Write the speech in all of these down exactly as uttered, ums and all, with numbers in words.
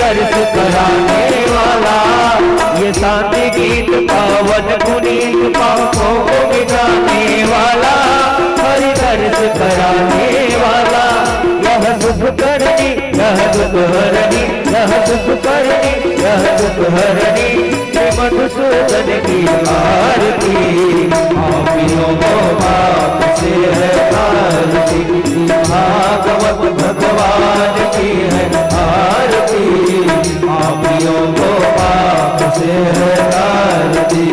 दर्श कराने वाला, ये शांति गीत पावन पुनीत पापों को मिटाने वाला, हरि दर्श कराने वाला। यह सुख करनी, यह दुख हरनी, यह सुख करनी, यह दुख हरनी, श्री मधुसूदन की आरती। पापियों को पाप से है आरती, भागवत भगवान की है आरती। पापियों को पाप से है आरती।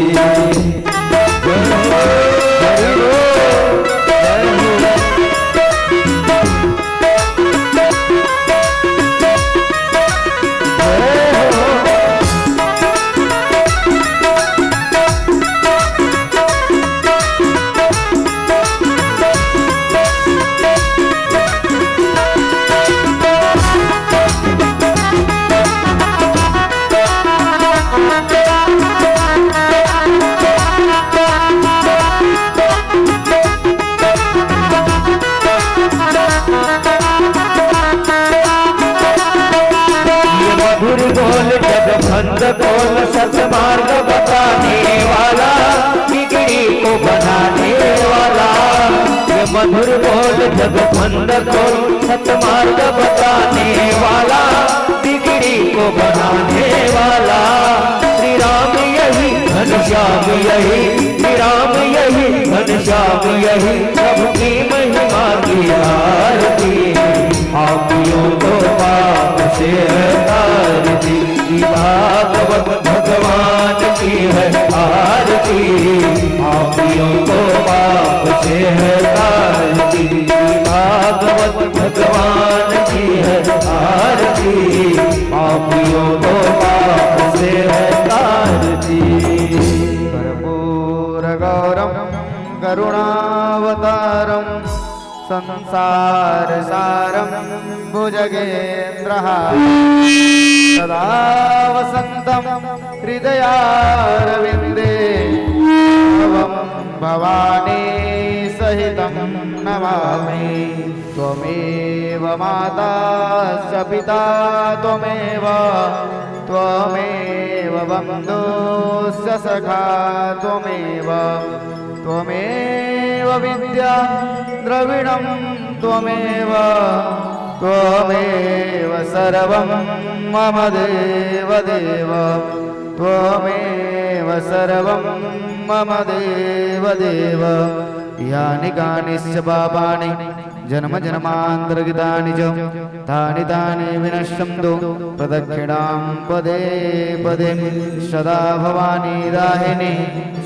ये मधुर बोल जग फंद खोल, सतमार्ग बताने वाला, बिगड़ी को बनाने वाला। ये मधुर बोल जग फंद खोल, सतमार्ग बताने वाला, बिगड़ी को बनाने वाला। श्री राम यही, घनश्याम यही, श्री राम यही, घनश्याम यही, प्रभु की महिमा की आरती। पापियों को पाप से है तारती, भागवत भगवान की है आरती। पापियों को पाप से है तारती, भागवत भगवान की है आरती। पापियों को पाप से है तारती। कर्पूरगौरं करुणावतारं संसारसारं भुजगेन्द्रहारं सदा वसन्तं हृदयारविन्दे भवं भवानी सहितं नमामि। त्वमेव माता च पिता त्वमेव, त्वमेव बन्धुश्च सखा त्वमेव, त्वमेव विद्या द्रविणं त्वमेव, त्वमेव सर्वं मम देवदेव, त्वमेव सर्वं मम देवदेव। यानि कानिश्च पापानि जन्म जन्मान्तरकृतानि च तानि तानि विनश्यन्तु प्रदक्षिणां पदे पदे। सदा भवानी दाहिनी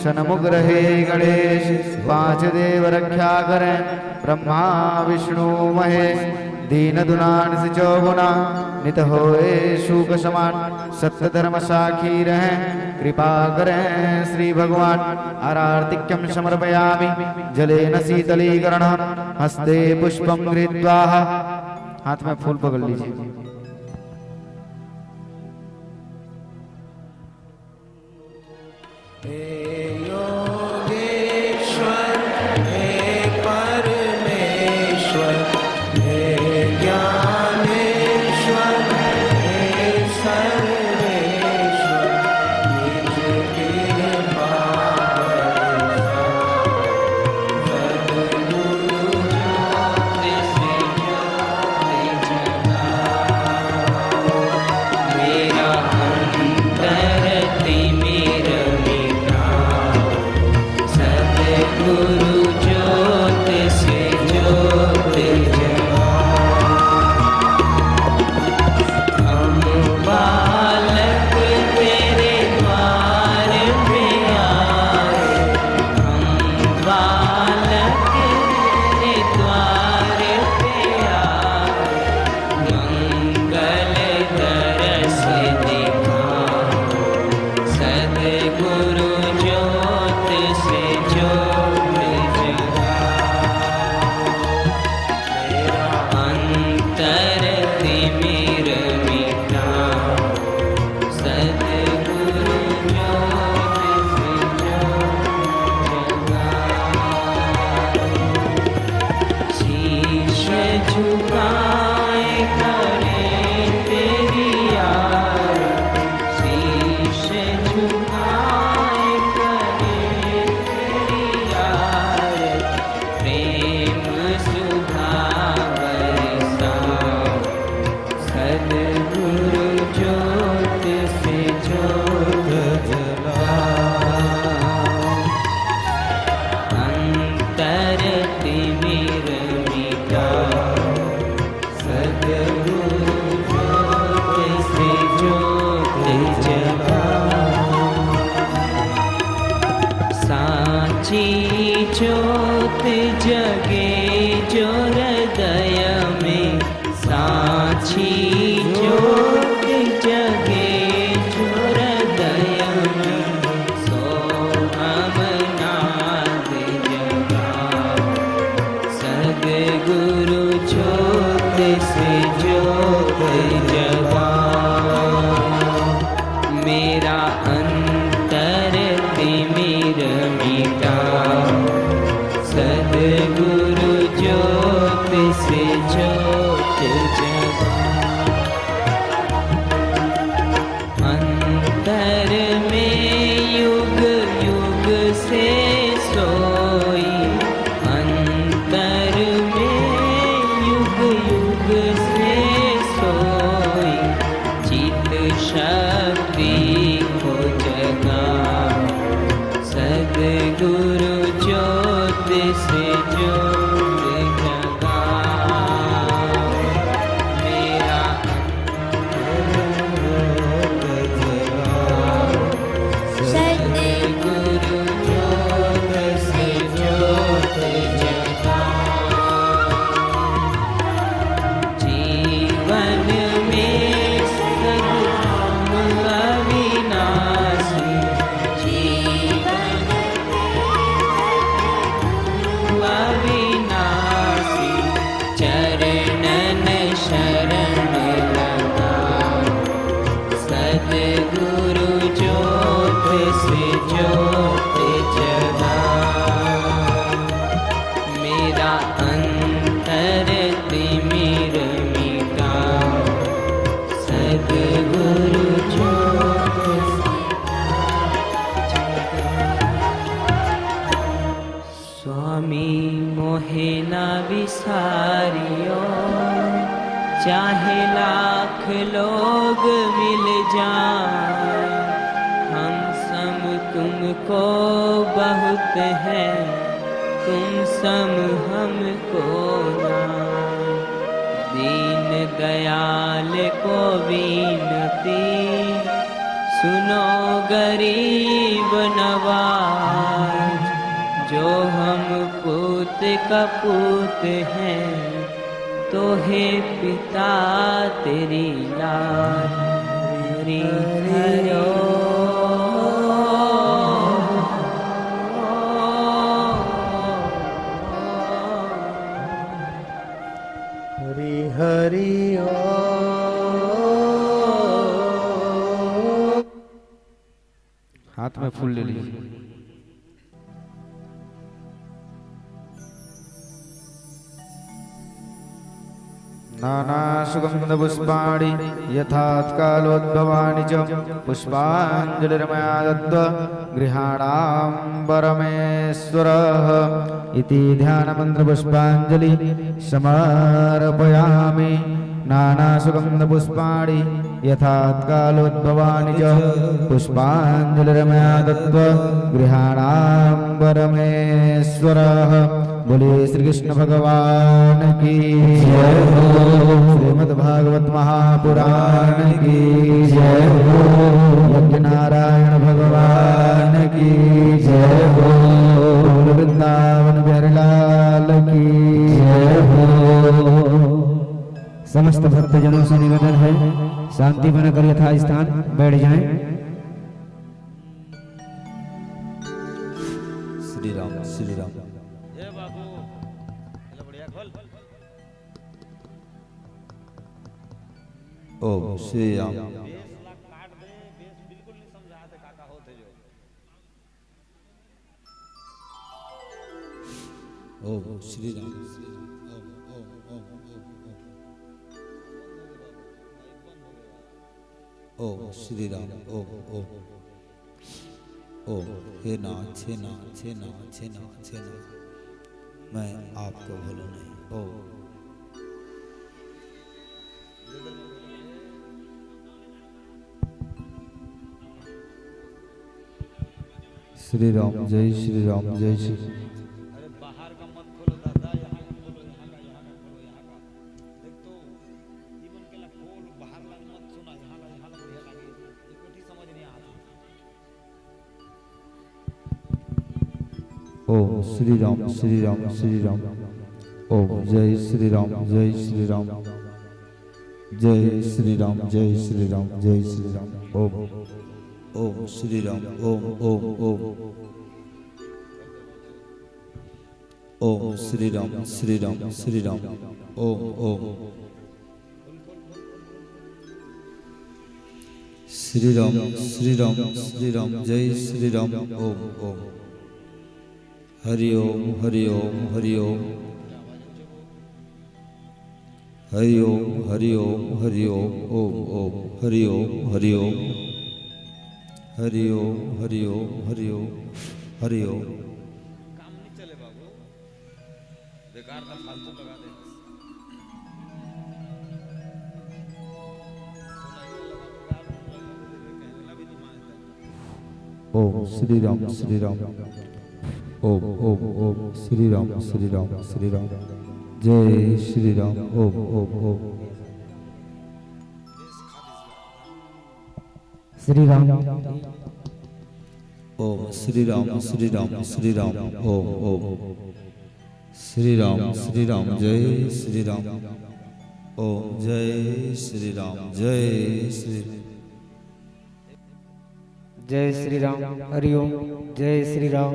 षण्मुख रहे गणेश, पांच देव रक्षा करें ब्रह्मा विष्णु महेश। दीन दुनान से चौगुना नित होए सूख समान, सत्य धर्म साखी रहें कृपा करें श्री भगवान। आरार्तिक्यं समर्पयामि जलेन शीतलीकरणं हस्ते पुष्पं गृहीत्वा। हाथ में फूल पकड़ लीजिए। हे योगेश्वर, हे परमेश्वर, हे ज्ञानेश्वर, हे सर्वेश्वर, निज कृपा बरसाओ। सद्गुरु ज्ञान से ज्ञान जगाओ, मेरा अंतर तिमिर मिटाओ। साक्षी ज्योत जगे जो हृदय में, साक्षी ज्योत जगे जो हृदय में, सो हम नाद जगाओ। सदगुरु ज्योत से ज्योत जगाओ। मेरा अंतर तिमिर मिटाओ। सदगुरु ज्योत से ज्योत जगाओ। अंतर में युग युग से सोई, अंतर में युग युग से सोई, चित शक्ति को जगाओ। सदगुरु ज्योत से ज्योत जगाओ। मेरा सदगुरु ज्योत से ज्योत जगाओ। जीवन में सद्गुरु अविनाशी, जीवन में सद्गुरु अविनाशी, चरणन शरण लगाओ। सदगुरु ज्योत से ज्योत जगाओ। मेरा अंतर तिमिर मिटाओ। सदगुरु ज्योत से स्वामी मोहे ना विसारियो, चाहे लाख लोग मिल जाए, हम सम तुमको बहुत है, तुम सम हमको ना। दीन दयाल को विनती, सुनो गरीब नवाज, जो हम पूत कपूत हैं, तो हे पिता तेरी लाज। हरि हरि हरि। हरि हरि ओम। हाथ में फूल ले लीजिए। नाना सुगंध पुष्पाणि यथात्कालोद्भवानि च पुष्पांजलिर्मया दत्त्वा गृहाणां परमेश्वरः। इति ध्यान मंत्र पुष्पांजलि समर्पयामि। नाना सुगंध पुष्पाणि यथात्कालोद्भवानि च पुष्पांजलिर्मया दत्त्वा गृहाणां परमेश्वरः। बोलिए श्री कृष्ण भगवान की जय हो। श्रीमद् भागवत महापुराण की जय हो। यज्ञ नारायण भगवान की जय हो। बोल वृंदावन बिहारी लाल की जय हो। समस्त भक्तजनों से निवेदन है, शांति बनाकर यथास्थान बैठ जाएं। श्री राम, श्री राम। ए बाबू, चलो बढ़िया खोल। ओ श्री राम। बेस ला काट दे, बेस बिल्कुल नहीं समझा थे काका होते जो। ओम श्री राम, श्री राम, ओम, ओम, ओम, ओम, ओम। ओम श्री राम, ओम, ओम। ओम, हे नाथ, हे नाथ, हे नाथ, हे नाथ, हे नाथ। मैं आपको भूलूं नहीं। ओम। श्री राम, जय श्री राम, जय श्री। अरे बाहर का मत खोलो दादा, यहाँ का खोलो, यहाँ का, यहाँ का खोलो, यहाँ का। देख तो, ई मन के ला खोल, बाहर ला मत सुना, यहाँ ला, यहाँ ला बढ़िया लागे। ये कोठी समझ नहीं आता। ओम श्री राम, श्री राम, श्री राम। ओम जय श्री राम, जय श्री राम। जय श्री राम, जय श्री राम, जय श्री राम। ओम, ओम श्री राम, ओम, ओम, ओम। ओम श्री राम, श्री राम, श्री राम। ओम, ओम। श्री राम, श्री राम, श्री राम, जय श्री राम। ओम, ओम। हरि ओम, हरि ओम, हरि ओम। हरि ओम, हरि ओम, हरि ओम, ओम, ओम, हरि ओम, हरि ओम। हरि ओम, हरि ओम, हरि ओम, हरि ओम। काम नहीं चले बाबू, बेकार का फालतू लगा दे। ओम श्री राम, श्री राम। ओम, ओम, ओम श्री राम, श्री राम, श्री राम। जय श्री राम। ओम, ओम, ओम। श्री राम। ओम श्री राम, श्री राम, श्री राम। ओम, ओम। श्री राम, श्री राम, जय श्री राम। ओम जय श्री राम, जय श्री जय श्री राम। हरि ओम। जय श्री राम।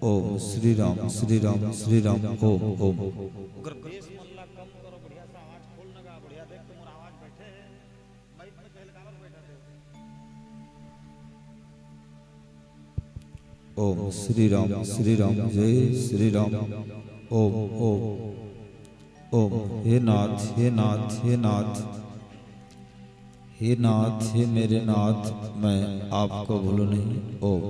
ओम श्री राम, श्री राम, श्री राम। ओम, ओम। ओकर बेस मन ला कम करो, बढ़िया सा आवाज खोल न गा, बढ़िया देख तुम्हारा आवाज बैठे है, माइक में कहल काबर बैठा थे। ओम श्री राम, श्री राम, जय श्री राम। ओम, ओम, ओम। हे नाथ, हे नाथ, हे नाथ, हे नाथ, हे मेरे नाथ, मैं आपको भूलूं नहीं। ओम,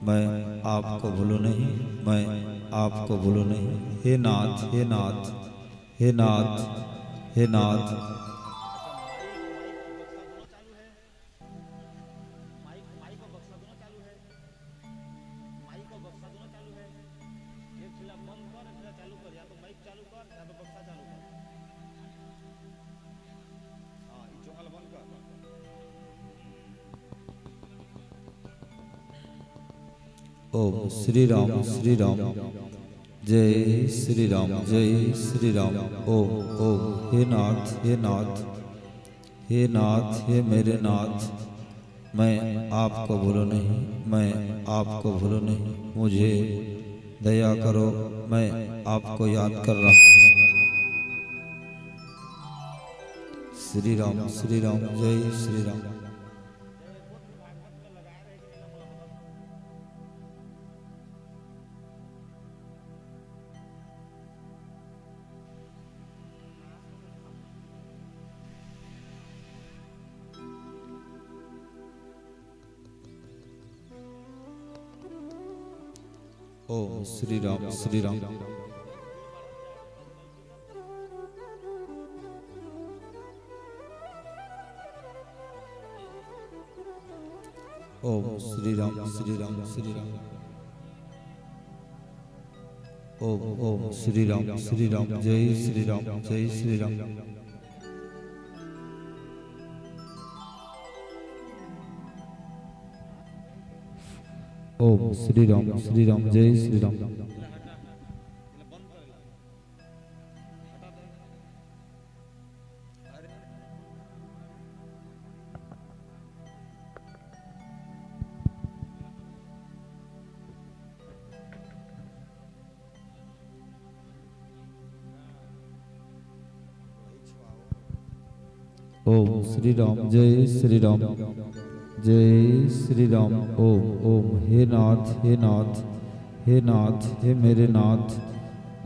मैं आपको भूलूं नहीं, मैं आपको भूलूं नहीं। हे नाथ, हे नाथ, हे नाथ, हे नाथ। माइक, माइक और बक्सा दोनों चालू है। माइक और बक्सा दोनों चालू है। एक ठिला बंद कर, एक ठिला चालू कर, या तो माइक चालू कर, या तो बक्सा चालू कर। हाँ, ये चोंगल बंद कर। ओम श्री राम, श्री राम, जय श्री राम, जय श्री राम। ओम, ओम। हे नाथ, हे नाथ, हे नाथ, हे मेरे नाथ, मैं आपको भूलूं नहीं, मैं आपको भूलूं नहीं, मुझे दया करो, मैं आपको याद कर रहा हूँ। श्री राम, श्री राम, जय श्री राम। ओम श्री राम, श्री राम। ओम श्री राम, श्री राम, श्री राम। ओम, ओम श्री राम, श्री राम, जय श्री राम, जय श्री राम। ओम श्री राम, श्री राम, जय श्री राम। ओम श्री राम, जय श्री राम, जय श्री राम। ओम, ओम। हे नाथ, हे नाथ, हे नाथ, हे मेरे नाथ,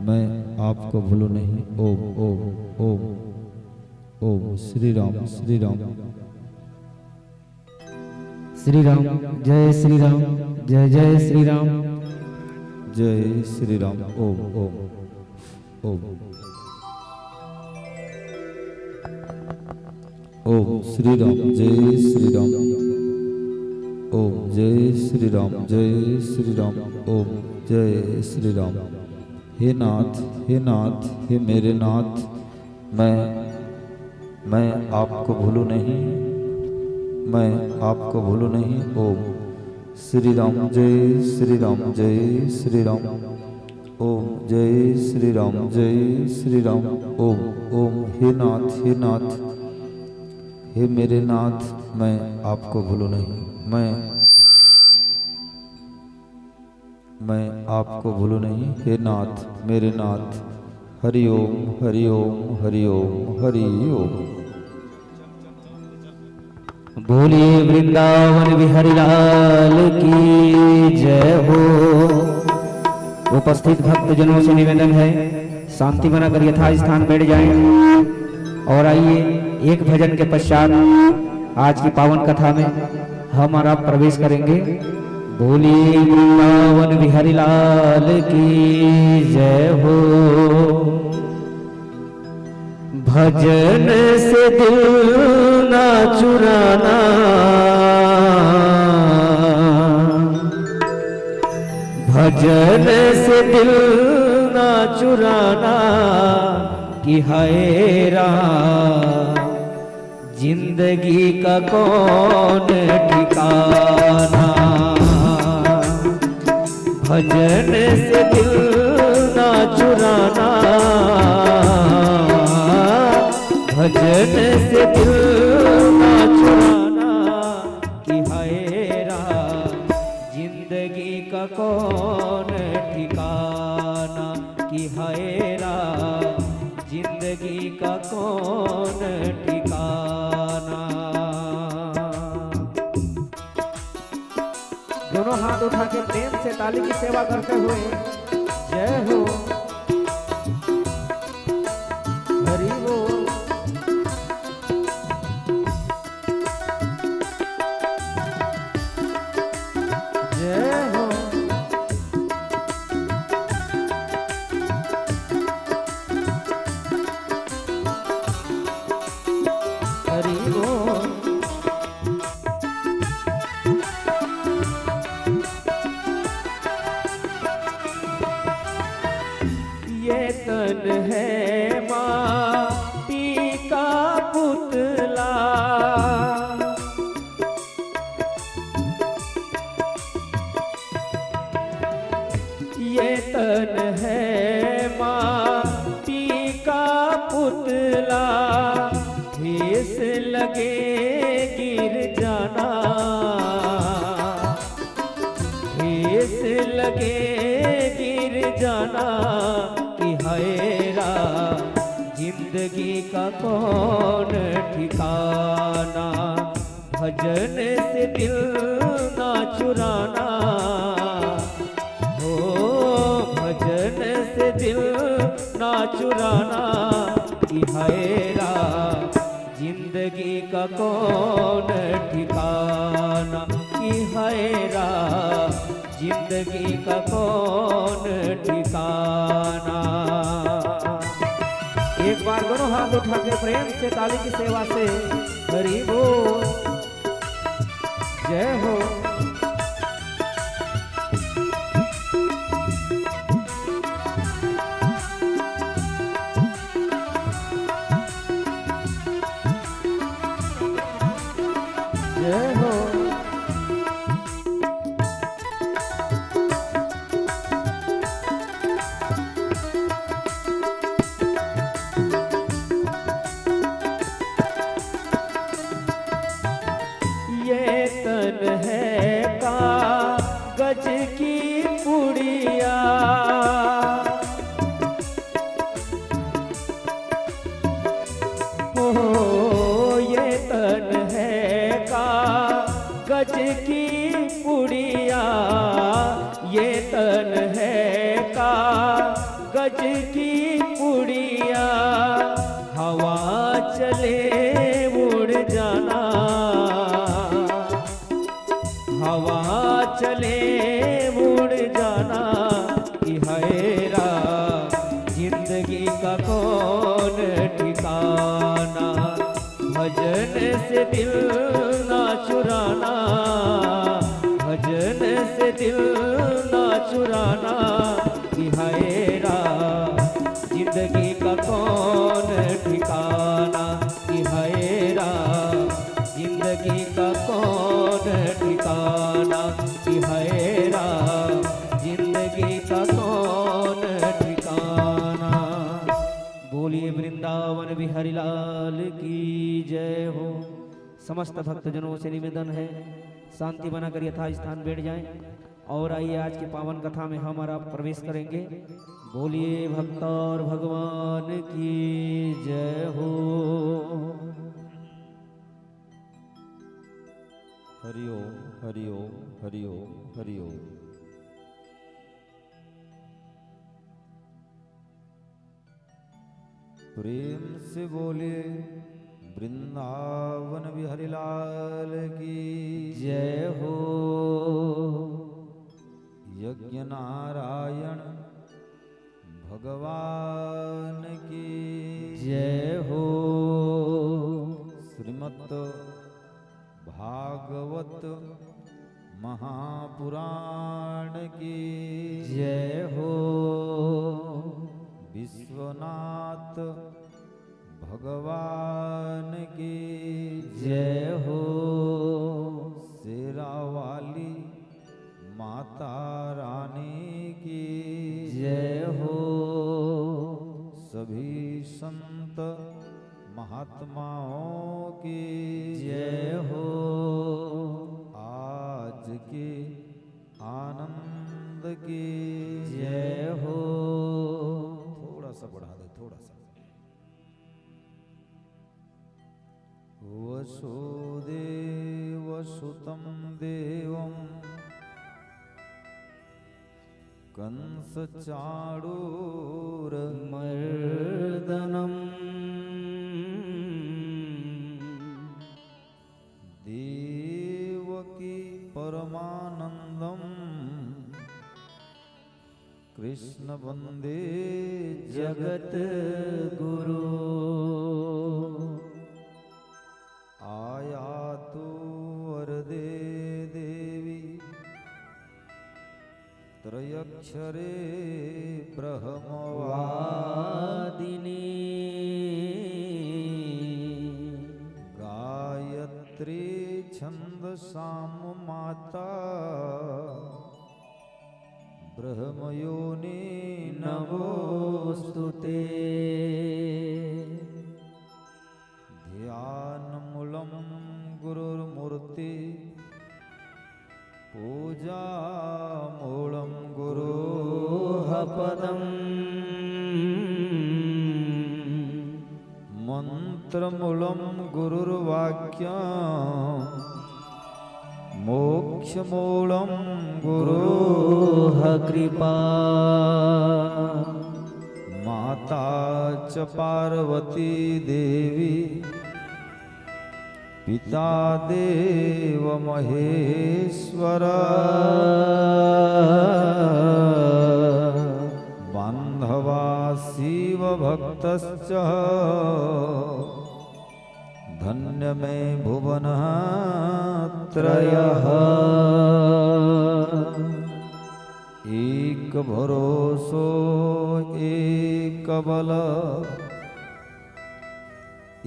मैं आपको भूलूं नहीं। ओम, ओम, ओम, ओम श्री राम, श्री राम। श्री राम, जय श्री राम, जय जय श्री राम। जय श्री राम। ओम, ओम, ओम। ओम श्री राम, जय श्री राम। ओम जय श्री राम, जय श्री राम। ओम जय श्री राम। हे नाथ, हे नाथ, हे मेरे नाथ, मैं, मैं आपको भूलूं नहीं, मैं आपको भूलूं नहीं। ओम श्री राम, जय श्री राम, जय श्री राम। ओम जय श्री राम, जय श्री राम। ओम, ओम। हे नाथ, हे नाथ, हे मेरे नाथ, मैं आपको भूलूं नहीं, मैं, मैं आपको भूलूं नहीं। हे नाथ, मेरे नाथ। हरि ओम, हरि ओम, हरि ओम, हरि ओम। बोलिए वृंदावन बिहारी लाल की जय हो। उपस्थित भक्तजनों से निवेदन है, शांति बनाकर यथास्थान बैठ जाएं और आइए, एक भजन के पश्चात आज की पावन कथा में हम और आप प्रवेश करेंगे। बोलिए वृंदावन बिहारी लाल की जय हो। भजन से दिल ना चुराना, भजन से दिल ना चुराना, कि हाय राम, जिंदगी का कौन ठिकाना। भजन से दिल ना चुराना, भजन से दिल ना चुराना, कि हाय राम, जिंदगी का कौन ठिकाना, कि हाय राम, जिंदगी का कौन ठिकाना। दोनों हाथ उठा के प्रेम से ताली की सेवा करते हुए, जय हो, हरि बोल। जय हो। हरि बोल। ये तन है माटी का पुतला, ये तन है माटी का पुतला, ठेस लगे गिर जाना, ठेस लगे गिर जाना, कि हाय राम, जिंदगी का कौन ठिकाना। भजन से दिल ना चुराना, हो भजन से दिल ना चुराना, कि हाय राम, जिंदगी का कौन ठिकाना, कि हाय राम, जिंदगी का कौन ठिकाना। एक बार दोनों हाथ उठा के प्रेम से ताली की सेवा से हरि बोल। जय हो। जय हो। ये तन है कागज की पुड़िया, हो, ये तन है कागज की पुड़िया, ये तन है कागज की पुड़िया, हवा चले उड़ जाना, हवा चले उड़ जाना, कि हाय राम, जिंदगी का कौन ठिकाना। भजन से दिल ना चुराना, भजन से दिल ना चुराना, कि हाय राम, समस्त भक्तजनों से निवेदन है, शांति बनाकर यथास्थान बैठ जाएं। और आइए, आज की पावन कथा में हम और आप प्रवेश करेंगे। बोलिए भक्त और भगवान की जय हो। हरि ओम, हरि ओम, हरि ओम, हरि ओम। प्रेम से बोलिए वृंदावन बिहारी लाल की जय हो। यज्ञ नारायण भगवान की जय हो। श्रीमद् भागवत महापुराण की जय हो। विश्वनाथ भगवान की जय हो। शेरावाली माता रानी की जय हो। सभी संत महात्माओं की जय हो। आज के आनंद की जय हो। थोड़ा सा बढ़ा दे, थोड़ा सा। वसुदेवसुतं देवं कंसचाणूरमर्दनम्। देवकी परमानन्दं कृष्ण वन्दे जगद्गुरु। आयातु वरदे देवी त्रयक्षरे ब्रह्मवादिनी। गायत्री छन्दसां माता ब्रह्मयोनि नमोऽस्तु ते। ध्यानमूलं गुरुर्मूर्ति, पूजामूलं गुरोः पदम्। मन्त्रमूलं गुरुर्वाक्यम्, मोक्षमूलं गुरोः कृपा। माता च पार्वती देवी, पिता देव महेश्वर। बान्धवा शिवभक्तश्च, धन्य में भुवनत्रयः। एक भरोसो एक बल,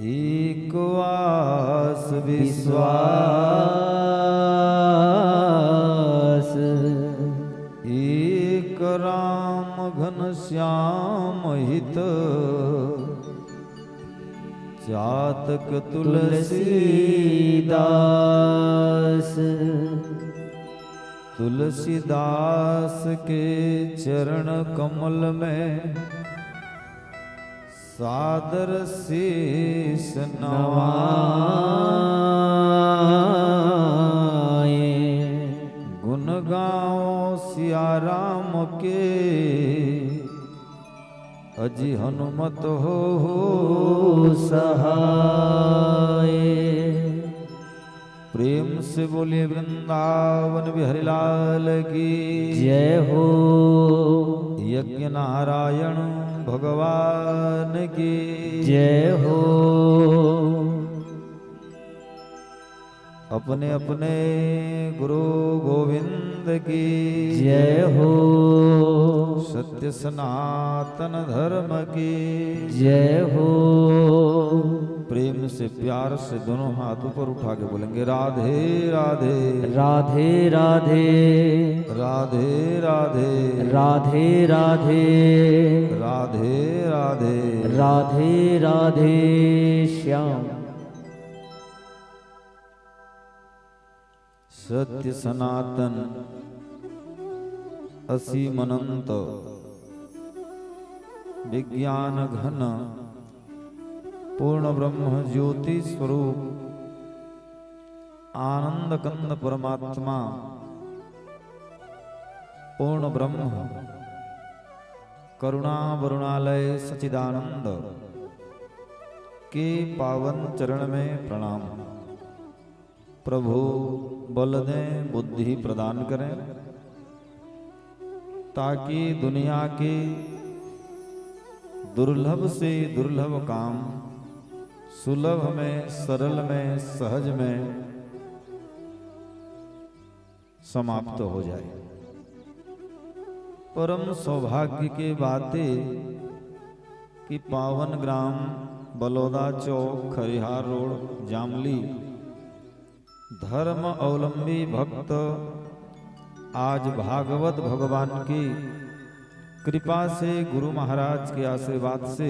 एक आस विश्वास, एक राम घनश्याम हित। चातक तुलसीदास, तुलसीदास के चरण कमल में सादर शीश नवाए। गुण गाओ सिया राम के, अजि हनुमत होहु सहाय। प्रेम से बोलिए वृंदावन बिहारी लाल की जय हो। यज्ञ नारायण भगवान की जय हो। अपने अपने गुरु गोविंद की जय हो। सत्य सनातन धर्म की जय हो। प्रेम से, प्यार से दोनों हाथ ऊपर उठा के बोलेंगे, राधे राधे। राधे राधे। राधे राधे। राधे राधे। राधे राधे। राधे राधे श्याम। सत्य सनातन असीम अनंत विज्ञान घन पूर्ण ब्रह्म ज्योति स्वरूप आनंद कंद परमात्मा पूर्ण ब्रह्म करुणा वरुणालय सचिदानंद के पावन चरण में प्रणाम। प्रभु बल दें, बुद्धि प्रदान करें, ताकि दुनिया के दुर्लभ से दुर्लभ काम सुलभ में, सरल में, सहज में समाप्त हो जाए। परम सौभाग्य के बाते कि पावन ग्राम बलौदा चौक, खरिहार रोड, जामली, धर्म अवलंबी भक्त आज भागवत भगवान की कृपा से, गुरु महाराज के आशीर्वाद से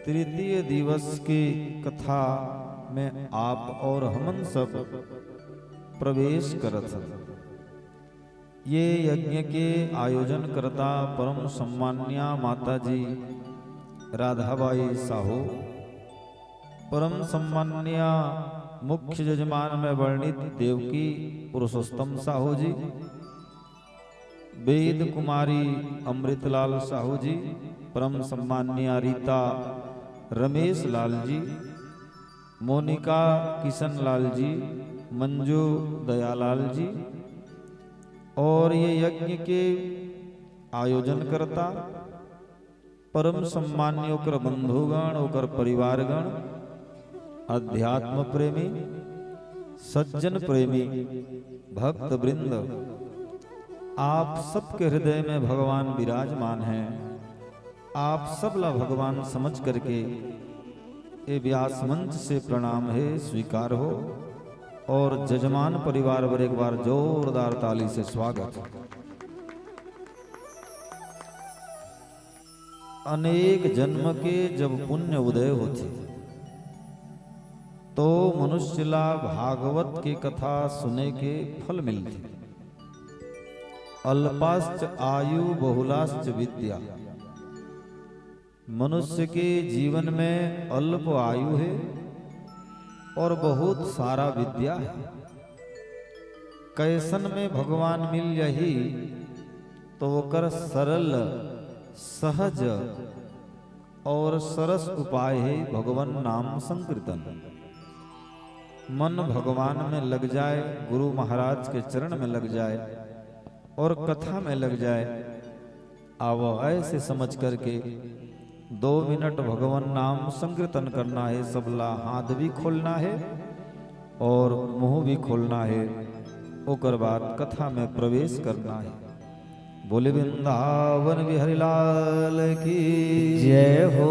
तृतीय दिवस की कथा में आप और हमन सब प्रवेश करत हन। ये यज्ञ के आयोजनकर्ता परम सम्मान्या माता जी राधाबाई साहू, परम सम्मान्या मुख्य जजमान में वर्णित देवकी पुरुषोत्तम साहू जी, वेद कुमारी अमृतलाल साहू जी, परम सम्मान्या रीता रमेश लाल जी, मोनिका किशन लाल जी, मंजू दयालाल जी, और ये यज्ञ के आयोजनकर्ता परम सम्मान्य ओकर बंधुगण, ओकर परिवारगण, अध्यात्म प्रेमी, सज्जन प्रेमी, भक्त वृंद, आप सबके हृदय में भगवान विराजमान हैं। आप सब ला भगवान समझ करके ये व्यास मंच से प्रणाम है, स्वीकार हो। और जजमान परिवार बर एक बार जोरदार ताली से स्वागत। अनेक जन्म के जब पुण्य उदय होथे, तो मनुष्य ला भागवत के कथा सुने के फल मिलथे। अल्पाश्च आयु बहुलाश्च विद्या। मनुष्य के जीवन में अल्प आयु है और बहुत सारा विद्या है। कैसन में भगवान मिल जाही, तो ओकर सरल, सहज और सरस उपाय है भगवान नाम संकीर्तन। मन भगवान में लग जाए, गुरु महाराज के चरण में लग जाए और कथा में लग जाए। आवो, ऐसे समझ करके दो मिनट भगवान नाम संकीर्तन करना है। सबला हाथ भी खोलना है और मुंह भी खोलना है, ओकर बाद कथा में प्रवेश करना है। बोले वृंदावन बिहारी लाल की जय हो।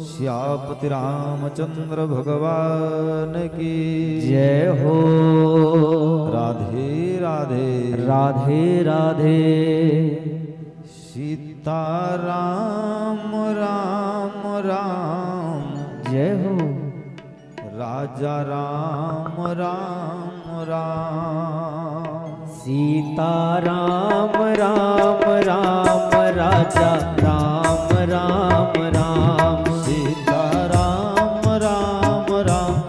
श्यापति रामचंद्र भगवान की जय हो। राधे राधे। राधे राधे। सीता राम राम राम। जय हो। राजा राम राम राम। सीता राम राम राम, राजा राम राम राम। सीता राम राम राम,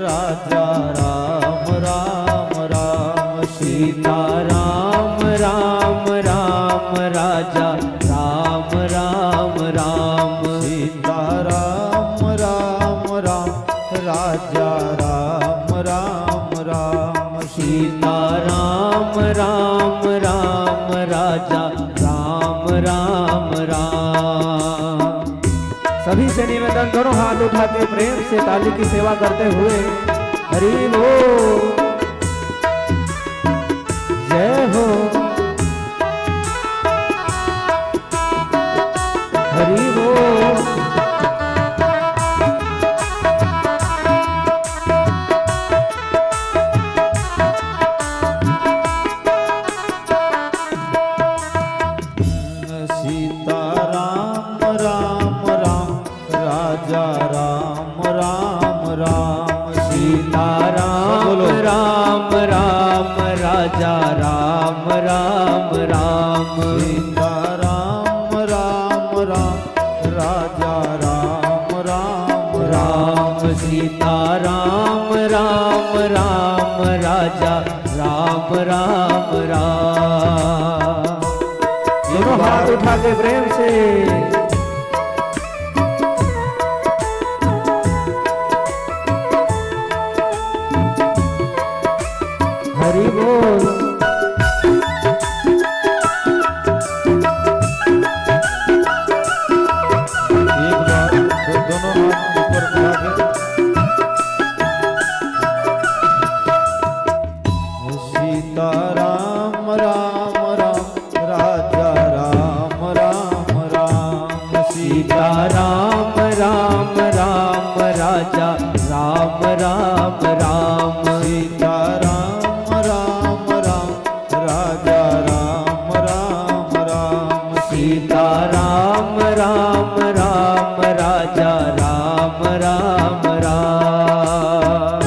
राजा राम राम राम। सीता राम राम राम, राजा राम राम राम। सीता राम राम राम, राजा राम राम राम। सीता राम राम राम, राजा राम राम राम। सभी से निवेदन, दोनों हाथ उठा के प्रेम से ताली की सेवा करते हुए हरि बोल। जय हो। हरि बोल। सीता राम राम राम, राजा राम राम राम। सीता राम बोलो। राम सीता राम राम राम, राजा राम राम राम। सीता राम राम राम, राजा राम राम राम। दोनों हाथ उठा के प्रेम से। हरि बोल। एक बार दो-, दोनों हाथ ऊपर उठा के। सीता राम राम राम, राजा राम राम राम। सीता राम राम राम, राजा राम राम राम। सीता राम राम राम, राजा राम राम राम। सीता राम राम राम, राजा राम राम राम।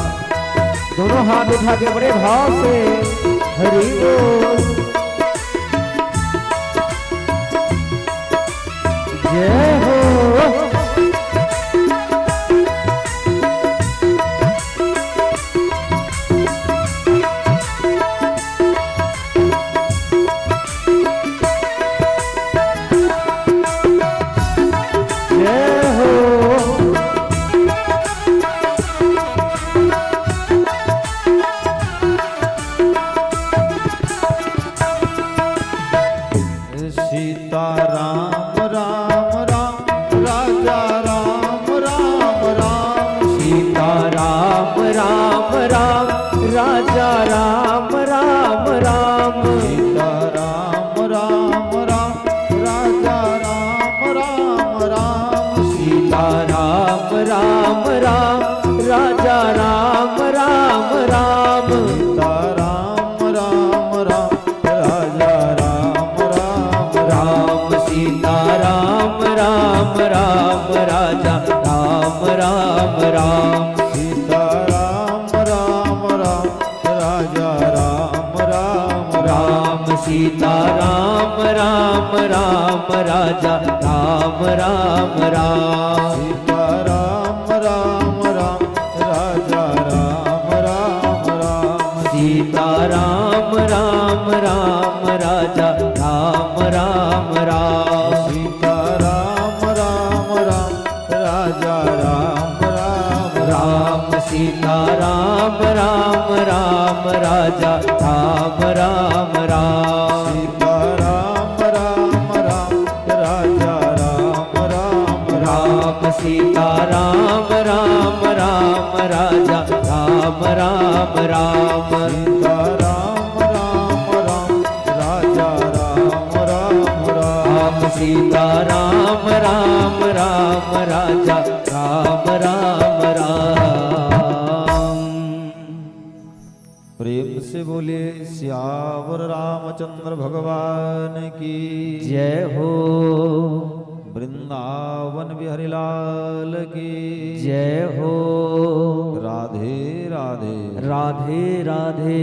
दोनों हाथ उठा के बड़े भाव से हरि बोल। जय हो। जय हो। सीता राम राम राम, राजा राम राम राम। सीता राम राम राम, राजा राम राम राम। सीता राम राम राम, राजा राम राम राम। सीता राम राम राम, राजा राम राम राम। सीता राम राम राम, राजा राम राम राम। सीता राम राम राम, राजा राम राम राम। सीता राम राम राम, राजा राम राम राम। सीता राम राम राम, राजा राम राम राम। सीता राम राम राम, राजा राम राम राम। सीता राम राम राम, राजा राम राम राम। सीता राम राम राम, राजा राम राम राम। सीता राम राम राम, राजा राम राम राम। सीता राम राम राम, राजा राम राम राम। सीता राम राम राम, राजा राम राम राम। सीता राम राम राम, राजा राम राम राम। सीता राम राम राम, राजा राम राम राम। प्रेम से बोलिए सियावर रामचंद्र भगवान की। जय हो। वृंदावन बिहारी लाल की। जय हो। राधे राधे। राधे राधे।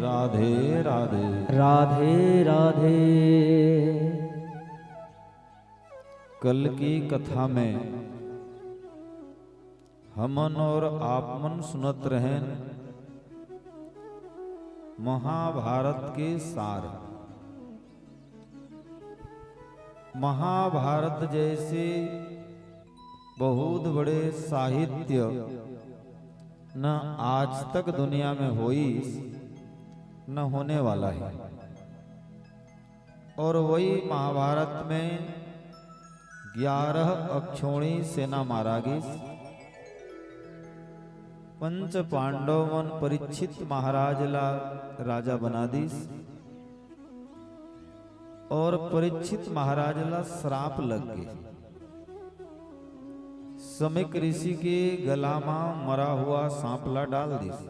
राधे राधे। राधे राधे। कल की कथा में हमन और आप मन सुनत रहेन महाभारत के सार। महाभारत जैसे बहुत बड़े साहित्य न आज तक दुनिया में होइस, न होने वाला है। और वही महाभारत में ग्यारह अक्षोणी सेना मारा गिस। पंच पांडव मन परीक्षित महाराज ला राजा बना दिस और परीक्षित महाराज ला श्राप लग गे। समीक ऋषि के गला मा मरा हुआ सांप ला डाल दिस।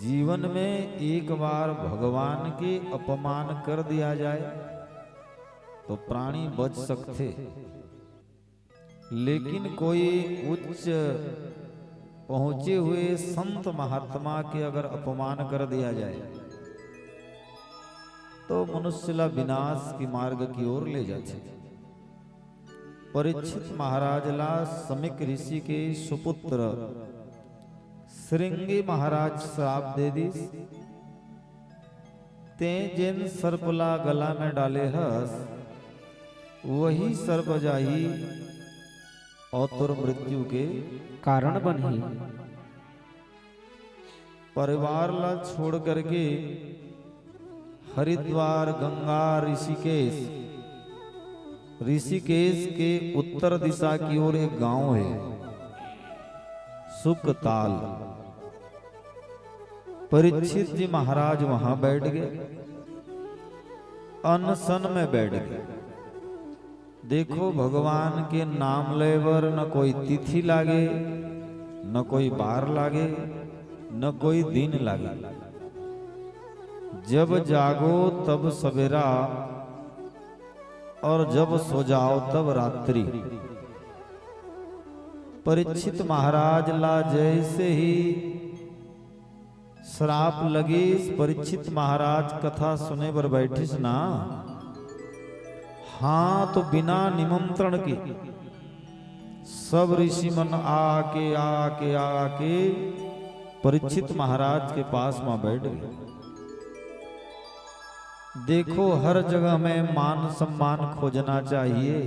जीवन में एक बार भगवान के अपमान कर दिया जाए तो प्राणी बच सकथे, लेकिन कोई उच्च पहुंचे हुए संत महात्मा के अगर अपमान कर दिया जाए तो मनुष्य ला विनाश के मार्ग की ओर ले जाथे। परीक्षित महाराज ला समीक ऋषि के सुपुत्र श्रृंगी महाराज श्राप दे दिस, "तें जेन सर्प ला गला में डाले हस, वही सर्प जाही और तोर मृत्यु के कारण बनही।" परिवार ला छोड़ करके हरिद्वार, गंगा, ऋषिकेश, ऋषिकेश के उत्तर दिशा की ओर एक गांव है सुकताल। परीक्षित जी महाराज वहां बैठ गए, अनशन में बैठ गए। देखो, भगवान के नाम ले बर न कोई तिथि लागे, न कोई बार लागे, न कोई दिन लागे। जब जागो तब सवेरा और जब सो जाओ तब रात्रि। परीक्षित महाराज ला जैसे ही श्राप लगिस, परीक्षित महाराज कथा सुने बर बैठिस ना, हां, तो बिना निमंत्रण के सब ऋषि मन आके, आके, आके परीक्षित महाराज के पास म बैठ गए। देखो, हर जगह में मान सम्मान खोजना चाहिए,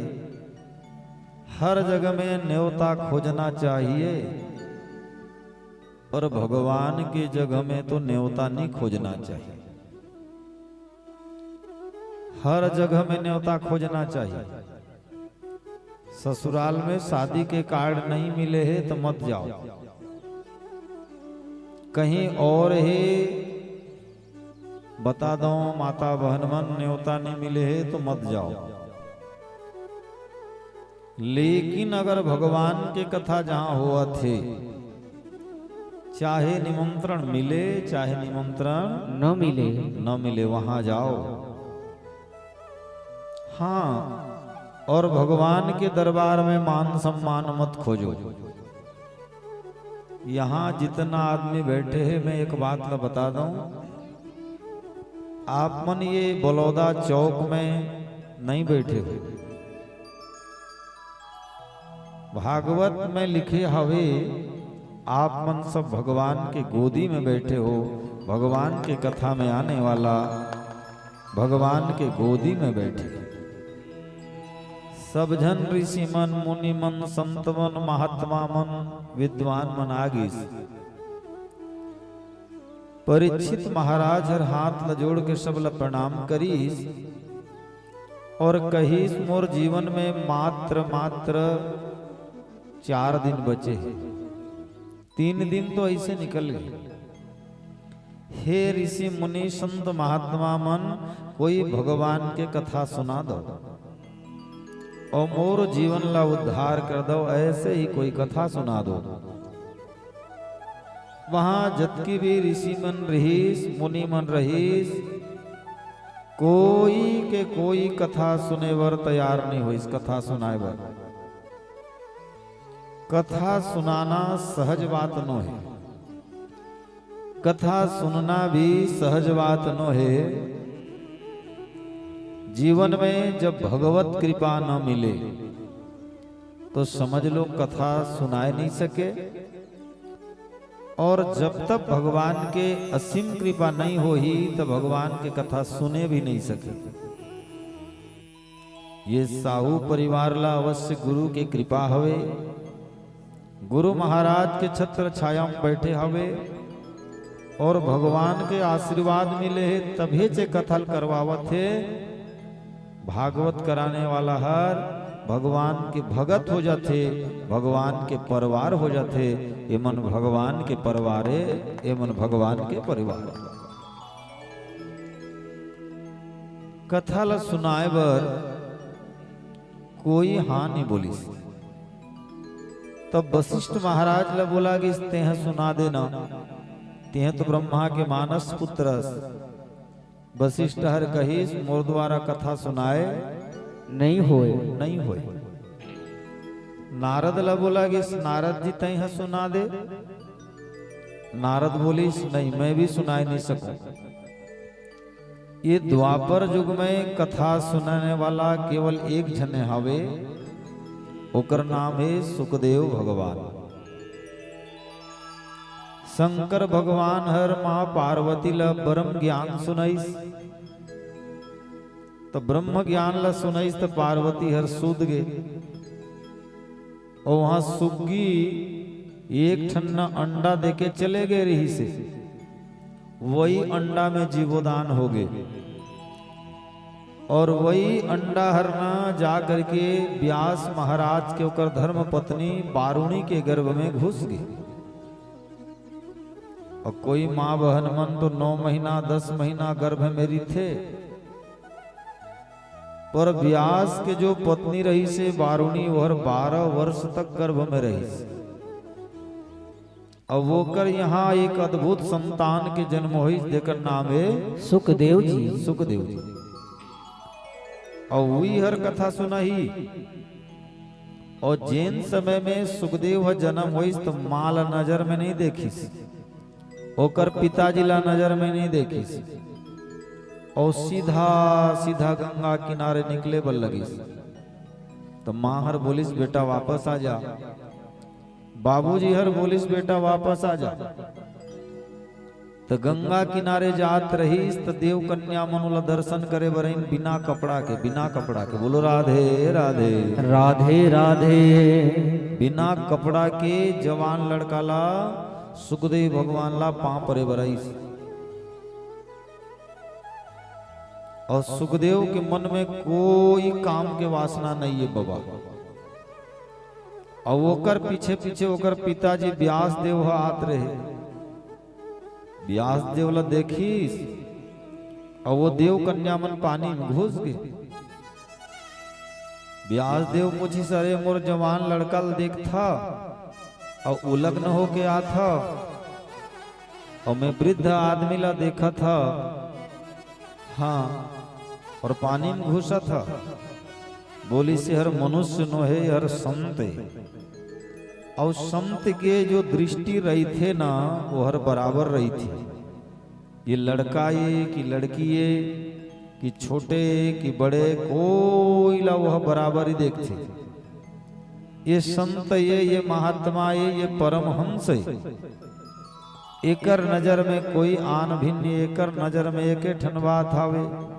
हर जगह में न्योता खोजना चाहिए, पर भगवान के जगह में तो न्योता नहीं खोजना चाहिए। हर जगह में न्योता खोजना चाहिए। ससुराल में शादी के कार्ड नहीं मिले हे तो मत जाओ, कहीं और हे बता दो, माता बहन मन, न्योता नहीं मिले हे तो मत जाओ। लेकिन अगर भगवान के कथा जहां होवत हे, चाहे निमंत्रण मिले, चाहे निमंत्रण न मिले। न मिले, वहां जाओ। हां, और भगवान के दरबार में मान सम्मान मत खोजो। यहां जितना आदमी बैठे हैं, मैं एक बात ला बता दूं, आप मन ये बलौदा चौक में नहीं बैठे हो। भागवत में लिखे हवे, आप मन सब भगवान के गोदी में बैठे हो, भगवान के कथा में आने वाला भगवान के गोदी में बैठे। सब झन ऋषि मन, मुनि मन, संत मन, महात्मा मन, विद्वान मन आ गिस। परीक्षित महाराज हर हाथ ल जोड़ के सब ल प्रणाम करिस और कहिस, "मोर जीवन में मात्र, मात्र चार दिन बचे हे।" तीन दिन तो ऐसे निकल गए। हे ऋषि मुनि संत महात्मा मन, कोई भगवान के कथा सुना दो, और मोर जीवन ला उद्धार कर दो, ऐसे ही कोई कथा सुना दो। वहां जतकी भी ऋषि मन रहीस, मुनि मन रहीस, कोई के कोई कथा सुने बर तैयार नहीं होइस, कथा सुनाए बर। कथा सुनाना सहज बात नो हे, कथा सुनना भी सहज बात नो हे। जीवन में जब भगवत कृपा न मिले, तो समझ लो, कथा सुनाए नहीं सके। और जब तक भगवान के असीम कृपा नहीं होही, तो भगवान के कथा सुने भी नहीं सके। ये साहू परिवार ला अवश्य गुरु के कृपा हवे, गुरु महाराज के छत्र छाया में बैठे हवे और भगवान के आशीर्वाद मिले हे, तभे चे कथा ल करवावत हे। भागवत कराने वाला हर भगवान के भगत हो जाथे, भगवान के परिवार हो जाथे। एमन भगवान के परिवार हे, एमन भगवान के परिवार। कथा ल सुनाए बर कोई हां नहीं बोलिस। तब वशिष्ठ महाराज ल बोला गिस, "तेंह सुना दे ना, तेंह तो ब्रह्मा के मानस पुत्र अस।" वशिष्ठ हर कहिस, "मोर द्वारा कथा सुनाए नहीं होए।" नहीं होए। नारद ल बोला गिस, "नारद जी, तेंह सुना दे।" नारद बोलिस, "नहीं, मैं भी सुनाए नहीं सकूं।" ये द्वापर युग में कथा सुनाने वाला केवल एक झने हावे, ओकर नाम हे सुखदेव भगवान। शंकर भगवान हर माँ पार्वती ला ब्रह्म ज्ञान सुनाइस, त ब्रह्म ज्ञान ला सुनाइस त पार्वती हर सूत गे। अउ वहाँ सुग्गी एक ठन न अंडा देके चले गए रहिसे, वही अंडा में जीवोदान होगे। अउ वही अंडा हर न जा करके व्यास महाराज के ओकर धर्म पत्नी बारुणी के गर्भ में घुस गे। अउ कोई माँ बहन मन तो नौ महीना, दस महीना गर्भ में रहिथे, पर व्यास के जो पत्नी रहिसे बारुणी, ओहर बारह वर्ष तक गर्भ में रहिस। अउ ओकर यहाँ एक अद्भुत संतान के जन्म होइस, जेकर नाम हे सुखदेव जी। सुखदेव जी। अउ उही हर कथा सुनाही। अउ जेन समय में सुखदेव ह जन्म होइस, त माँ ला नजर में नहीं देखिस, ओकर पिताजी ला नजर में नहीं देखिस, अउ सीधा सीधा गंगा किनारे निकले बर लगिस। त माँ हर बोलिस, "बेटा वापस आ जा।" बाबूजी हर बोलिस, "बेटा वापस आ जा।" त गंगा किनारे जात रहिस, त देव कन्या मन ओला दर्शन करे बर आइन, बिना कपड़ा के, बिना कपड़ा के। बोलो राधे राधे। राधे राधे। बिना कपड़ा के जवान लड़का ला सुखदेव भगवान ला पाँव परे बर आइस। अउ सुखदेव के मन में कोई काम के वासना नहीं हे बाबा। अउ ओकर पीछे पीछे ओकर पिताजी व्यास देव ह आत रहे। व्यास देव ला देखिस, अउ वो देव कन्या मन पानी में घुस गे। व्यास देव पूछिस, "अरे मोर जवान लड़का ला देखथा, अउ उलग्न होके आथा, अउ मैं वृद्ध आदमी ला देखथा, हाँ, अउ पानी में घुसथा।" बोलिस, "हर मनुष्य नोहे, हर संत हे।" अउ संत के जो दृष्टि रहिथे ना, वो हर बराबर रहिथे। ये लड़का ये कि लड़की ये, कि छोटे कि बड़े, कोई ला वह बराबर ही देखथे। ये संत ये, ये महात्मा ये, ये परमहंस ये। एकर नजर में कोई आन भिन्न, एकर नजर में एके ठन बात हावे।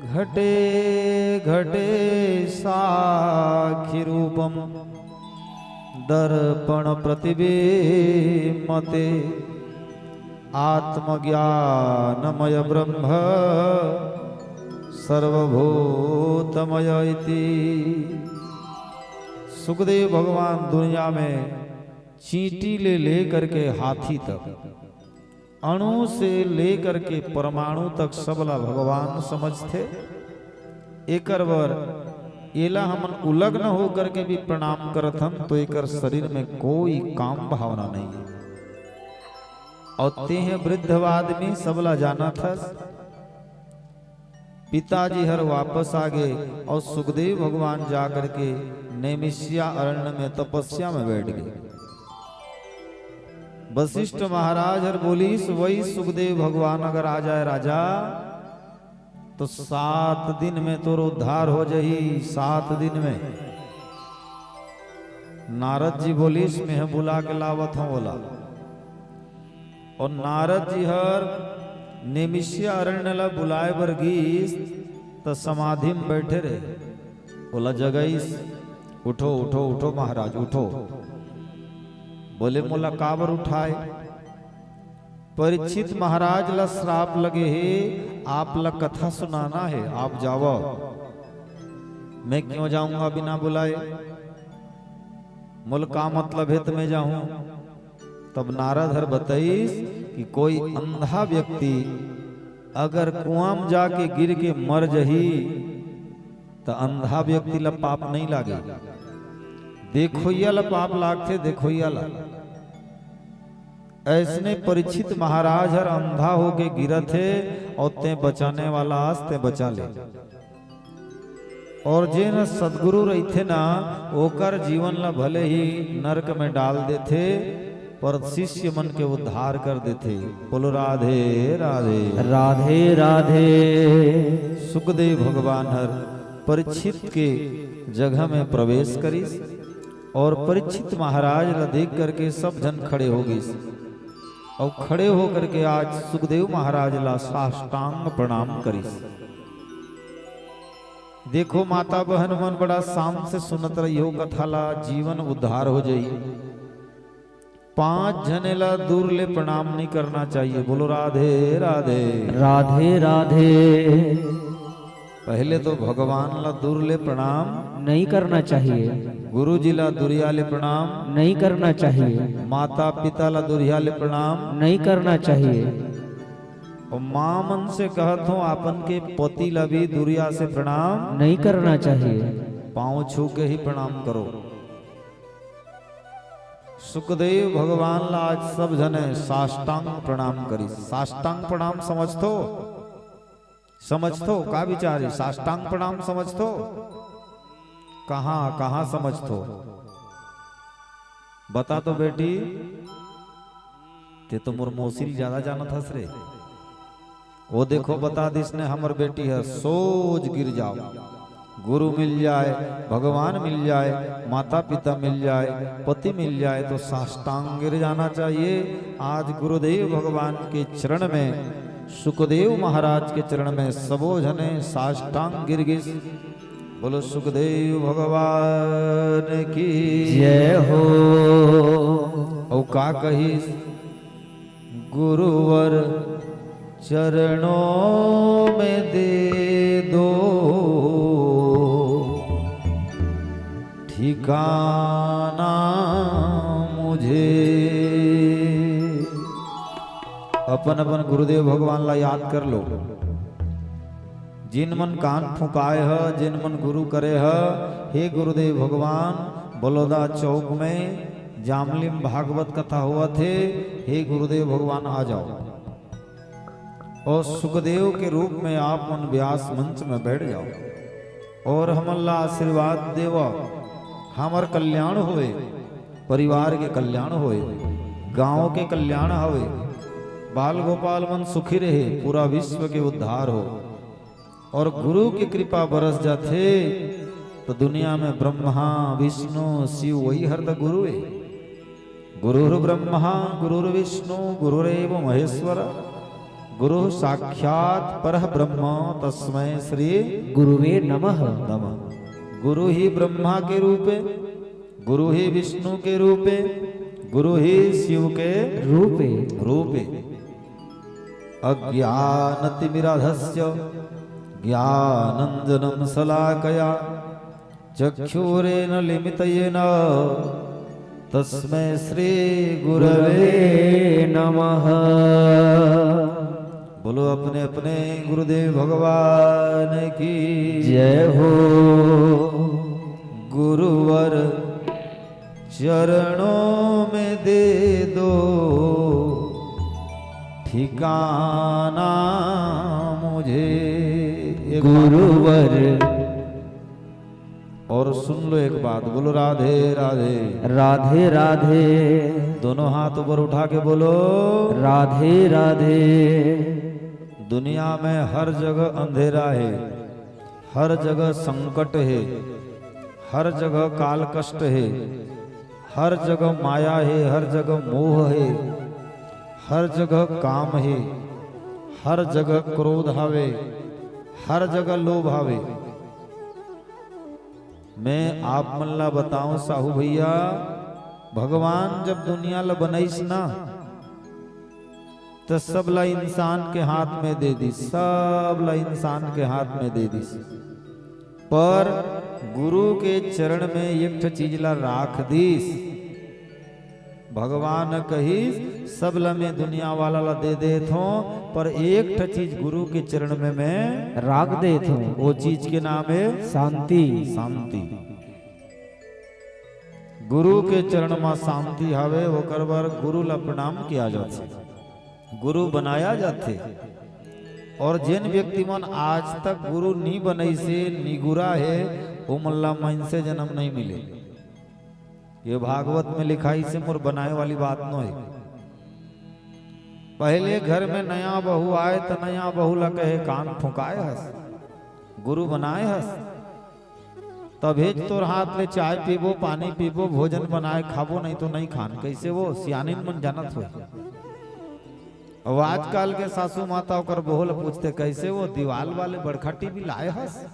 घटे घटे साक्षी रूपम दर्पण प्रतिबिंबते। आत्मज्ञानमय ब्रह्म सर्वभूतमय इति। सुखदेव भगवान दुनिया में चींटी ले लेकर के हाथी तक, अणु से लेकर के परमाणु तक सबला भगवान समझथे। एकर बर एला हमन उलग्न होकर के भी प्रणाम करत हन, तो एकर शरीर में कोई काम भावना नहीं है। अउ तेह वृद्ध आदमी सबला जानत हस, पिताजी हर वापस आ गे अउ सुखदेव भगवान जा करके नैमिषिया अरण्य में तपस्या में बैठ गे। वशिष्ठ महाराज हर बोलिस, "वही सुखदेव भगवान अगर आ जाए राजा, तो सात दिन में तोर उद्धार हो जाही, सात दिन में।" नारद जी बोलिस, "मैं बुला के लावत हूँ ओला।" अउ नारद जी हर नैमिषिया अरण्य ला बुलाए बर गीस, त समाधि में बैठे रहे। ओला जगाइस, "उठो, उठो, उठो महाराज, उठो।" बोले, "मोला काबर उठाए?" "परीक्षित महाराज ला श्राप लगे हे, आप ला कथा सुनाना हे, आप जावव।" "मैं क्यों जाऊंगा बिना बुलाए? मोला का मतलब हे त मैं जाहूं?" तब नारद हर बताइस कि कोई अंधा व्यक्ति अगर कुआं में जाके गिर के मर जही, त अंधा व्यक्ति ला पाप नहीं लागे, देखोइया ला पाप लागथे, देखोइया ला। अइसने परीक्षित महाराज हर अंधा होके गिरत हे अउ तें बचाने वाला अस, तें बचा ले। अउ जेन सद्गुरु रहिथे ना, ओकर जीवन ला भले ही नरक में डाल देथे, पर शिष्य मन के उद्धार कर देथे। बोलो राधे राधे। राधे राधे। सुखदेव भगवान हर परीक्षित के जगह में प्रवेश करिस और परीक्षित महाराज ला देख करके सब झन खड़े हो गइस। और खड़े होकर के आज सुखदेव महाराज ला साष्टांग प्रणाम करिस। देखो माता बहन मन, बड़ा शाम से सुनत रहियो कथा ला, जीवन उद्धार हो जाई। पांच झने ला दूर ले प्रणाम नहीं करना चाहिए। बोलो राधे राधे। राधे राधे। पहले तो भगवान ला दूर ले प्रणाम, नहीं करना चाहिए। गुरु जी ला दुरिया ले प्रणाम, नहीं करना चाहिए। माता पिता ला दुरिया ले प्रणाम, नहीं करना चाहिए। और माँ मन से कहत हूँ, आपन के पति ला भी दुरिया से प्रणाम, नहीं करना चाहिए। पाँव छू के ही प्रणाम करो। सुखदेव भगवान ला आज सब झने साष्टांग प्रणाम करिस। साष्टांग प्रणाम समझथो? समझथो? का विचार हे? साष्टांग प्रणाम समझथो? कहाँ, कहाँ समझथो? बता तो बेटी, ते तो मोर मौसी ल ज्यादा जानत हस रे। ओ देखो, बता दिस ने हमर बेटी ह, सोज गिर जाव। गुरु मिल जाए, भगवान मिल जाए, माता पिता मिल जाए, पति मिल जाए, तो साष्टांग गिर जाना चाहिए। आज गुरुदेव भगवान के चरण में, सुखदेव महाराज के चरण में सबो झने साष्टांग गिर गिस। बोलो सुखदेव भगवान की जय हो। अउ का कहिस, गुरुवर चरणों में दे दो ठिकाना मुझे। अपन अपन गुरुदेव भगवान ला याद कर लो। जिन मन कान फुकाए ह, जिन मन गुरु करे ह, हे गुरुदेव भगवान, बलौदा चौक में जामलिम भागवत कथा होवत हे, हे गुरुदेव भगवान आ जाओ। और सुखदेव के रूप में आप मन व्यास मंच में बैठ जाओ और हमन ला आशीर्वाद देवा, हमर कल्याण होए, परिवार के कल्याण होए, गांव के कल्याण होए, बाल गोपाल मन सुखी रहे, पूरा विश्व के उद्धार हो। और गुरु की कृपा बरस जाथे तो दुनिया में ब्रह्मा, विष्णु, शिव, वही हर त गुरु हे। गुरुर्ब्रह्मा गुरुर्विष्णु गुरुरेव महेश्वर, गुरु साक्षात पर ब्रह्म तस्मै श्री गुरुवे नमः। नमः। गुरु ही ब्रह्मा के रूप हे, गुरु ही विष्णु के रूप हे, गुरु ही शिव के रूपे रूप हे। अज्ञानतिमिराधस्य ज्ञानंजनं शलाकया चक्षुरेन लिमितयेन तस्मै श्री गुरवे। गुरवे नमः। बोलो अपने अपने गुरुदेव भगवान की जय हो। गुरुवर चरणों में दे दो ठिकाना मुझे। एक गुरुवर और सुन लो एक बात, बोलो राधे राधे। राधे राधे। दोनों हाथ ऊपर उठा के बोलो। राधे राधे। दुनिया में हर जगह अंधेरा हे, हर जगह संकट हे, हर जगह काल कष्ट हे, हर जगह माया हे, हर जगह मोह हे, हर जगह काम हे, हर जगह क्रोध हावे, हर जगह लोभ हावे। मैं आप मन ला बताऊं साहू भैया, भगवान जब दुनिया ला बनाइस ना, त सबला इंसान के हाथ में दे दिस, सबला इंसान के हाथ में दे दिस। पर गुरु के चरण में एक ठो चीज ला राख दिस। भगवान कहिस, सबला मैं दुनिया वाला ला दे देत हों, पर एक ठो चीज गुरु के चरण में मैं राख देत हों। वो चीज के नाम हे शांति। शांति। गुरु के चरण म शांति हावे, ओकर बर गुरु ला प्रणाम किया जाथे, गुरु बनाया जाथे। और जेन व्यक्ति मन आज तक गुरु नी बनइसे, निगुरा हे, ओमन ला मइनसे जन्म नहीं मिले। ये भागवत में लिखाइसे, मोर बनाए वाली बात नोहे। पहले घर में नया बहू आए त नया बहू ला कहे, "कान फुकाए हस, गुरु बनाए हस, तभेच तोर हाथ ले चाय पीबो, पानी पीबो, भोजन बनाए खाबो, नहीं तो नहीं खान।" कैसे वो सियानिन मन जानत होय। अब आजकल के सासू माता ओकर बहू ल पूछथे, "कैसे वो दीवाल वाले बड़का टीवी लाए हस?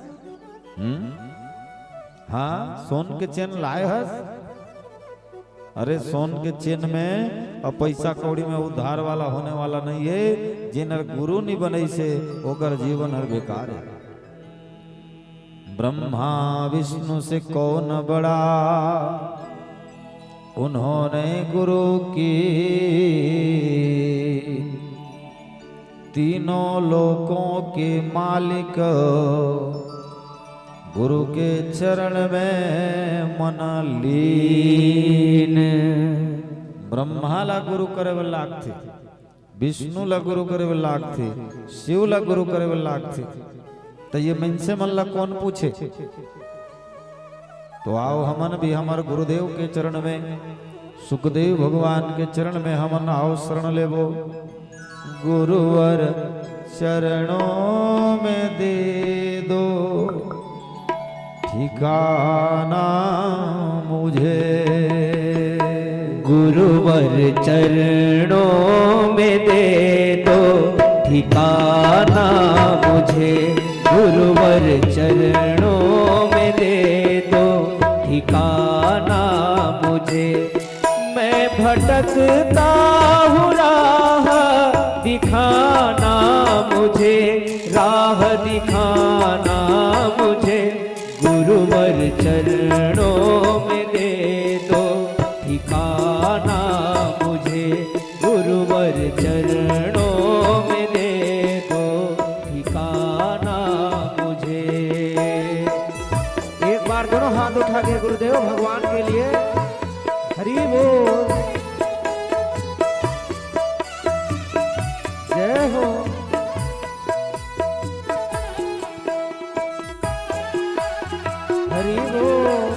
हम्म? हाँ, सोन के चेन लाए हस?" अरे, सोन के चेन में अउ पैसा कौड़ी में उधार वाला होने वाला नहीं है। जेन हर गुरु नहीं बनइसे, ओकर जीवन हर बेकार है। ब्रह्मा विष्णु से कौन बड़ा, उन्होंने गुरु की, तीनों लोकों के मालिक, गुरु के चरण में मन लीन। ब्रह्मा ला गुरु करे बर लागथे, विष्णु ला गुरु करे बर लागथे, शिव ला गुरु करे बर लागथे। त ये मनसे मन ला कौन पूछे? तो आओ, हमन भी हमर गुरुदेव के चरण में, सुखदेव भगवान के चरण में हमन आओ शरण लेबो। गुरुवर चरणों में दे दो ठिकाना मुझे। गुरुवर चरणों में दे दो ठिकाना मुझे, गुरुवर चरणों में दे दो ठिकाना मुझे। मैं भटकता हूँ, राह दिखाना मुझे, राह दिखाना मुझे, गुरुवर चरणों में दे दो ठिकाना मुझे, गुरुवर चरणों में दे दो ठिकाना मुझे। एक बार दोनों हाथ उठा के गुरुदेव भगवान के लिए हरि बोल। जय हो। हरि बोल।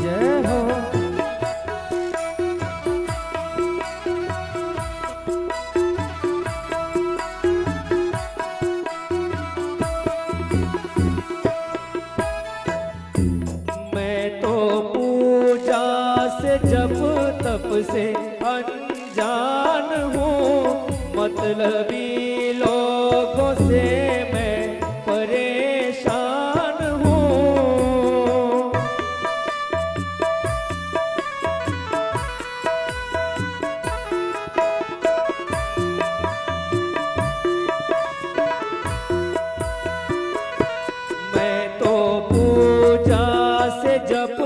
जय हो। मैं तो पूजा से, जप तप से अनजान हूँ, मतलबी लोगों से मैं परेशान हूँ। मैं तो पूजा से, जप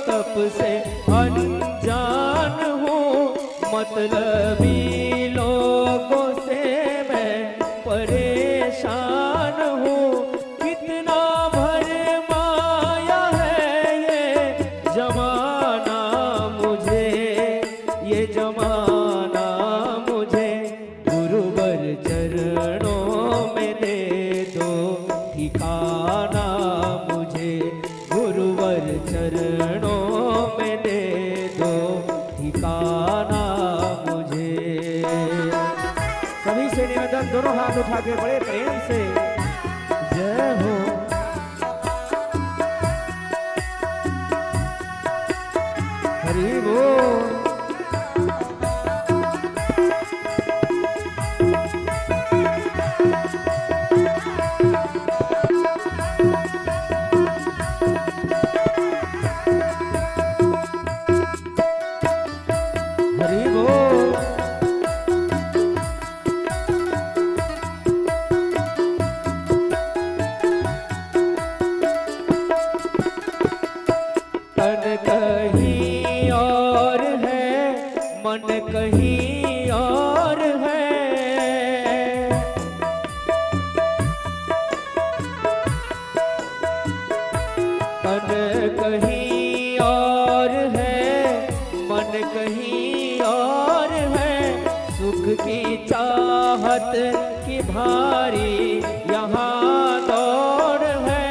तप से अनजान हूँ, मतलबी लोगों से मैं परेशान हूँ। कितना भरमाया है ये जमाना मुझे, ये जमाना मुझे। गुरुवर चरणों में दे दो ठिकाना मुझे, गुरुवर चरणों में दे दो ठिकाना मुझे। सभी से निवेदन, दोनों हाथ उठा के बड़े प्रेम से जय हो। हरि बोल। हरि बोल। तन कहीं और है, मन कहीं और है। तन कहीं और है, मन कहीं और है। सुख की चाह की भारी यहाँ दौड़ है।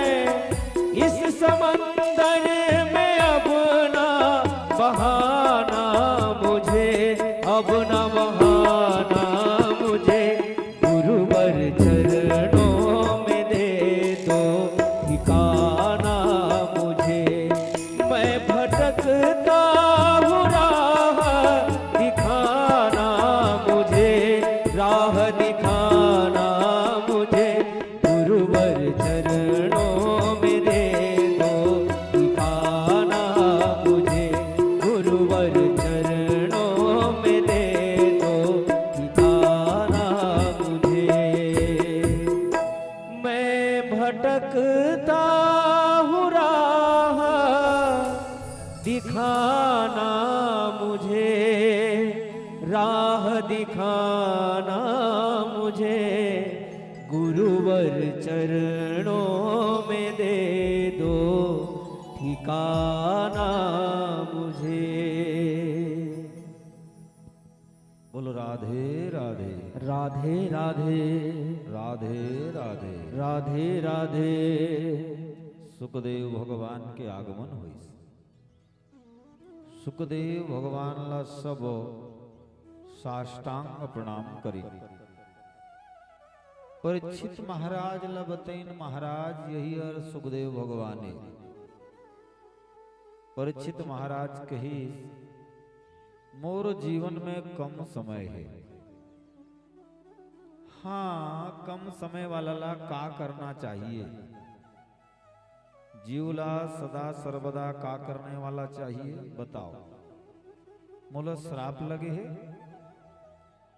इस समंदर में अब ना बहाना मुझे, अब ना बहाना मुझे। गुरुवर चरणों में दे दो ठिकाना मुझे। मैं भटकता हूँ, राह दिखाना मुझे, राह दिखाना मुझे। गुरुवर चरणों में दे दो ठिकाना मुझे, गुरुवर चरणों में दे दो ठिकाना मुझे। मैं भटकता हूँ, राह दिखाना मुझे, राह दिखाना मुझे। गुरुवर चरणों में दे दो ठिकाना मुझे। बोलो राधे राधे। राधे राधे। राधे राधे। राधे राधे। सुखदेव भगवान के आगमन होइस। सुखदेव भगवान ला सब साष्टांग प्रणाम करिन। परीक्षित महाराज ला बतइन, महाराज, यही हर सुखदेव भगवान हे। परीक्षित महाराज कहिस, मोर जीवन में कम समय हे। हाँ, कम समय वाला ला का करना चाहिए? जीव ला सदा सर्वदा का करने वाला चाहिए, बताओ। मोला श्राप लगे हे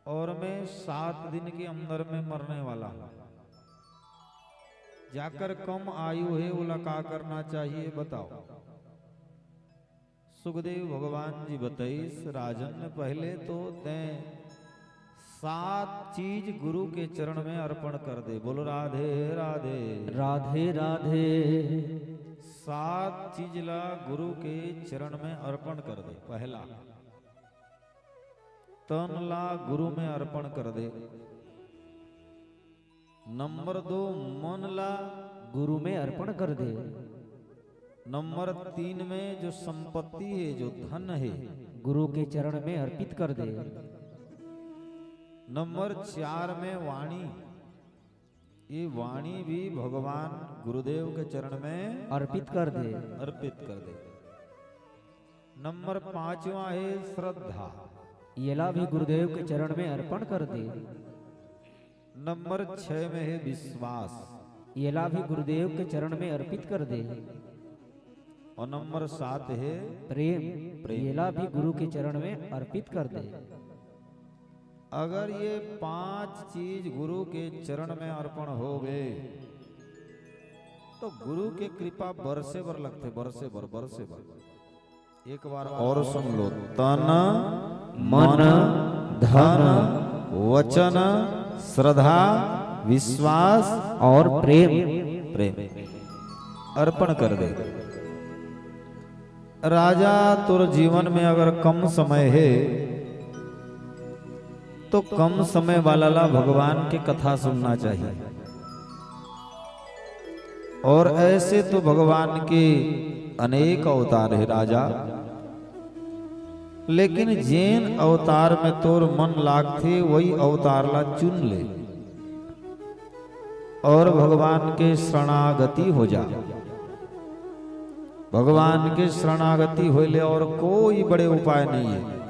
और मैं सात दिन के अंदर में मरने वाला हूँ। जाकर कम आयु हे, ओला का करना चाहिए, बताओ। सुखदेव भगवान जी बताइस, राजन, पहले तो तैं सात चीज गुरु के चरण में अर्पण कर दे। बोलो राधे राधे। राधे राधे। सात चीज ला गुरु के चरण में अर्पण कर दे। पहला, तन ला गुरु में अर्पण कर दे। नंबर दो, मन ला गुरु में अर्पण कर दे। नंबर तीन में जो संपत्ति हे, जो धन हे, गुरु के चरण में अर्पित कर दे। नंबर चार में वाणी, ये वाणी भी भगवान गुरुदेव के चरण में अर्पित कर दे। अर्पित कर दे। नंबर पांचवा हे श्रद्धा। येला भी गुरुदेव के चरण में अर्पण कर दे। नंबर छह में हे विश्वास। येला भी गुरुदेव के चरण में अर्पित कर दे। और नंबर सात हे प्रेम। प्रेम। येला भी गुरु के चरण में अर्पित कर दे। अगर ये पांच चीज गुरु के चरण में अर्पण हो गए, तो गुरु के कृपा बरसे बर लगथे, बरसे बर, बरसे बर। एक बार और सुन लो, तन, मन, धन, वचन, श्रद्धा, विश्वास और प्रेम। प्रेम अर्पण कर दे। राजा, तोर जीवन में अगर कम समय हे, तो कम समय वाला ला भगवान के कथा सुनना चाहिए। और ऐसे तो भगवान के अनेक अवतार हे राजा, लेकिन जेन अवतार में तोर मन लागथे, वही अवतार ला चुन ले और भगवान के शरणागति हो जा। भगवान के शरणागति होए ले और कोई बड़े उपाय नहीं है।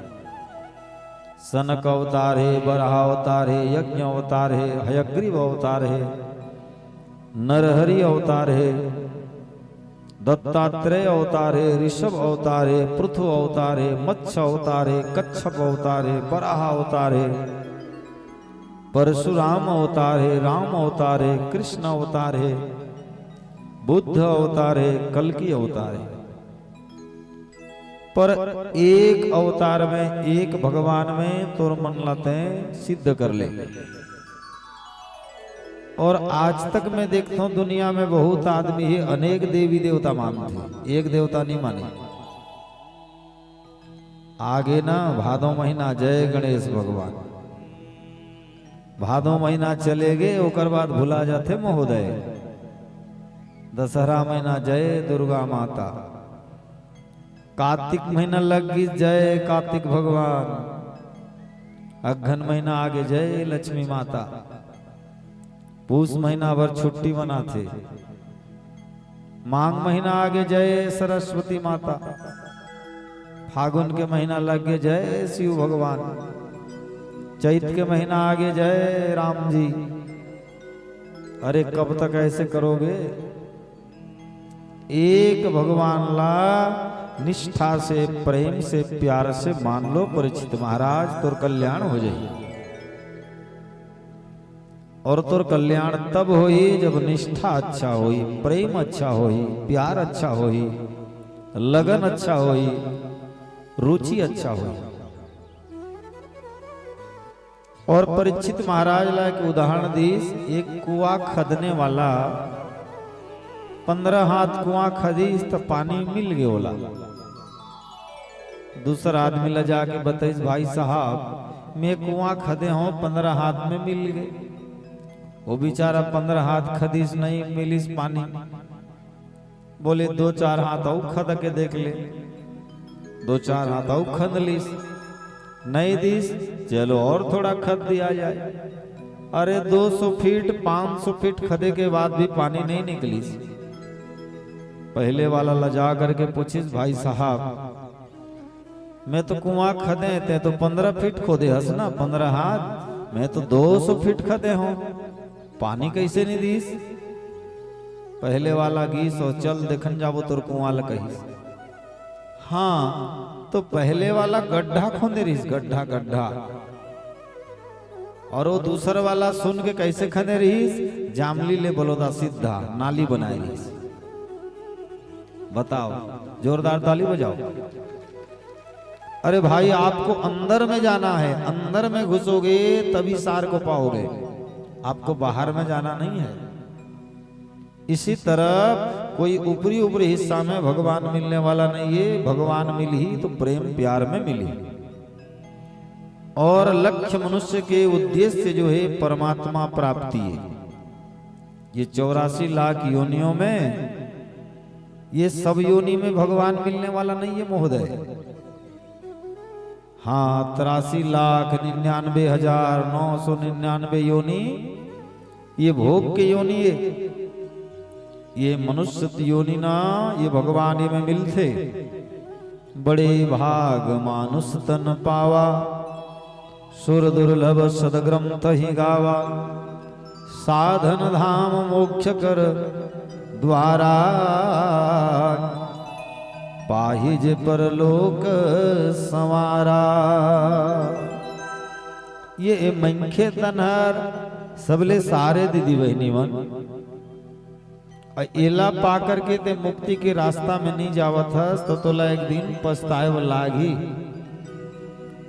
सनक अवतार हे, बराह अवतार हे, यज्ञ अवतार हे, हयग्रीव अवतार हे, नरहरि अवतार हे, दत्तात्रेय अवतार हे, ऋषभ अवतार हे, पृथु अवतार हे, मत्स्य अवतार हे, कच्छप अवतार हे, बराह अवतार हे, परशुराम अवतार हे, राम अवतार हे, कृष्ण अवतार हे, बुद्ध अवतार हे, कल्कि अवतार हे। पर एक अवतार में, एक भगवान में तोर मन ला तैं सिद्ध कर ले। और आज तक मैं देखता हूं, दुनिया में बहुत आदमी हे, अनेक देवी देवता मानथे, एक देवता नहीं माने। आगे ना भादो महीना, जय गणेश भगवान। भादो महीना चले गे, ओकर बाद भुला जाथे महोदय। दशहरा महीना, जय दुर्गा माता। कार्तिक महीना लग गिस, जय कार्तिक भगवान। अगहन महीना आगे, जय लक्ष्मी माता। पूस महीना भर छुट्टी मनाथे। माघ महीना आगे, जय सरस्वती माता। फागुन के महीना लग गे, जय शिव भगवान। चैत के महीना आगे, जय राम जी। अरे, कब तक ऐसे करोगे? एक भगवान ला निष्ठा से, प्रेम से, प्यार से मान लो परीक्षित महाराज, तोर कल्याण हो जाही। और तोर कल्याण तब होही जब निष्ठा अच्छा होही, प्रेम अच्छा होही, प्यार अच्छा होही, लगन अच्छा होही, रुचि अच्छा होही। और परीक्षित महाराज ला एक उदाहरण दीस, एक कुआं खदने वाला पंद्रह हाथ कुआं खदीस त पानी मिल गे ओला। दूसर आदमी ला जाके बताइस, "भाई साहब, मैं कुआं खदे हूँ, पंद्रह हाथ में मिल गे।" वो बेचारा पंद्रह हाथ खदीस, नहीं मिलिस पानी। बोले, "दो चार हाथ अउ खद के देख ले।" दो चार हाथ अउ खद लिस, नहीं दिस, चलो और थोड़ा खद दिया जाए। अरे, दो सौ फीट, पाँच सौ फीट खदे के बाद भी पानी नहीं निकलिस। पहले वाला लजा करके पूछिस, "भाई साहब, मैं तो कुआं खदे, तैं तो पंद्रह फीट खोदे हस ना, पंद्रह हाथ, मैं तो दो सौ फीट खदे हूँ, पानी कैसे नहीं दीस?" पहले वाला गीस और चल देखन जाबो तोर कुआं ल कहिस। हाँ, तो पहले वाला गड्ढा खोदे रहिस, गड्ढा, गड्ढा। और वो दूसर वाला सुन के कैसे खदे रहिस, जामली ले बलोदा सीधा नाली बनाए रहिस। बताओ, जोरदार ताली बजाओ। अरे भाई, आपको अंदर में जाना है, अंदर में घुसोगे तभी सार को पाओगे, आपको बाहर में जाना नहीं है। इसी तरह कोई ऊपरी ऊपरी हिस्सा में भगवान मिलने वाला नहीं है। भगवान मिलही तो प्रेम प्यार में मिलही। और लक्ष्य मनुष्य के उद्देश्य जो है परमात्मा प्राप्ति है। ये चौरासी लाख योनियों में ये सब योनि में भगवान मिलने वाला नहीं है महोदय। हाँ, तिरासी लाख निन्यानवे हजार नौ सौ निन्यानवे योनि ये भोग के योनि है। ये मनुष्य योनि ना, ये भगवान ये में मिलथे। बड़े भाग मानुष तन पावा, सुर दुर्लभ सदग्रंथ ही गावा। साधन धाम मोक्ष कर द्वारा, पाहि जे परलोक संवारा। ये ए मनखे तन हर सबले सारे दीदी बहिनी मन। अउ एला पा करके ते मुक्ति के रास्ता में नहीं जावत हस, तो तोला एक दिन पछताए बर लागही।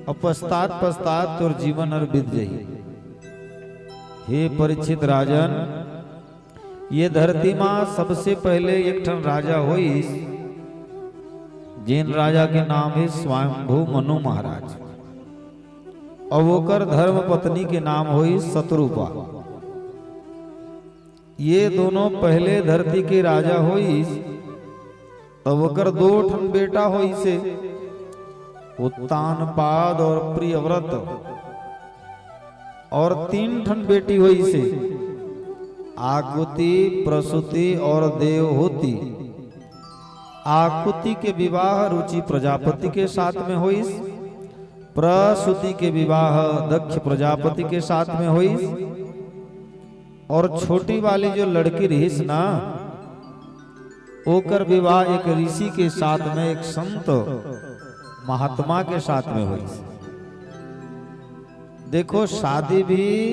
अउ पछतात पछतात तोर जीवन हर बीत जाही। हे परीक्षित राजन, ये धरती मा सबसे पहले एक ठन राजा होइस, जेन राजा के नाम हे स्वयंभू मनु महाराज, अउ ओकर धर्म पत्नी के नाम होइस शतरूपा। ये दोनों पहले धरती के राजा होइस, तब ओकर दो ठन बेटा होइस हे, उत्तानपाद और प्रियव्रत। और तीन ठन बेटी होइस हे, आकुति, प्रसूति और देवहूति। आकुति के विवाह रुचि प्रजापति के साथ में होइस, प्रसूति के विवाह दक्ष प्रजापति के साथ में होइस, और छोटी वाली जो लड़की रहिस ना, ओकर विवाह एक ऋषि के साथ में, एक संत महात्मा के साथ में होइस। देखो, शादी भी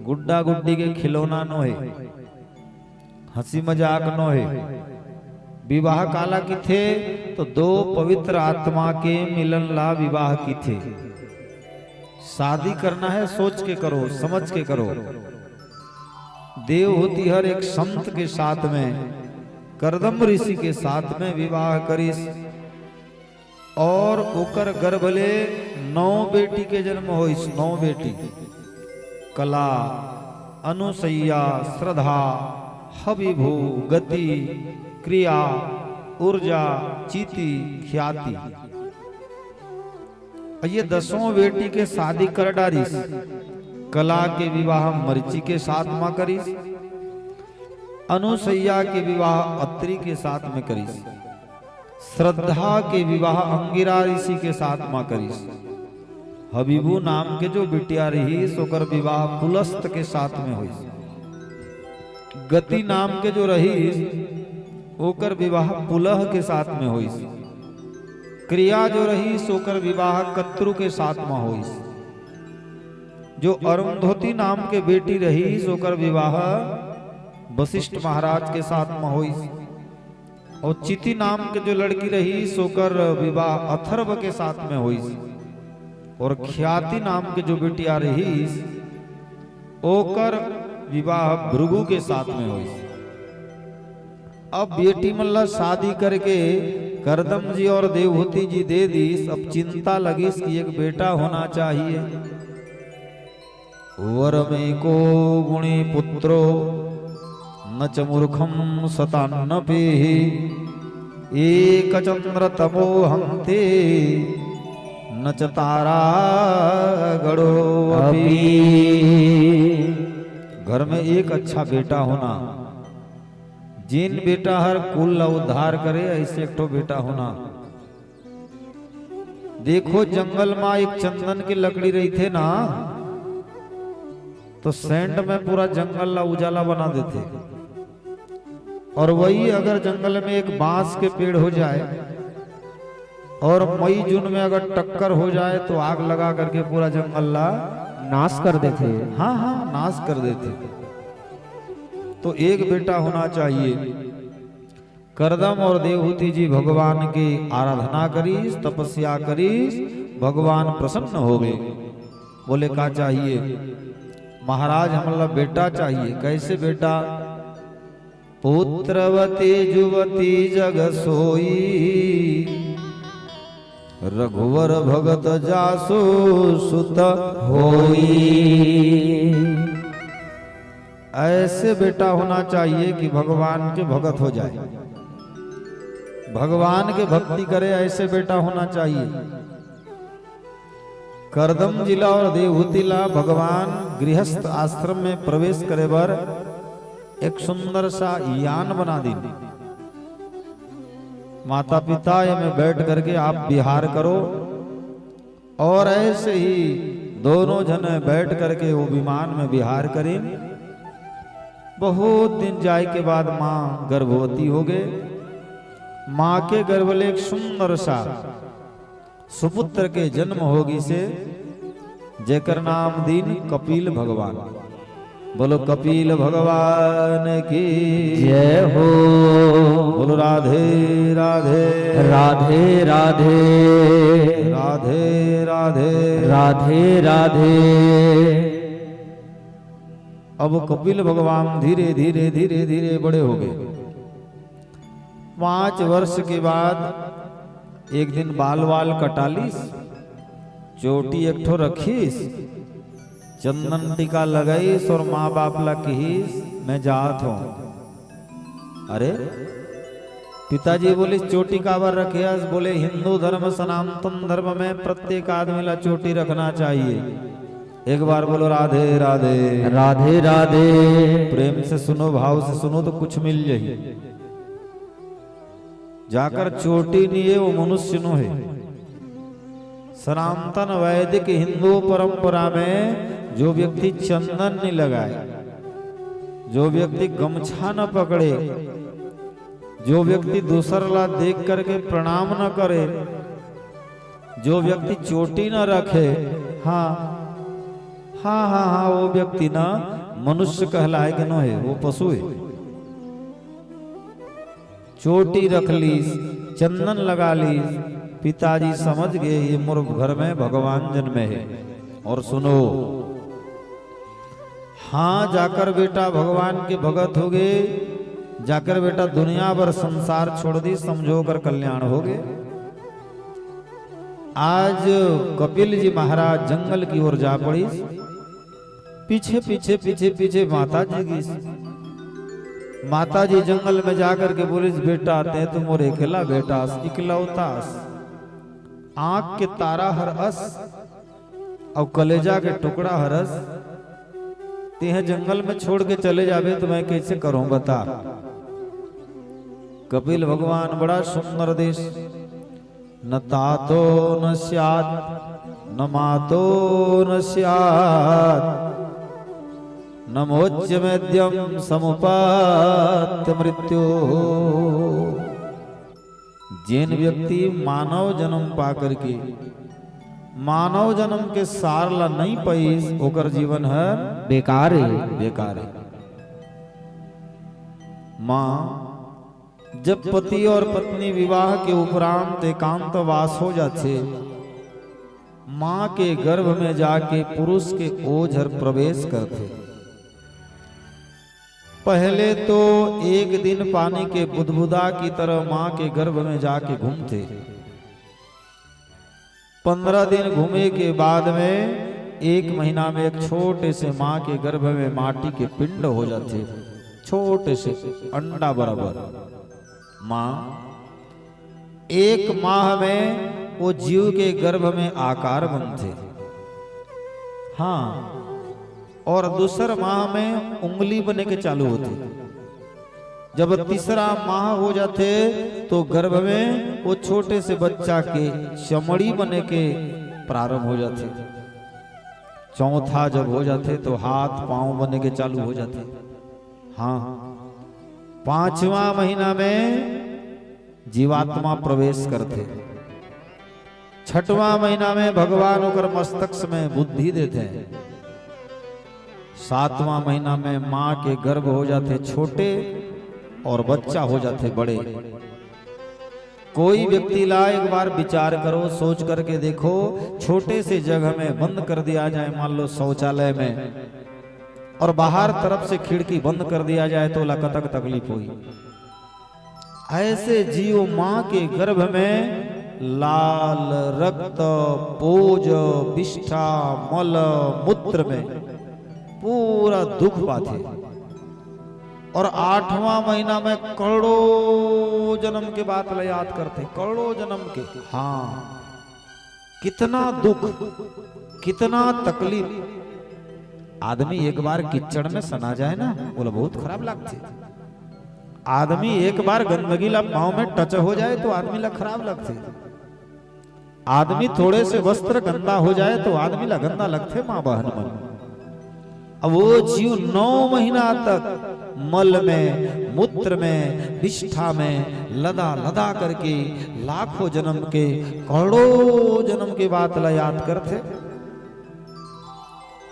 गुड्डा गुड्डी के खिलौना नोहे, हंसी मजाक नोहे। विवाह काला किथे? तो दो पवित्र आत्मा के मिलन ला विवाह किथे। शादी करना है, सोच के करो, समझ के करो। देवहूति हर एक संत के साथ में, कर्दम ऋषि के साथ में विवाह करिस और ओकर गर्भ ले नौ बेटी के जन्म होइस, नौ बेटी। कला, अनुसैया, श्रद्धा, हविभू, गति, क्रिया, ऊर्जा, चिति, ख्याति। ये दसों बेटी के शादी कर डारिस। कला के विवाह मरिचि के साथ म करिस, अनुसैया के विवाह अत्रि के साथ में करिस, श्रद्धा के विवाह अंगिरा ऋषि के साथ म करिस। हबीबू नाम के जो बिटिया रहिस, ओकर विवाह पुलस्त के साथ में होइस। गति नाम के जो रहिस, ओकर विवाह पुलह के साथ में होइस। क्रिया जो रहिस, ओकर विवाह कत्रु के साथ में होइस। जो अरुंधति नाम के बेटी रहिस, ओकर विवाह वशिष्ठ महाराज के साथ में होइस। और चिति नाम के जो लड़की रहिस, ओकर विवाह अथर्व के साथ में होइस। और ख्याति नाम के जो बिटिया रहिस, ओकर विवाह भृगु के साथ में होइस। अब बेटी मन ला शादी करके करदम जी और देवहूति जी दे दिस। अब चिंता लगिस कि एक बेटा होना चाहिए। वरमेको गुणी पुत्रो न च मूर्खं सतान्नपेः। एकचन्द्रतमोहन्ते न च तारागणोऽपि। घर में एक अच्छा बेटा होना, जेन बेटा हर कुल ला उद्धार करे, ऐसे एक ठो बेटा होना। देखो, जंगल मा एक चंदन के लकड़ी रहिथे ना, तो सेंट में पूरा जंगल ला उजाला बना देथे। और वही अगर जंगल में एक बांस के पेड़ हो जाए और मई जून में अगर टक्कर हो जाए, तो आग लगा करके पूरा जंगल ला नाश कर देथे। हाँ, हाँ, नाश कर देथे। तो एक बेटा होना चाहिए। करदम और देवहूति जी भगवान के आराधना करिस, तपस्या करिस, भगवान प्रसन्न हो गए। बोले, "का चाहिए?" "महाराज, हमला बेटा चाहिए।" "कैसे बेटा?" "पुत्रवती जुवती जग सोई, रघुवर भगत जासु सुत होई।" ऐसे बेटा होना चाहिए कि भगवान के भगत हो जाए, भगवान के भक्ति करे, ऐसे बेटा होना चाहिए। करदम जी ला और देवहूति ला भगवान गृहस्थ आश्रम में प्रवेश करे बर एक सुंदर सा यान बना दीन। "माता पिता, ये में बैठ करके आप विहार करो।" और ऐसे ही दोनों जने बैठ करके वो विमान में विहार करिन। बहुत दिन जाए के बाद माँ गर्भवती हो गए। माँ के गर्भ ले एक सुंदर सा सुपुत्र के जन्म हो गिसे, जेकर नाम दीन कपिल भगवान। बोलो कपिल भगवान की जय हो। बोलो राधे राधे। राधे राधे। राधे राधे। राधे राधे। अब कपिल भगवान धीरे धीरे, धीरे धीरे बड़े हो गए। पाँच वर्ष के बाद एक दिन बाल वाल कटालिस, चोटी एक ठो रखिस, चंदन टीका लगाइस और माँ बाप ला किहिस, "मैं जात हूँ।" अरे, पिताजी बोलिस, "चोटी काबर रखे हस?" बोले, "हिंदू धर्म, सनातन धर्म में प्रत्येक आदमी ला चोटी रखना चाहिए।" एक बार बोलो, "राधे राधे।" राधे राधे। प्रेम से सुनो, भाव से सुनो तो कुछ मिल जाही। जाकर चोटी नहीं है, वो मनुष्य नो है। सनातन वैदिक हिंदू परंपरा में जो व्यक्ति चंदन नहीं लगाए, जो व्यक्ति गमछा न पकड़े, जो व्यक्ति दूसर ला देख करके प्रणाम न करे, जो व्यक्ति चोटी न रखे, हाँ, हाँ, हाँ, हाँ, वो व्यक्ति ना मनुष्य कहलाए के नो है, वो पशु है। चोटी रख लीस, चंदन लगा लीस, पिताजी समझ गए, ये मोर घर में भगवान जन्मे है। और सुनो, हाँ, जाकर बेटा भगवान के भगत हो गए, जाकर बेटा दुनिया भर संसार छोड़ दी, समझो कर कल्याण हो गए। आज कपिल जी महाराज जंगल की ओर जा पड़िस। पीछे पीछे पीछे पीछे माता जी गिस। माता जी जंगल में जाकर के बोलिस, "बेटा, तैं तो मोर एकला बेटा अस, इकलौता अस, आंख के तारा हर अस, अउ कलेजा के टुकड़ा हर अस, तेंह जंगल में छोड़ के चले जाबे तो मैं कैसे करूं, बता।" कपिल भगवान बड़ा सुंदर देस, "न तातो न स्यात्, न मातो न स्यात्, न मोच्यमेद्यं समुपात्त मृत्यु।" जेन व्यक्ति मानव जन्म पा करके मानव जन्म के सार ला नहीं पाइस, ओकर जीवन हर बेकार हे। बेकार हे। माँ, जब पति और पत्नी विवाह के उपरांत एकांतवास हो जाथे, माँ के गर्भ में जाके पुरुष के ओझ हर प्रवेश करथे। पहले तो एक दिन पानी के बुदबुदा की तरह माँ के गर्भ में जाके घूमथे। पन्द्रह दिन घूमे के बाद में एक महीना में एक छोटे से माँ के गर्भ में माटी के पिंड हो जाथे, छोटे से अंडा बराबर। माँ, एक माह में वो जीव के गर्भ में आकार बनथे। हाँ, और दूसर माह में उंगली बने के चालू होथे। जब तीसरा माह हो जाथे तो गर्भ में वो छोटे से बच्चा के चमड़ी बने के प्रारंभ हो जाथे। चौथा जब हो जाथे तो हाथ पांव बने के चालू हो जाथे। हाँ, पांचवा महीना में जीवात्मा प्रवेश करथे। छठवां महीना में भगवान ओकर मस्तक में बुद्धि देथे। सातवां महीना में माँ के गर्भ हो जाथे छोटे और बच्चा हो जाथे बड़े। कोई व्यक्ति ला एक बार विचार करो, सोच करके देखो, छोटे से जगह में बंद कर दिया जाए, मान लो शौचालय में, और बाहर तरफ से खिड़की बंद कर दिया जाए तो ओला कतक तकलीफ होही। ऐसे जीव माँ के गर्भ में लाल रक्त, पोज, विष्ठा, मल, मूत्र में पूरा दुख पाथे। और आठवां महीना में करोड़ों जन्म के बात ला याद करथे, करोड़ों जन्म के। हाँ, कितना दुख, कितना तकलीफ। आदमी एक बार कीचड़ में सना जाए ना, ओला बहुत खराब लगथे। आदमी एक बार गंदगी ला पाँव में टच हो जाए तो आदमी ला खराब लगथे। आदमी थोड़े से वस्त्र गंदा हो जाए तो आदमी ला गंदा लगथे, माँ बहन मन। अब वो जीव नौ महीना तक मल में, मूत्र में, विष्ठा में लदा लदा करके लाखों जन्म के, करोड़ों जन्म के बात ला याद करथे।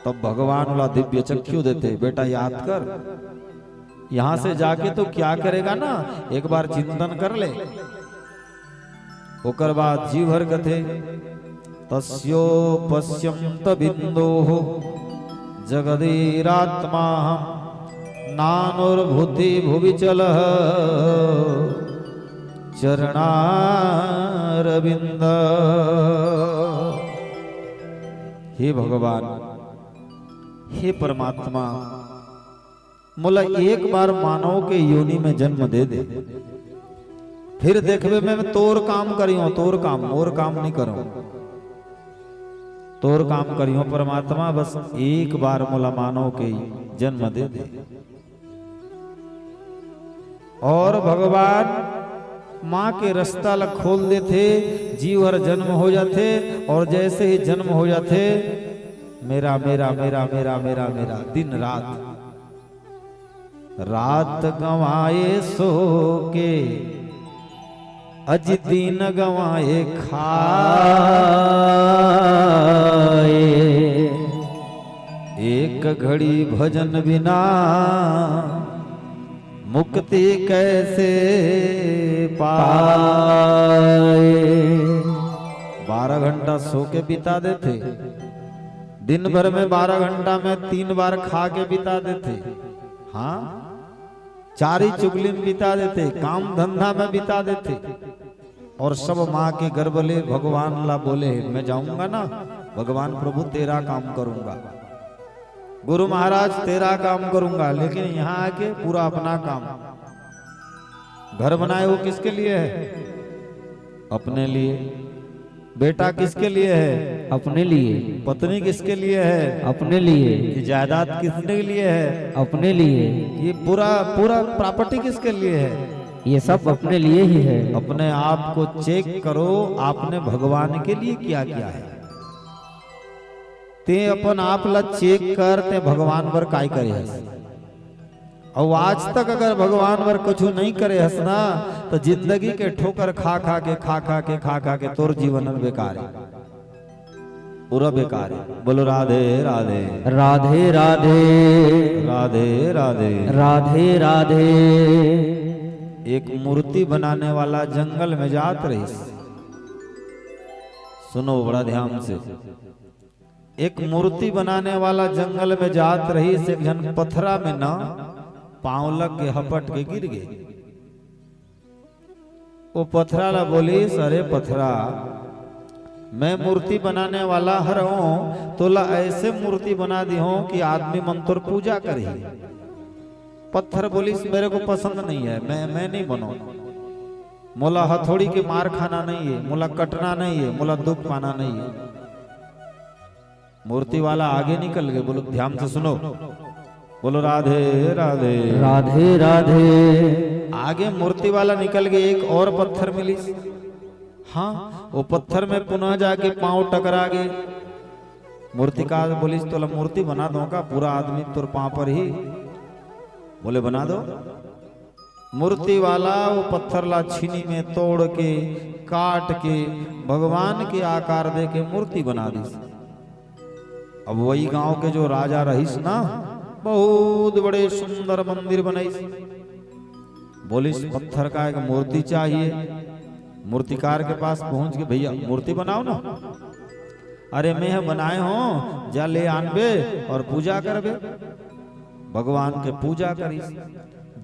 तब भगवान ओला दिव्य चक्षु देथे, "बेटा, याद कर, यहाँ से जाके तो क्या करेगा ना, एक बार चिंतन कर ले।" ओकर बाद जीव हर कथे, "तस्योपस्यंत बिंदोः जगदीरात्माहं नानुर्भूति भुवि चलः चरणारविंद।" हे भगवान, हे परमात्मा, मोला एक बार मानव के योनि में जन्म दे दे, फिर देखबे मैं तोर काम करियो, तोर काम, मोर काम नहीं करो, तोर काम करियो परमात्मा, बस एक बार मोला मानव के जन्म दे दे। और भगवान माँ के रास्ता ला खोल देथे, जीव हर जन्म हो जाथे, और जैसे ही जन्म हो जाथे, मेरा, मेरा, मेरा, मेरा, मेरा, मेरा, दिन रात, रात गंवाए सो के, अज दिन गंवाए खाए। एक घड़ी भजन बिना मुक्ति कैसे पाए। बारह घंटा सो के बिता देथे, दिन भर में बारह घंटा में तीन बार खा के बिता देथे, हाँ, चारी चुगली में बिता देथे, काम धंधा में बिता देथे, और सब माँ के गर्भ ले भगवान ला बोले, "मैं जाऊंगा ना भगवान प्रभु, तेरा काम करूंगा।" गुरु महाराज, तेरा काम करूंगा, लेकिन यहाँ आके पूरा अपना काम। घर बनाए वो किसके लिए है? अपने लिए। बेटा किसके लिए है? अपने लिए। पत्नी किसके लिए है? अपने लिए। ये जायदाद किसके लिए है? अपने लिए। ये पूरा, पूरा प्रॉपर्टी किसके लिए है? ये सब अपने लिए ही है। अपने आप को चेक करो, आपने भगवान के लिए क्या किया है। ते अपन आप ला चेक कर, ते भगवान बर काय करे हस। अउ आज तक अगर भगवान बर कुछु नहीं करे हस ना, तो जिंदगी के ठोकर खा खा के, खा खा के, खा खा के तोर जीवन बेकार है, पूरा बेकार है। बोलो राधे राधे। राधे राधे। राधे राधे। राधे राधे। एक मूर्ति बनाने वाला जंगल में जात रहिस। सुनो बड़ा ध्यान से। एक मूर्ति बनाने वाला जंगल में जात रहिस, एक झन पथरा में ना पांव लग के हपट के गिर गे। वो पथरा ला बोलिस, "अरे पथरा, मैं मूर्ति बनाने वाला हरंव, तोला ऐसे मूर्ति बना दिहंव कि आदमी मन तोर पूजा करही।" पत्थर बोलिस, "मेरे को पसंद नहीं है, मैं, मैं नहीं बनंव। मोला हथौड़ी के मार खाना नहीं है, मोला कटना नहीं है, मोला दुख पाना नहीं है।" मूर्ति वाला आगे निकल गे। बोलो, ध्यान से सुनो, बोलो राधे राधे। राधे राधे। आगे मूर्ति वाला निकल गे, एक और पत्थर मिलिस। हाँ, वो पत्थर में पुनः जाके पांव टकरा गे। मूर्तिकार बोलिस, "तोला मूर्ति बना दंव का, पूरा आदमी तोर पांव परही?" बोले, "बना दो।" मूर्ति वाला वो पत्थर ला छीनी में तोड़ के, काट के, भगवान के आकार दे के मूर्ति बना दिस। अब वही गांव के जो राजा रहिस ना, बहुत बड़े सुंदर मंदिर बनाइस। बोलिस, "पत्थर का एक मूर्ति चाहिए।" मूर्तिकार के पास पहुंच के, "भैया, मूर्ति बनाओ ना।" "अरे, मैं बनाए हंव, जा ले आनबे और पूजा करबे।" भगवान के पूजा करिस।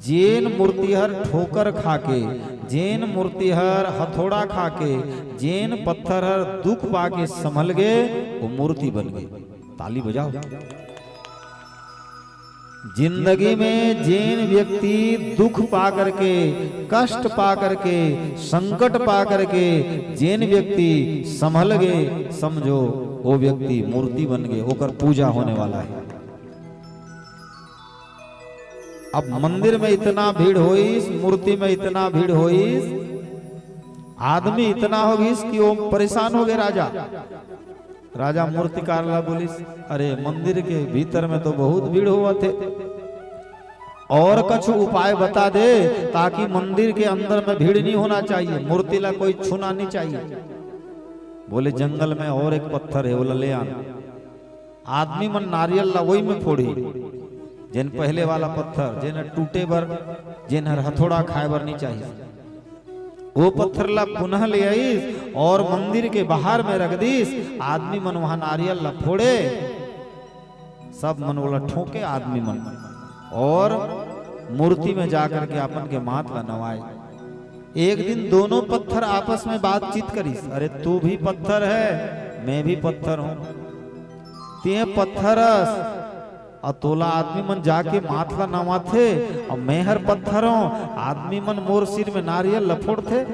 जेन मूर्ति हर ठोकर खा के, जेन मूर्ति हर हथौड़ा खा के, जेन पत्थर हर दुख पा के संभल गे, वो मूर्ति बन गे। ताली बजाओ। जिंदगी में जेन व्यक्ति दुख पा करके, कष्ट पा करके, संकट पा करके, जेन व्यक्ति संभल गे, समझो वो व्यक्ति मूर्ति बन गे, ओकर पूजा होने वाला है। अब मंदिर में इतना भीड़ होइस, मूर्ति में इतना भीड़ होइस, आदमी इतना हो गिस कि वो परेशान हो गे राजा। राजा मूर्तिकार ला बोलिस, "अरे, मंदिर के भीतर में तो बहुत भीड़ होवत हे, और कछु उपाय बता दे, ताकि मंदिर के अंदर में भीड़ नहीं होना चाहिए, मूर्ति ला कोई छूना नहीं चाहिए।" बोले, "जंगल में और एक पत्थर है, वो ला ले आना।" आदमी मन नारियल ला वही में फोड़ही, जेन पहले वाला पत्थर, जेन टूटे बर, जेन हर हथौड़ा खाए बर नहीं चाहिए। वो पत्थर ला पुनः ले आइस और मंदिर के बाहर में रख दिस। आदमी मन वहां नारियल ला फोड़े, सब मन ओला ठोके आदमी मन, और मूर्ति में जाकर के अपन के माथ ला नवाए। एक दिन दोनों पत्थर आपस में बातचीत करिस, "अरे, तू भी पत्थर है, मैं भी पत्थर हूं। तें पत्थर अस, अउ तोला आदमी मन जाके माथ ला नवाथे, अउ मैं हर पत्थर हूं, आदमी मन मोर सिर में नारियल ला फोड़थे।"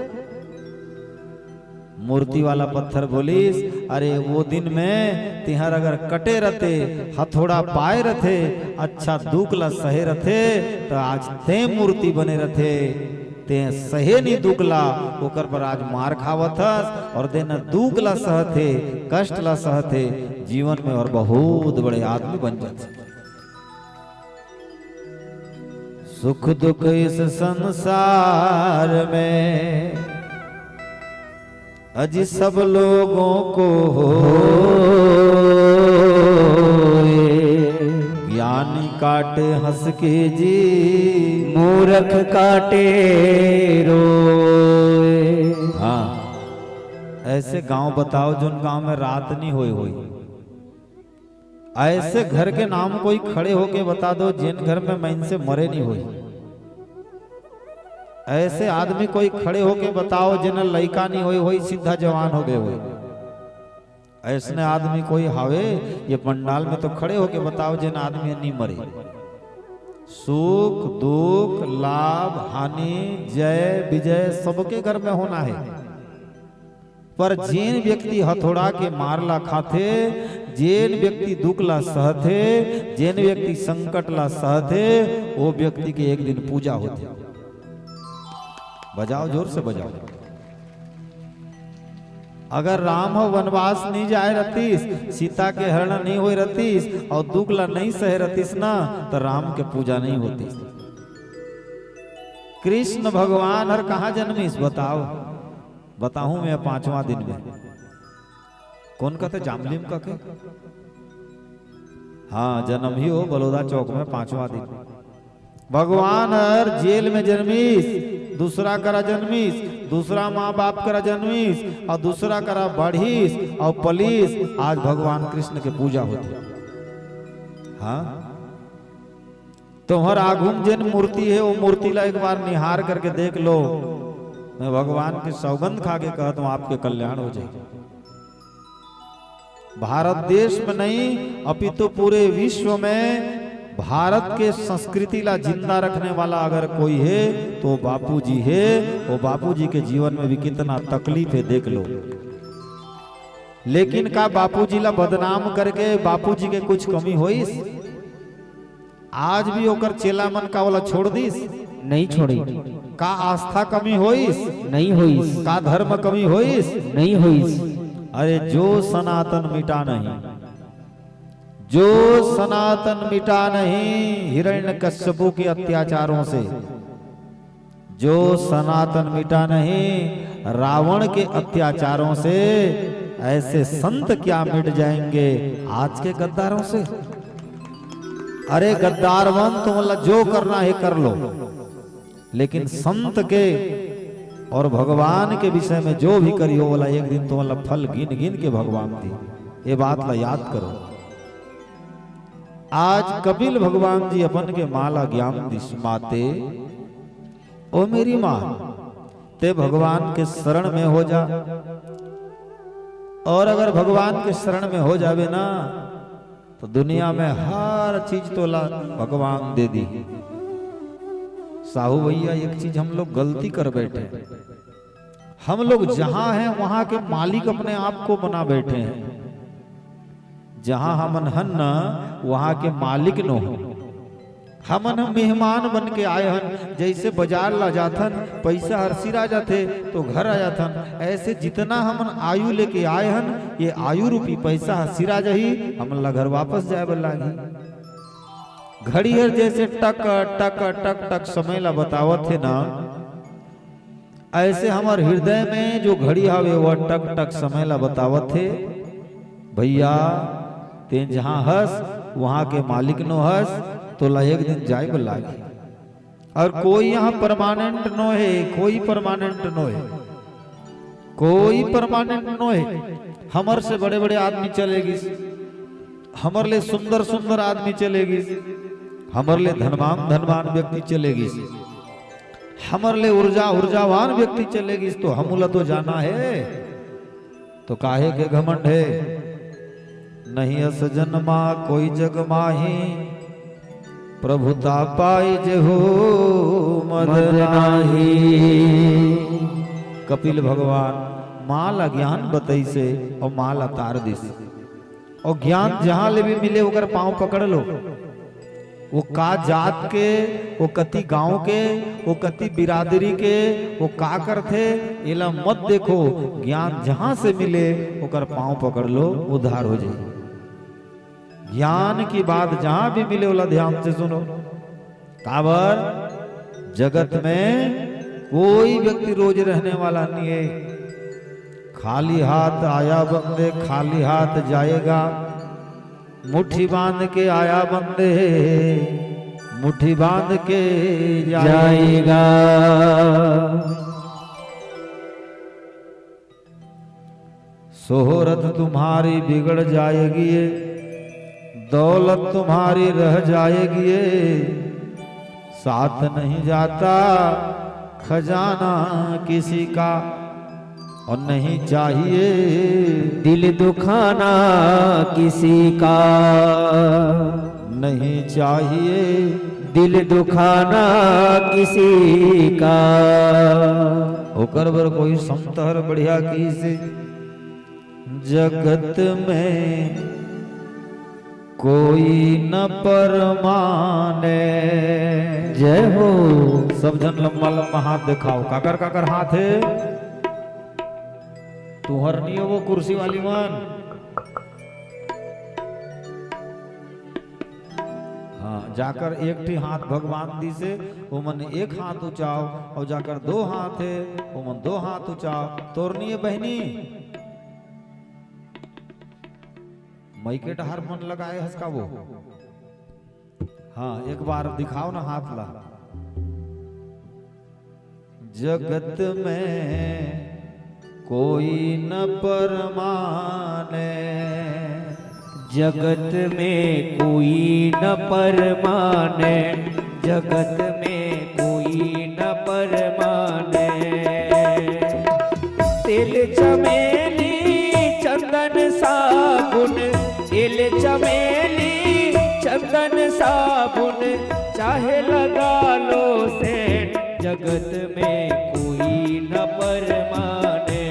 मूर्ति वाला पत्थर बोलिस, "अरे, वो दिन में तिहर अगर कटे रहते, हथौड़ा पाए रहते, अच्छा दुख ला सहे रहते, त आज तें मूर्ति बने रहते। तें सहे नहीं दुख ला, ओकर बर आज मार खावत हस, और तें न दुख ला सहत हे, कष्ट ला सहत हे, जीवन में और बहुत बड़े आदमी बन जाते।" सुख दुख इस संसार में अजी सब लोगों को होए। ज्ञानी काटे हंस के जी, मूरख काटे रोए। हाँ, ऐसे गांव बताओ, जोन गांव में रात नहीं होई होई। ऐसे घर के नाम कोई खड़े होके बता दो, जेन घर में मइनसे मरे नहीं होई। ऐसे आदमी कोई खड़े होके बताओ, जेन लइका नहीं होई, होई सीधा जवान हो गए होई। अइसने आदमी कोई हावे, ये पंडाल में तो खड़े होके बताओ, जेन आदमी नी मरे। सुख, दुख, लाभ, हानि, जय, विजय सबके घर में होना हे। पर जेन व्यक्ति हथौड़ा के मार ला खाथे, जेन व्यक्ति दुख ला सहथे, जेन व्यक्ति संकट ला सहथे, वो व्यक्ति के एक दिन पूजा होथे। बजाओ, जोर से बजाओ। अगर राम ह वनवास नहीं जाए रहतिस, सीता के हरण नहीं होए रहतिस अउ दुख ला नहीं सहे रहतिस ना, त राम के पूजा नहीं होतिस। कृष्ण भगवान हर कहाँ जन्मिस, बताओ? बताहूं मैं पांचवा दिन में। कोन कथे, जामलिम कथे? हाँ, जनमही हो बलोदा चौक में पांचवा दिन। भगवान हर जेल में जन्मिस, दूसरा करा जन्मिस, दूसरा माँ बाप करा जन्मिस, अउ दूसरा करा बढ़िस अउ पलिस। आज भगवान कृष्ण के पूजा होथे। हाँ, तुम्हर आघू म जेन मूर्ति हे, वो मूर्ति ला एक बार निहार करके देख लो। मैं भगवान के सौगंध खा के कहत हूँ, आपके कल्याण हो जाए। भारत देश में नहीं, अपितु पूरे विश्व में भारत के संस्कृति ला जिंदा रखने वाला अगर कोई हे, तो बापूजी हे। वो बापूजी के जीवन में भी कितना तकलीफ हे, देख लो। लेकिन का बापूजी ला बदनाम करके बापूजी के कुछ कमी होइस? आज भी ओकर चेला मन का ओला छोड़ दिस? नहीं छोड़ी। का आस्था कमी होइस? नहीं होइस। का धर्म कमी होइस? नहीं होइस। अरे, जो सनातन मिटा नहीं, जो सनातन मिटा नहीं हिरण्यकश्यपु के अत्याचारों से, जो सनातन मिटा नहीं रावण के अत्याचारों से, ऐसे संत क्या मिट जाएंगे आज के गद्दारों से? अरे गद्दार मन, तुमला जो करना हे कर लो, लेकिन संत के और भगवान के विषय में जो भी करियो, ओला एक दिन तुमला फल गिन गिन के भगवान दी। ये बात ला याद करो। आज कपिल भगवान जी अपन के माँ ला ज्ञान दिस, माते, ओ मेरी माँ, ते भगवान के शरण में हो जा। और अगर भगवान के शरण में हो जावे ना, तो दुनिया में हर चीज तोला भगवान दे दी। साहू भैया, एक चीज हम लोग गलती कर बैठे, हम लोग जहां हैं वहां के मालिक अपने आप को बना बैठे हैं। जहां हमन हन ना, वहां के मालिक नो हो। हमन ह मेहमान बन के आए हन। जैसे बाजार ला जाथन, पैसा हर सिरा जाथे तो घर आ जाथन, ऐसे जितना हमन आयु लेके आए हन, ये आयु रूपी पैसा हर सिरा जाही, हमन ला घर वापस जाए बर लागही। घड़ी हर जैसे टक टक टक टक समय ला बतावत हे ना, ऐसे हमर हृदय में जो घड़ी हावे, वह टक टक समय ला बतावत हे। भैया, तें जहां हस, वहां के मालिक नो हस, तोला एक दिन जाए बर लागही। और कोई यहां परमानेंट नो हे, कोई परमानेंट नो हे, कोई परमानेंट नो हे। हमर से बड़े बड़े आदमी चले गिस, हमर ले सुंदर सुंदर आदमी चले गिस, हमर ले धनवान धनवान व्यक्ति चले गिस, हमर ले ऊर्जा ऊर्जावान व्यक्ति चले गिस, तो हमू ला तो जाना हे। तो काहे के घमंड हे? नहीं अस जनमा कोई जग माही, प्रभुता पाई जेहू मद नाही। कपिल भगवान माँ ला ज्ञान बतइसे और माँ ला तार दिस। और ज्ञान जहां ले भी मिले, ओकर पांव पकड़ लो। वो का जात के, वो कति गांव के, वो कति बिरादरी के, वो का करथे, एला मत देखो। ज्ञान जहां से मिले, ओकर पांव पकड़ लो, उद्धार हो जाए। ज्ञान की बात जहां भी मिले, ओला ध्यान से सुनो। काबर? जगत में कोई व्यक्ति रोज रहने वाला नहीं है। खाली हाथ आया बंदे, खाली हाथ जाएगा। मुट्ठी बांध के आया बंदे, मुट्ठी बांध के जाएगा। शोहरत तुम्हारी बिगड़ जाएगी, दौलत तुम्हारी रह जाएगी, साथ नहीं जाता खजाना किसी का। और नहीं चाहिए दिल दुखाना किसी का। नहीं चाहिए दिल दुखाना किसी का। ओकर बर कोई संत हर बढ़िया किहिसे, जगत में कोई न परमाने। जय हो। सब झन लंबा लंबा हाथ देखाव। काकर काकर हाथ हे? तुंहर नइ हे वो कुर्सी वाली मन? हाँ, जाकर एक ठी हाथ भगवान दिसे, ओमन एक हाथ उचाव, अउ जाकर दो हाथ हे, ओमन दो हाथ उचाव। तोर नइ हे बहिनी? मइके डहर मन लगाए हस का वो? हाँ, एक बार दिखाव ना हाथ ला। जगत में कोई न परमाने। जगत में कोई न परमाने, जगत में कोई न परमाने। तेल चमेली चंदन साबुन, तेल चमेली चंदन साबुन, चाहे लगा लो सेंट, जगत में कोई न परमाने,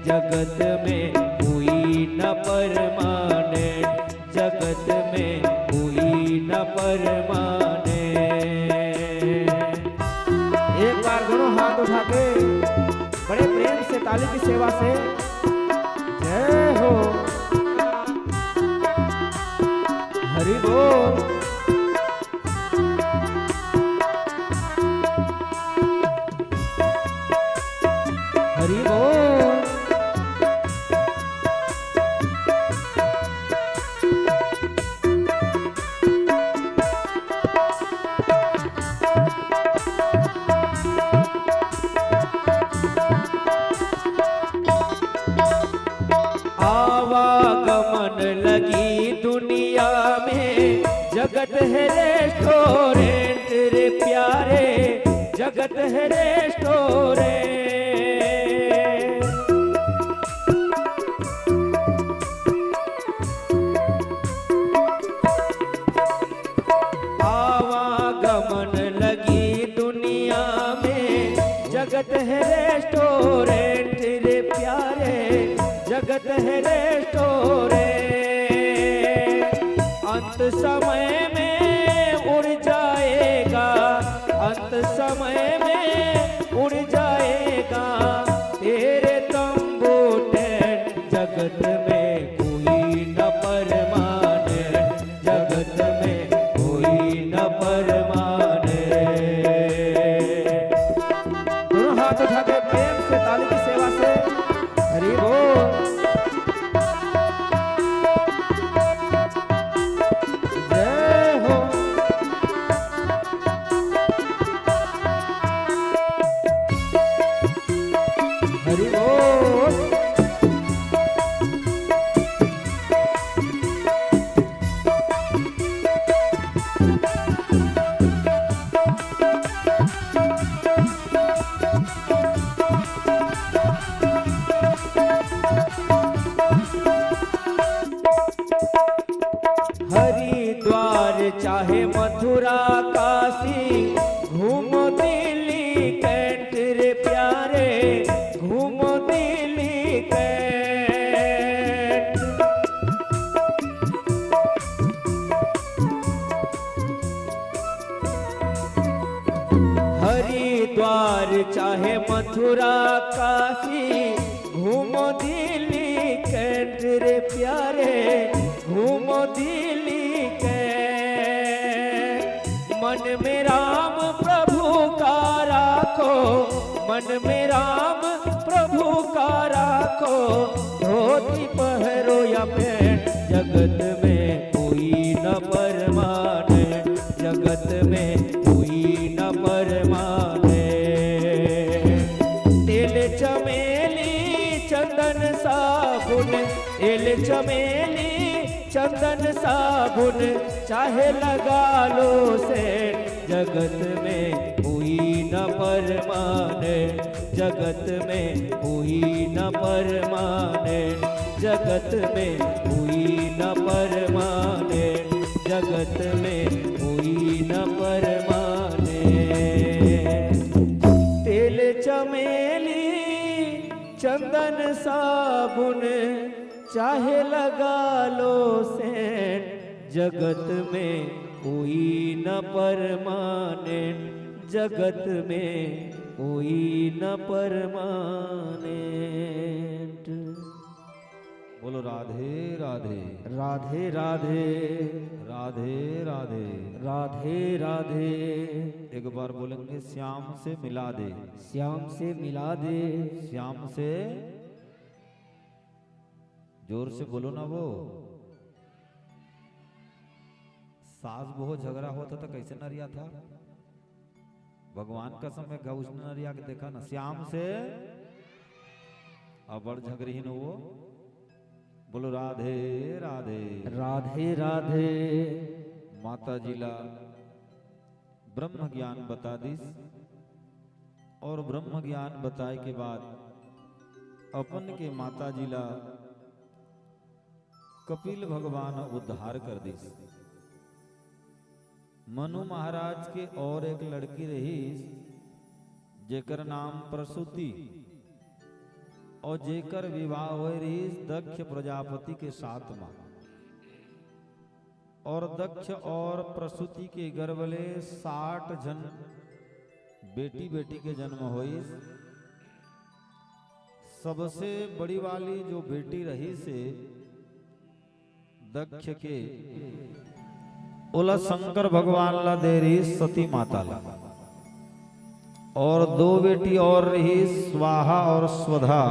जगत में कोई न परमाने, जगत में कोई न परमाने। एक बार दोनों हाथ उठा के बड़े प्रेम से ताली की सेवा से जय हो। हरि बोल। हरि बोल। आवागमन लगी दुनिया में, जगत है रेस्टोरेंट रे प्यारे, जगत है रेस्टोरेंट। आवागमन लगी दुनिया में, जगत है रेस्टोरेंट रे प्यारे, जगत है रेस्टोरेंट। अंत समय में उड़ जाएगा, अंत समय में उड़ जाएगा तेरे तंबू टेंट। जगत में कोई न परमाने, जगत में कोई न परमाने। दोनों हाथ उठा के प्रेम से ताली की सेवा से हरि बोल। जय हो। हरि बोल। हरिद्वार चाहे मथुरा काशी, घूमो दिल्ली कैंट रे प्यारे, घूमो दिल्ली कैंट। हरिद्वार चाहे मथुरा काशी, घूमो दिल्ली कैंट रे प्यारे, घूमो दिल्ली कैंट। मन में राम प्रभु का राखो, मन में राम प्रभु का राखो, धोती पहरो या पैंट। जगत में कोई न परमाने, जगत में कोई न परमाने। तेल चमेली चंदन साबुन, तेल चमेली चंदन साबुन, चाहे लगा लो सेंट। जगत में कोई न परमाने, जगत में कोई न परमाने, जगत में कोई न परमाने, जगत में कोई न परमाने। तेल चमेली चंदन साबुन चाहे लगा लो सेंट, जगत में कोई न परमानेंट, जगत में कोई न परमानेंट। बोलो राधे राधे। राधे राधे। राधे राधे। राधे राधे। एक बार बोलेंगे, श्याम से मिला दे। श्याम से मिला दे। श्याम से जोर से बोलो ना वो। सास बहू झगड़ा होत हे त कइसे नरियाथे? भगवान कसम, एक घा उसने नरिया के देखा ना, श्याम से अब्बड़ झगड़िहिन वो। बोलो राधे राधे। राधे राधे। माता जी ला ब्रह्म ज्ञान बता दिस। और ब्रह्म ज्ञान बताए के बाद अपन के माता जी ला कपिल भगवान उद्धार कर दिस। मनु महाराज के और एक लड़की रहीस, जेकर नाम प्रसूति, और जेकर विवाह होए रहीस दक्ष प्रजापति के साथ मा। और दक्ष और प्रसूति के गर्भ ले साठ झन बेटी बेटी के जन्म होइस। सबसे बड़ी वाली जो बेटी रहीसे दक्ष के, ओला शंकर भगवान ला दे रहीस सती माता ला। और दो बेटी और रहीस स्वाहा और स्वधा,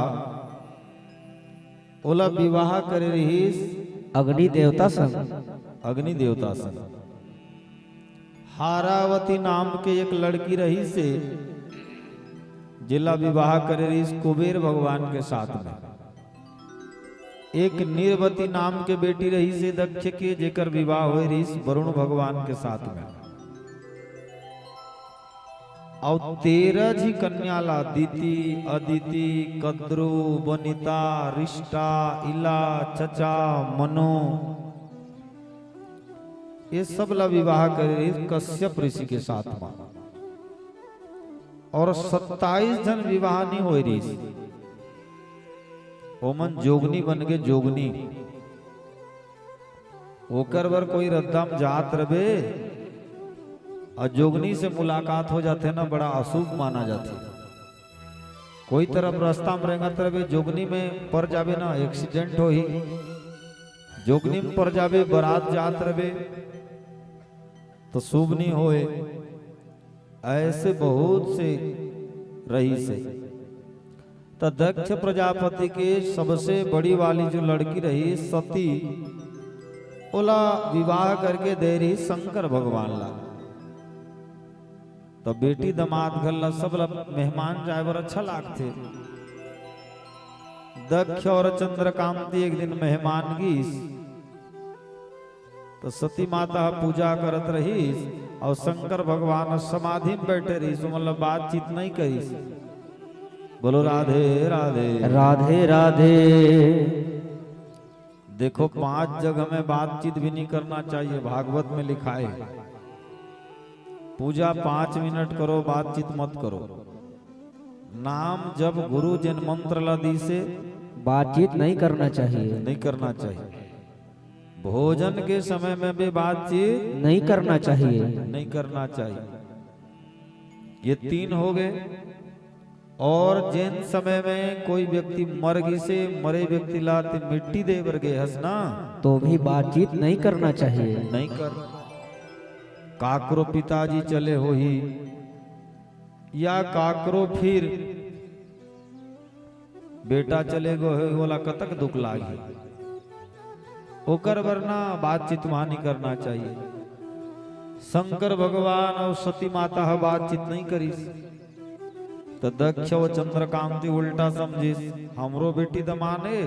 ओला विवाह करे रहीस अग्नि देवता संग। अग्नि देवता संग। हारावती नाम के एक लड़की रहीसे, जेला विवाह करे रहीस कुबेर भगवान के साथ में। एक नीरवती नाम के बेटी रहीसे दक्ष के, जेकर विवाह होए रहीस वरुण भगवान के साथ में। अउ तेरह झी कन्या ला, दिति, अदिति, कद्रू, बनिता, रिष्टा, इला, चचा, मनो, ये सब ला विवाह करे रहीस कश्यप ऋषि के साथ मा। और सत्ताईस झन विवाह नहीं होए रहीस। ओमन जोगनी बन गे, जोगनी। ओकर बर कोई रद्दा म जात रबे, अउ जोगनी से मुलाकात हो जाथे ना, बड़ा अशुभ माना जाथे। कोई तरफ रास्ता म रेंगत रबे, जोगनी में पर जाबे ना, accident होही। जोगनी में पर जाबे, बरात जात रबे, तो शुभ नहीं होए। ऐसे बहुत से रहीसे। त दक्ष प्रजापति के सबसे बड़ी वाली जो लड़की रहीस सती, ओला विवाह करके दे रहीस शंकर भगवान ला। त बेटी दमाद घर ला, सब ला मेहमान जाए बर अच्छा लागथे। दक्ष और चंद्रकांति एक दिन मेहमान गीस, त सती माता ह पूजा करत रहीस अउ शंकर भगवान समाधि म बइठे रहीस, ओमन ला बातचीत नइ करिस। बोलो राधे राधे। राधे राधे। देखो, पांच जगह में बातचीत भी नहीं करना चाहिए, भागवत में लिखाए हे, पूजा पांच मिनट करो, बातचीत मत करो। नाम जप गुरु जेन मंत्र ला दीसे, बातचीत नहीं करना चाहिए। नहीं करना चाहिए। भोजन के समय में भी बातचीत नहीं करना चाहिए। नहीं करना चाहिए। ये तीन हो गए। और जेन समय में कोई व्यक्ति मर गइसे, मरे व्यक्ति ला ते मिट्टी दे बर गे हस ना, तो भी बातचीत नहीं करना चाहिए। नहीं कर। काकरो पिताजी चले होही, या काकरो फिर बेटा चले गए होही, ओला कतक दुख लागही। ओकर बर ना बातचीत वहां नहीं करना चाहिए। शंकर भगवान अउ सती माता ह बातचीत नहीं करिस, त दक्ष अउ चंद्रकांति उल्टा समझिस, हमरो बेटी दमाद ए,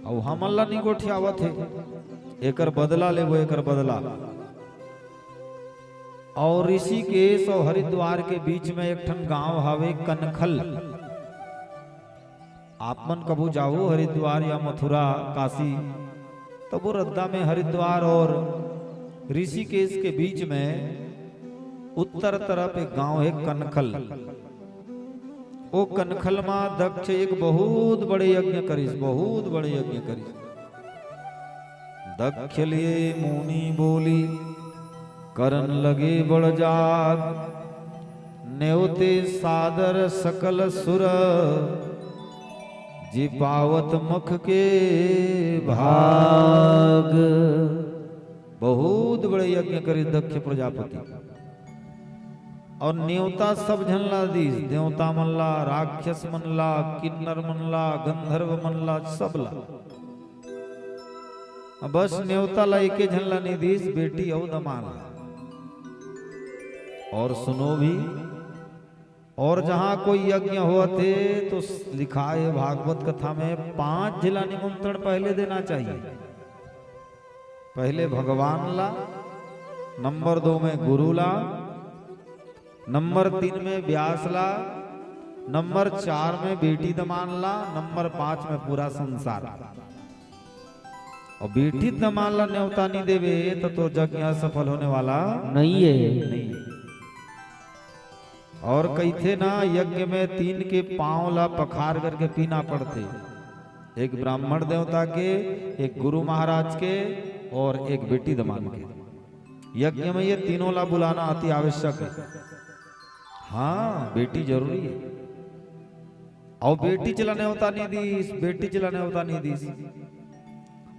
अउ हमन ला नहीं गोठियावत हे, एकर बदला लेबो, एकर बदला। अउ ऋषिकेश अउ हरिद्वार के बीच में एक ठन गांव हवे कनखल। आप मन कभू जाहू हरिद्वार या मथुरा, काशी, तब वो रद्दा में हरिद्वार अउ ऋषिकेश के बीच में उत्तर तरफ एक गांव हे कनखल। ओ कनखल मा दक्ष एक बहुत बड़े यज्ञ करिस, बहुत बड़े यज्ञ करिस। दक्ष लिए मुनि बोली, करन लगे बड़ जाग, नेवते सादर सकल सुर, जे पावत मख के भाग। बहुत बड़े यज्ञ करिस दक्ष प्रजापति। अउ नेवता सब झन ला दीस, देवता मन ला, राक्षस मन ला, किन्नर मन ला, गंधर्व मन ला, सब ला। बस नेवता ला एके झन ला नइ दीस, बेटी अउ दमांद ला। अउ सुनो भी, अउ जहां कोई यज्ञ होवत हे तो लिखाय हे भागवत कथा में, पांच झन ला निमंत्रण पहले देना चाहिए। पहले भगवान ला, नंबर दो में गुरु ला, नंबर तीन में व्यास ला, नंबर चार में बेटी दमांद ला, नंबर पांच में पूरा संसार। अउ बेटी दमांद ला नेवता नइ देबे त तोर यज्ञ सफल होने वाला नइ हे। नइ हे। अउ कहिथे ना, यज्ञ में तीन के पांव ला पखार करके पीना पड़थे, एक ब्राह्मण देवता के, एक गुरु महाराज के अउ एक बेटी दमांद के। यज्ञ में ये तीनों ला बुलाना अति आवश्यक हे। हां, बेटी जरूरी हे। अउ बेटी च ला नेवता नइ दीस, बेटी च ला नेवता नइ दीस।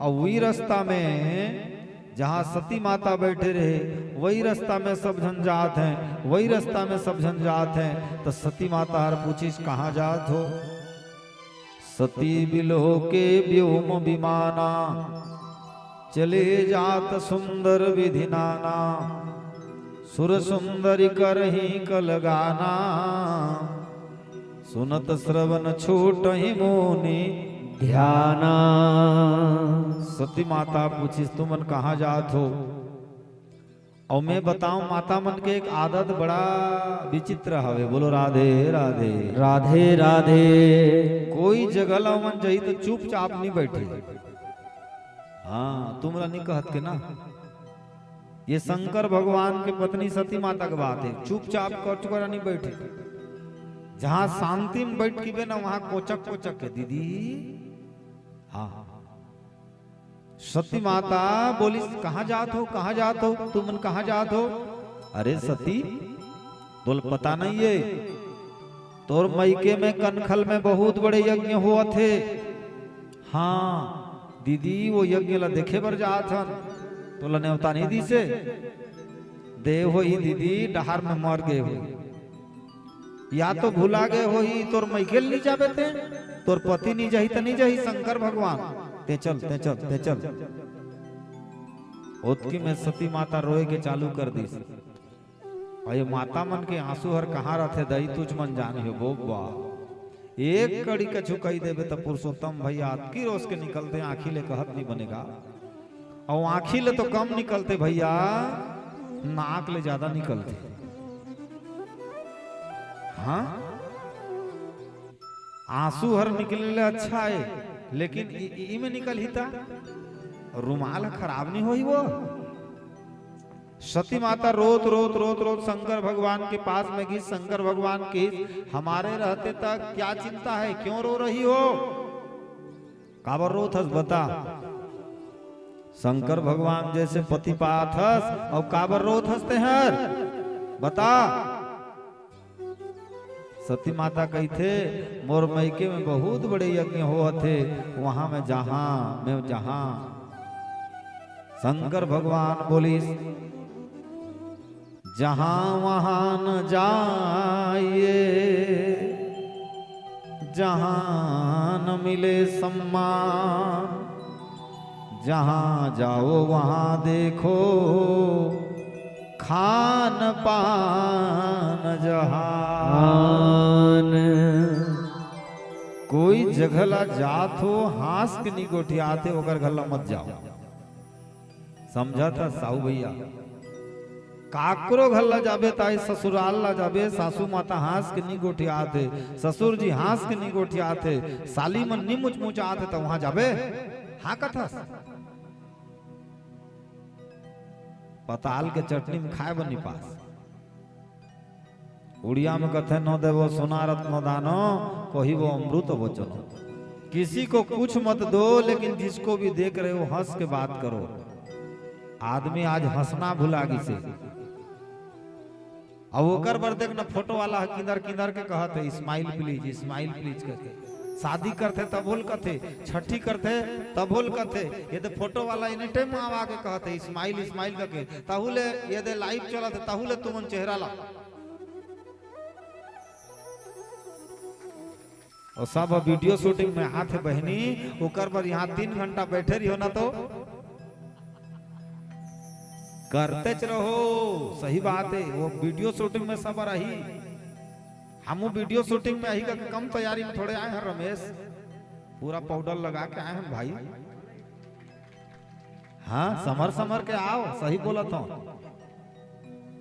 अउ वही रस्ता में जहां सती माता बइठे रहे, वही रस्ता में सब झन जात हें, वही रस्ता में सब झन जात हें। त सती माता हर पूछिस, "कहां जात हो?" सती बिलोके व्योम विमाना, चले जात सुंदर विधि नाना। सुर सुंदरी करही कल गाना, सुनत श्रवण छूटहि मुनि ध्याना। सती माता पूछिस, "तुमन कहां जात हो?" अउ मैं बतांव, माता मन के एक आदत बड़ा विचित्र हवे। बोलो राधे राधे। राधे राधे। कोई जगह ला ओमन जही त चुपचाप नइ बइठे। हां, तुमला नइ कहत के ना, ये शंकर भगवान के पत्नी सती माता के बात हे। चुपचाप कटुकरा नइ बइठे, जहां शांति में बइठ के बे ना, वहां कोचक कोचक के, "दीदी।" हां, सती माता बोलिस, "कहां जात हो, कहां जात हो, तुमन कहां जात हो?" "अरे सती, तोला पता नइ हे, तोर मइके में कनखल में बहुत बड़े यज्ञ होवत हे।" "हां दीदी, वो यज्ञ ला देखे बर जात हन, तोला नेवता नइ दिसे?" "दे होही दीदी, डहर में मर गे होही।" या तो भुला गे होही, तोर मइके ल नइ जाबे ते, तोर पति नइ जाही त नइ जाही शंकर भगवान। ते चल, ते चल, ते चल। ओतकी में सती माता रोए के चालू कर दिस। अउ ये माता मन के आंसू हर कहां रथे दई, तुझ मन जाने हो बोबा। एक कड़ी कछु कहि देबे त पुरुषोत्तम भइया अतकी रोस के निकलथे, आंखी ले कहत नइ बने गा। अउ आंखी ले तो कम निकलथे भइया, नाक ले जादा निकलथे। हां, आंसू हर निकले ले अच्छा हे, लेकिन इ-, इ-, इमे निकलही त रुमाल ह खराब नइ होही वो। सती माता रोत, रोत, रोत, रोत शंकर भगवान के पास में गिस। शंकर भगवान के, "हमारे रहते तक क्या चिंता है, क्यों रो रही हो?" काबर रोत हस बता? शंकर भगवान जइसे पति पात हस, अउ काबर रोत हस तेहर? बता। सती माता कहिथे, "मोर मइके में बहुत बड़े यज्ञ होवत हे, वहां मैं जाहां, मैं जाहां।" शंकर भगवान बोलिस, "जहां वहां न जाइए, जहां न मिले सम्मान, जहां जाओ वहां देखो खान पान जहान।" कोई जगह ला जात हो, हांस के नइ गोठियात हे, ओकर घर ला मत जाओ। समझा था साहू भइया? काकरो घर ला जाबे, ताई ससुराल ला जाबे, सासू माता हाँस के नी गोठियात हे, ससुर जी हाँस के नी गोठियात हे, साली मन नी मुचमुचात हे, त उहाँ जाबे? हाँ कथस। पताल के चटनी में खाए बर नी पास। उड़िया में कथे, "नो देवो सोना रत्न दानो, कहिबो अमृत वचनो।" किसी को कुछ मत दो, लेकिन जिसको भी देख रहे हो, हंस के बात करो। आदमी आज हंसना भुला गिसे। अब ओकर बर देख न, फोटो वाला ह किंदर किंदर के कहत हे, "Smile please, smile please" करके। शादी करथे तभो ल कथे, छठी करथे तभो ल कथे। ये दे फोटो वाला एनी टाइम आवा के कहत हे, "Smile, smile" करके। तहू ले ये दे लाइव चलत हे, तहू ले तुमन चेहरा ला। अउ सब वीडियो शूटिंग में आथे बहिनी, ओकर बर इहाँ तीन घंटा बैठे रहियो ना तो करतेच रहो। सही बात हे, वो वीडियो शूटिंग में सब रही। हमू वीडियो शूटिंग में आही का कम तैयारी में थोड़े आए हन रमेश, पूरा पाउडर लगा के आए हन भाई। हाँ, समर समर के आव, सही बोलत हँव।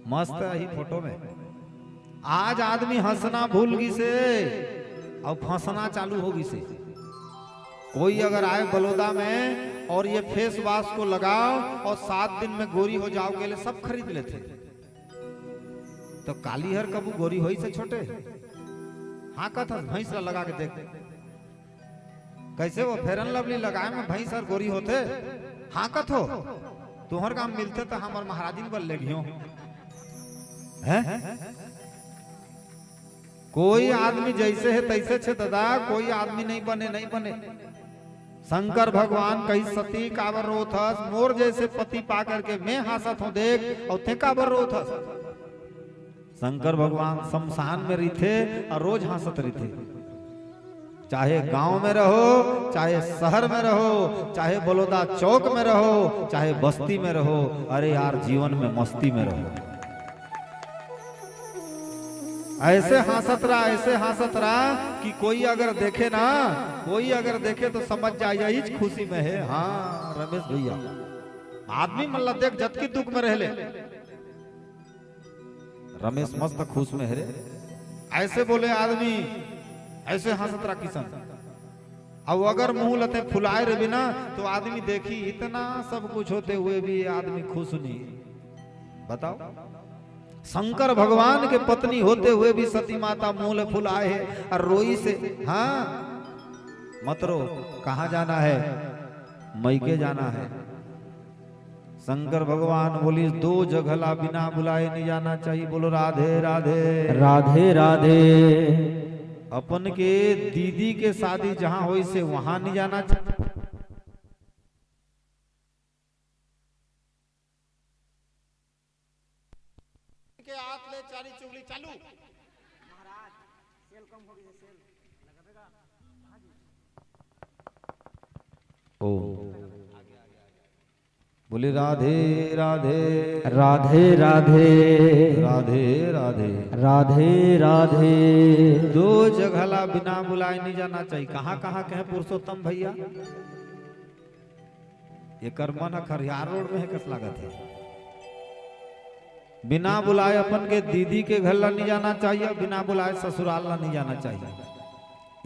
मस्त आही फोटो में। आज आदमी हंसना भूल गिसे, अब फंसना चालू हो गिसे। कोई अगर आए बलौदा में और ये फेस वॉश को लगाओ और सात दिन में गोरी हो जाओ कहे ले, सब खरीद लेथे। त काली हर कभू गोरी होइसे छोटे? हाँ कथस, भैंस ला लगा के देख। कइसे वो Fair and Lovely लगाए में भैंस हर गोरी होथे? हाँ कथो, तुँहर गाँव मिलथे त हमर महाराजिन बर लेगिहों। हैं? कोई आदमी जइसे हे तइसेच हे ददा, कोई आदमी नइ बने, नइ बने। शंकर भगवान कहिस, "सती काबर रोथस? मोर जइसे पति पा करके मैं हाँसत हँव देख, अउ तें काबर रोथस?" शंकर भगवान शमशान में रहिथे अउ रोज हाँसत रहिथे। चाहे गांव में रहो, चाहे शहर में रहो, चाहे बलौदा चौक में रहो, चाहे बस्ती में रहो, अरे यार, जीवन में मस्ती में रहो। अइसे हाँसत रहा, अइसे हाँसत रहा कि कोई अगर देखे ना, कोई अगर देखे तो समझ जाए, यही खुशी में हे। हाँ रमेश भैया, आदमी मन ला देख, जतकी दुख में रह ले, रमेश मस्त खुश में हे रे। अइसे बोले आदमी, अइसे हाँसत रहा किसन। अब अगर मुंह ल तें फुलाए रहिबे ना, तो आदमी देखही, इतना सब कुछ होते हुए भी ये आदमी खुश नहीं। बताओ, शंकर भगवान के पत्नी होते हुए भी सती माता मुंह ल फुलाए हे अउ रोइस हे। हाँ, मत रो, कहाँ जाना हे? मइके जाना हे। शंकर भगवान बोलिस, "दो जगह ला बिना बुलाए नहीं जाना चाहिए।" बोलो, "राधे राधे।" राधे राधे। अपन के दीदी के शादी जहाँ होइस हे, वहाँ नहीं जाना चाहिए। के हाथ ले चारी चुगली चालू। महाराज, सेल कम हो गई, सेल। ओ। बोले, "राधे राधे।" राधे राधे। राधे राधे। राधे राधे। दो जगह ला बिना बुलाए नहीं जाना चाहिए। कहाँ कहाँ के हे पुरुषोत्तम भैया? एकर मन ह खरियार रोड में हे कस लागत हे। बिना बुलाए अपन के दीदी के घर ला नहीं जाना चाहिए, बिना बुलाए ससुराल ला नहीं जाना चाहिए।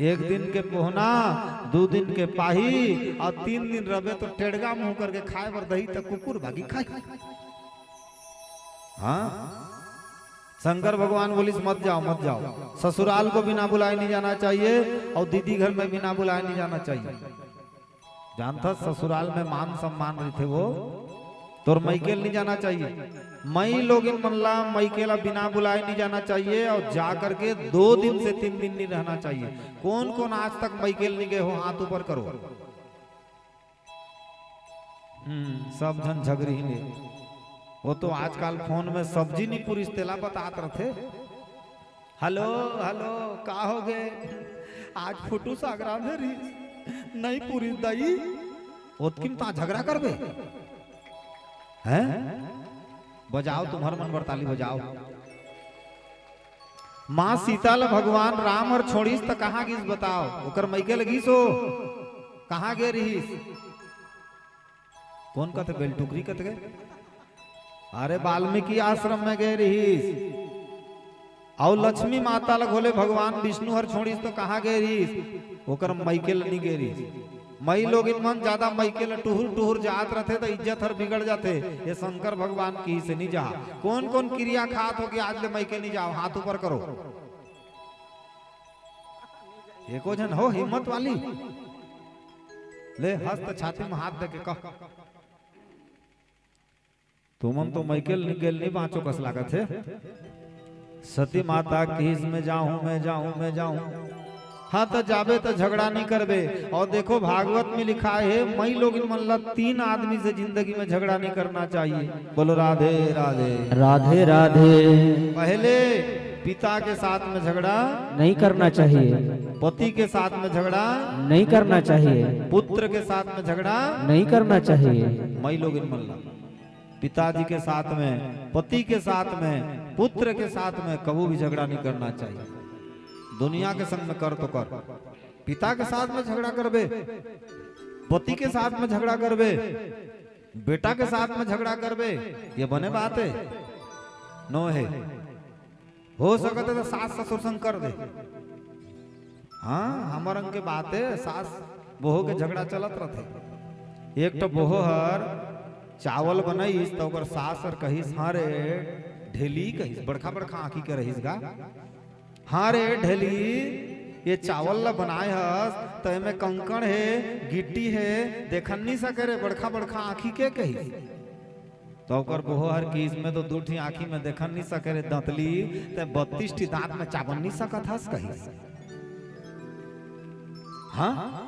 एक दिन के पोहना, दू दिन के पाही अउ तीन दिन रबे तो टेड़गा मुंह करके खाए बर दही त कुकुर भागी खाही। हाँ, शंकर भगवान बोलिस, "मत जाओ, मत जाओ।" ससुराल को बिना बुलाए नहीं जाना चाहिए अउ दीदी घर में बिना बुलाए नहीं जाना चाहिए। जानथस, ससुराल में मान सम्मान रहिथे वो। तोर मइके ल नहीं जाना चाहिए। मई लोगिन मन ला, मइके ला बिना बुलाए नहीं जाना चाहिए अउ जा करके दो दिन से तीन दिन नहीं रहना चाहिए। कोन कोन आज तक मइके ल नहीं गए हो, हाथ ऊपर करो। हम्म, सब झन झगरी ही ले। वो तो आजकल फोन में सब्जी नहीं पुरिस तेला बतात रथे। "हेलो, हेलो, का हो गे? आज फोटो सागरा में रहिस, नहीं पुरिस दाई।" ओतकिन ता झगरा करबे? हैं? बजाओ, तुम्हर मन बर ताली बजाओ। माँ सीता ल भगवान राम हर छोड़िस त कहाँ गिस बताओ? ओकर मइके ल गिस हो? कहाँ गे रिहिस? कोन कथे, बेलटुकरी कथे गे? अरे, वाल्मीकि आश्रम में गे रिहिस। अउ लक्ष्मी माता ल घलो भगवान विष्णु हर छोड़िस तो कहाँ गे रिहिस? ओकर मइके ल नी गे रिहिस। मई लोगिन मन ज्यादा मइके ल टुहुर टुहुर जात रथे त इज्जत हर बिगड़ जाथे। ये शंकर भगवान किहिस नी जा। कोन कोन किरिया खात हो कि आज ले मइके नी जाव, हाथ ऊपर करो। एको झन हो हिम्मत वाली, ले हस्त छाती में हाथ दे के कह। तुमन तो मइके ल नी गे ल नी बाँचो कस लागत हे। सती माता किहिस, "मैं जाहूँ, मैं जाहूँ, मैं जाहूँ।" हाँ, त जाबे त झगड़ा नी करबे। अउ देखो, भागवत में लिखाय हे, मई लोगिन मन ला तीन आदमी से जिंदगी में झगड़ा नी करना चाहिए। बोलो राधे राधे। राधे राधे। पहले पिता के साथ में झगड़ा नहीं करना चाहिए। पति के साथ में झगड़ा नहीं करना चाहिए। पुत्र के साथ में झगड़ा नहीं करना चाहिए। मई लोगिन मन ला पिताजी के साथ में, पति के साथ में, पुत्र के साथ में कभू भी झगड़ा नहीं करना चाहिए। दुनिया के संग में कर तो कर, पिता के साथ में झगड़ा करबे, पति के साथ में झगड़ा करबे, बेटा के साथ में झगड़ा करबे, ये बने बात हे? नो हे। हो सकत हे त सास ससुर संग कर दे। हाँ, हमर अंग के बात हे, सास बहू के झगड़ा चलत रथे। एक ठो बहू हर चावल बनाइस त ओकर सास हर कहिस, "हाँ रे ढेली," कहिस, बड़खा बड़खा आँखी के रहिस गा, "हाँ रे ढेली, ये चावल ला बनाए हस त एमे कंकड़ हे, गिट्टी हे, देखन नी सके रे बड़खा बड़खा आँखी के," कहिस। त ओकर बहू हर किहिस, "मैं तो दू ठी आँखी में देखन नी सके रे दंतली, ते बत्तीस ठी दांत में चाबन नी सकत हस," कहिस। हाँ,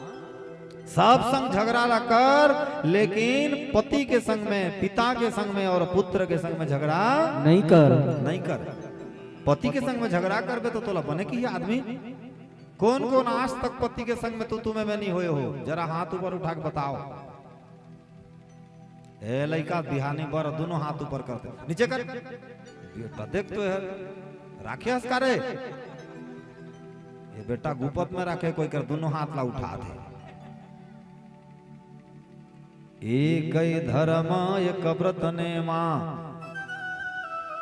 सब संग झगड़ा ला कर, लेकिन पति के संग में, पिता के संग में अउ पुत्र के संग में झगड़ा नहीं कर। नहीं कर। पति के संग में झगड़ा करबे त तोला बने किही आदमी। कोन कोन आज तक पति के संग में तू, तू में, में नी होय हो, जरा हाथ ऊपर उठा के बताव। ए लइका, बिहानी बर दुनों हाथ ऊपर करते, नीचे कर। बेटा देख तो हे, राखे हस का रे? ये बेटा गुपत में राखे, कोई कर दुनों हाथ ला उठा दे। एक धर्म एक व्रत नेमा,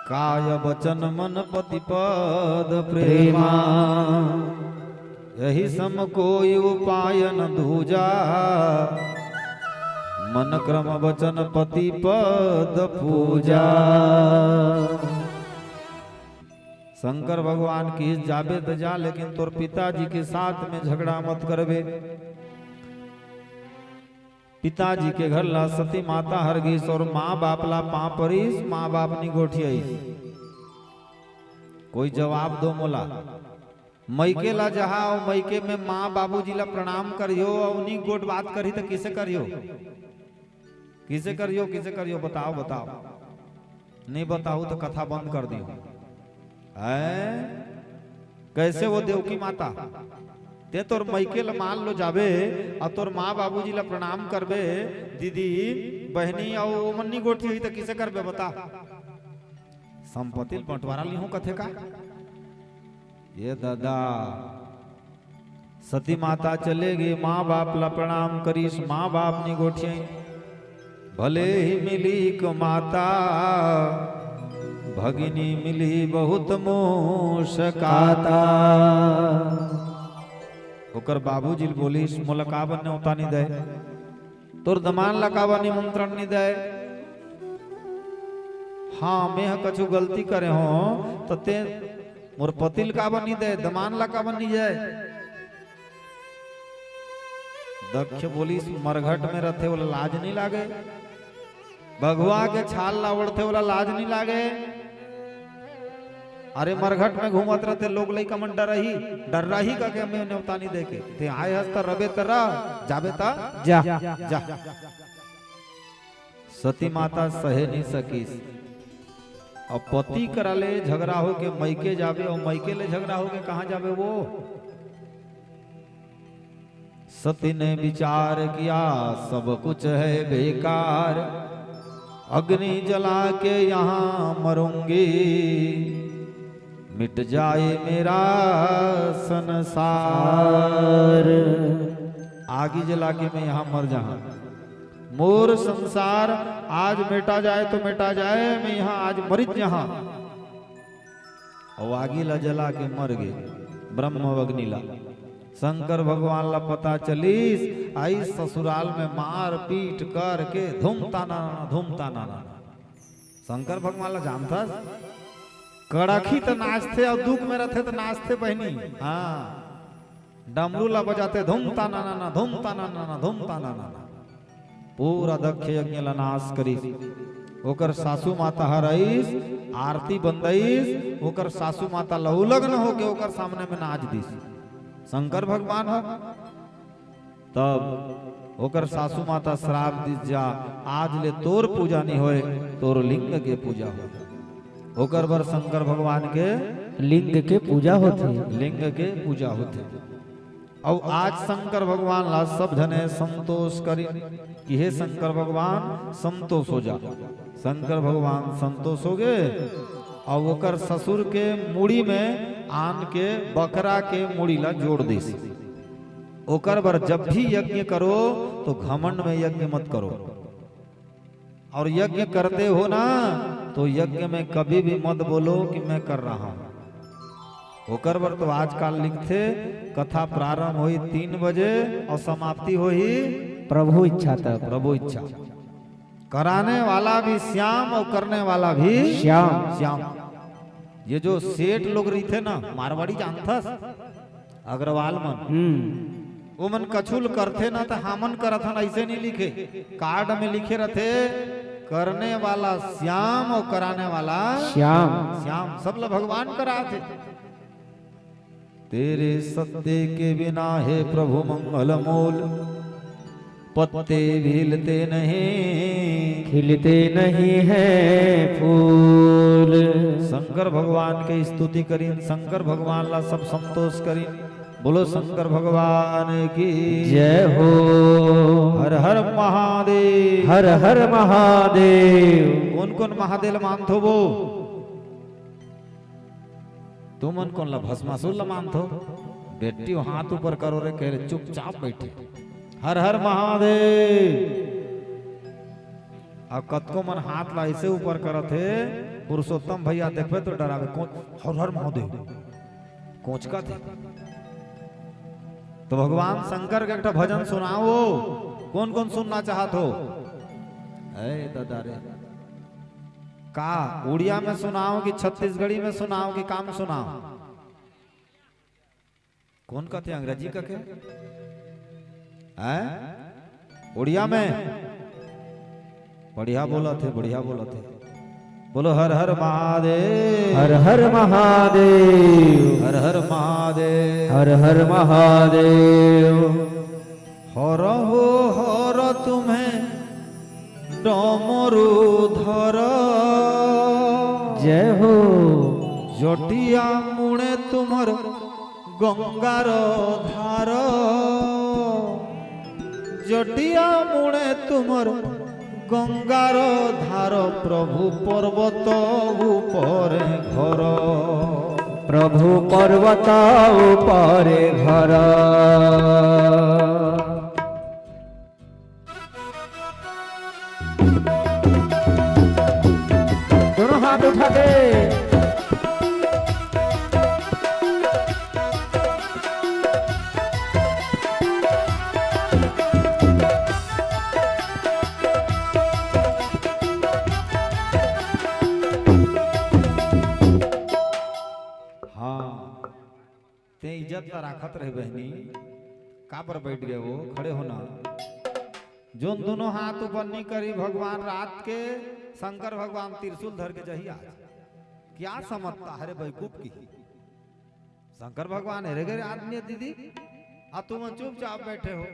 काय वचन मन पति पद प्रेमा। प्रेमा। यही सम कोई उपाय न दूजा, मन क्रम वचन पति पद पूजा। शंकर भगवान किहिस, "जाबे त जा, लेकिन तोर पिताजी के साथ में झगड़ा मत करबे।" पिताजी के घर ला सती माता हर गिस अउ माँ बाप ला पाँव परिस, माँ बाप नी गोठियाइस। कोई जवाब दो मोला। मइके ला जहा अउ मइके में माँ बाबूजी ला प्रणाम करियो अउ नी गोठ बात करही त किसे करियो? किसे करियो, किसे करियो, बताव, बताव। नी बताहू त कथा बंद कर दिहू। हैं? कइसे वो देवकी माता? ते तोर मइके ल मान लो जाबे, अउ तोर माँ बाबूजी ल प्रणाम करबे, दीदी, बहिनी, अउ ओमन नी गोठियाही त किसे करबे बता? संपत्ति ल बंटवारा लिहूँ कथे का? ये ददा, सती माता चले गे, माँ बाप ला प्रणाम करिस, माँ बाप नी गोठियाइन। भले ही मिली एक माता, भगिनी मिली बहुत मोसकाता। ओकर बाबूजी ल बोलिस, "मोला काबर नेवता नी दे? तोर दमांद ला काबर निमंत्रण नी दे? हाँ, मैं ह कछु गलती करे हों, त ते मोर पति ल काबर नी दे, दमांद ला काबर नी दे?" दक्ष बोलिस, "मरघट में रथे, ओला लाज नी लागे? भगवा के छाल ला ओढ़थे, ओला लाज नी लागे? अरे, मरघट में घूमत रथे, लोग लइका मन डरही, डर्राही का के मैं नेवता नी देके। ते आए हस त रबे त रह, जाबे त जा।" जा। सती माता सहे नी सकिस। अब पति करा ले झगड़ा होके मइके जाबे, अउ मइके ले झगड़ा होके कहाँ जाबे वो? सती ने विचार किया, सब कुछ है बेकार, अग्नि जला के यहाँ मरूंगी, मिट जाए मेरा संसार। आगी जला के मैं यहाँ मर जाऊं। मोर संसार आज मेटा जाए तो मेटा जाए, मैं यहाँ आज मरिच जहाँ। अउ आगी ला जला के मर गे, ब्रह्म अग्नि ला। शंकर भगवान ला पता चलिस, आइस ससुराल में मार पीट करके धूम ताना नाना, धूम ताना नाना। शंकर भगवान ला जानथस, कड़ाखी त नाचथे अउ दुख में रथे त नाचथे बहिनी। हाँ, डमरू ला बजाथे, धूम ताना नाना, धूम ताना नाना, धूम ताना नाना। पूरा दक्ष यज्ञ ला नाश करिस। ओकर सासू माता हर आइस, आरती बंदइस, ओकर सासू माता लहू लग्न होके ओकर सामने में नाच दिस। शंकर भगवान ह तब ओकर सासू माता श्राप दिस, जा, आज ले तोर पूजा नहीं होए, तोर लिंग के पूजा हो। ओकर बर शंकर भगवान के लिंग के पूजा होथे। लिंग के पूजा होथे। अउ आज शंकर भगवान ला सब झने संतोष करिन कि हे शंकर भगवान, संतोष हो जा। शंकर भगवान संतोष हो गए। अउ ओकर ससुर के मुड़ी में आन के बकरा के मुड़ी ला जोड़ दिस। ओकर बर जब भी यज्ञ करो तो घमंड में यज्ञ मत करो। और यज्ञ करते हो ना, तो यज्ञ में कभी भी मत बोलो कि मैं कर रहा हूँ। ओकर बर तो आजकल लिखथे, कथा प्रारंभ होही तीन बजे और समाप्ति होही प्रभु इच्छा तक। प्रभु इच्छा। कराने वाला भी श्याम और करने वाला भी श्याम। श्याम। ये जो सेठ लोग रहिथे ना, मारवाड़ी जानथस, अग्रवाल मन, हम्म। ओमन कछु ल करथे ना, त हमन करत हन, अइसे नहीं लिखे। कार्ड में लिखे रथे, करने वाला श्याम और कराने वाला श्याम। श्याम, सब ल भगवान कराथे। तेरे सत्य के बिना हे प्रभु मंगल मूल, पत्ते भी खिलते नहीं। खिलते नहीं है फूल। शंकर भगवान के स्तुति करिन, शंकर भगवान ला सब संतोष करिन। बोलो शंकर भगवान की जय हो। हर हर महादेव। हर हर महादेव। कोन कोन महादेव मानथो वो? तुमन कोन ला भस्मासुर ला मानथो? बेटी, हाथ ऊपर करो रे, कह रे, चुपचाप बैठे। हर हर महादेव। अब कतको मन हाथ ला ऐसे ऊपर करत हे, पुरुषोत्तम भैया देखबे तो डरावे, कोच, हर हर महादेव, कोचकत हे। तो भगवान शंकर के एक ठो भजन सुनाओ, कोन कोन सुनना चाहत हो? ए दादा रे, का उड़िया में सुनाओ कि छत्तीसगढ़ी में सुनाओ कि काम सुनाओ? कोन कथे अंग्रेजी कथे? हैं? उड़िया में? बढ़िया बोलत हे, बढ़िया बोलत हे। बोलो हर हर महादेव। हर हर महादेव। हर हर महादेव। हर हर महादेव। हर हो हर तुम्हें डमरू धर। जय हो। जटिया मुड़े तुम्हर गंगार धार। जटिया मुड़े तुम्हर गंगार धार। प्रभु पर्वत ऊपर घर। प्रभु पर्वत ऊपर घर। दोनों हाथ उठा के। हाँ, ते इज्जत ला राखत रहे बहनी, काबर बैठ गए वो? खड़े होना। जोन दोनों हाथ ऊपर नहीं करी भगवान, रात के शंकर भगवान त्रिशूल धर के जही आज। क्या समझता है रे बेवकूफ की? शंकर भगवान हेरे गए आदमी है दीदी, अब तुम चुपचाप बैठे हो।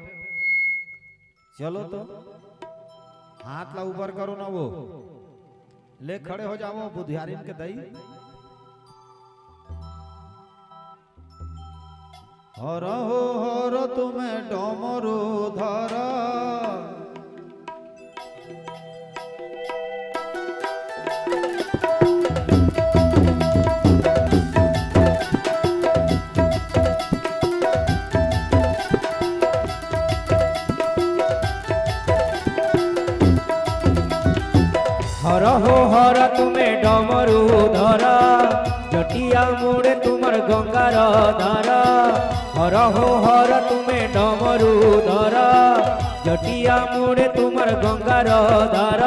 चलो तो, हाथ ला ऊपर करो ना वो। ले, खड़े हो जाओ, बुधियारिन के दई। हर हो हर तुम्हें डमरू धर। हो हर तुमे डमरू धर, जटिया मुड़े तुमर गंगार धार। हर हो हर तुमे डमरू धर, जटिया मुड़े तुमर गंगार धार।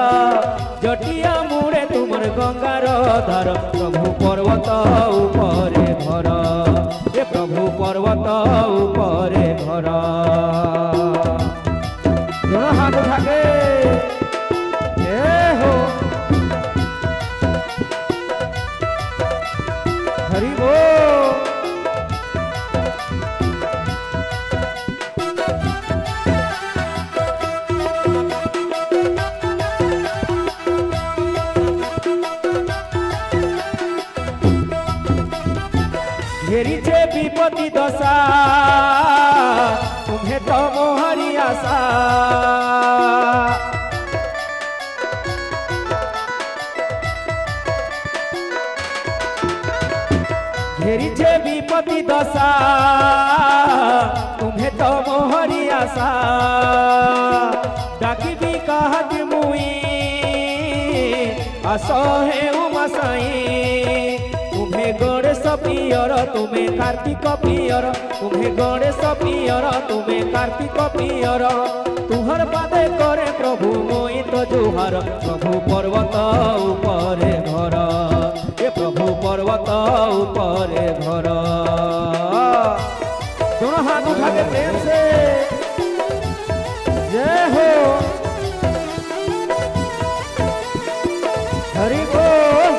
जटिया मुड़े तुमर गंगार धार। प्रभु पर्वत उपरे घर, ए प्रभु पर्वत उपरे घर। दोनों हाथ उठा के, ए हो। हरि बोल। घेरी जे विपत्ति दशा, तुम्हें तो मोहरी आशा। घेरी जे विपत्ति दशा, तुम्हें तो मोहरी आशा। डाकिबी कहत मुई, आस हे उमा साई। तुम्हें गणेश पियर, तुम्हें कार्तिक पियर, तुम्हें गणेश पियर, तुम्हें कार्तिक पियर। तुहर पादे करे प्रभु मोई तो जुहार। प्रभु पर्वत उपरे घर, ए प्रभु पर्वत उपरे घर। दोनों हाथ उठा के प्रेम से जय हो। हरि बोल।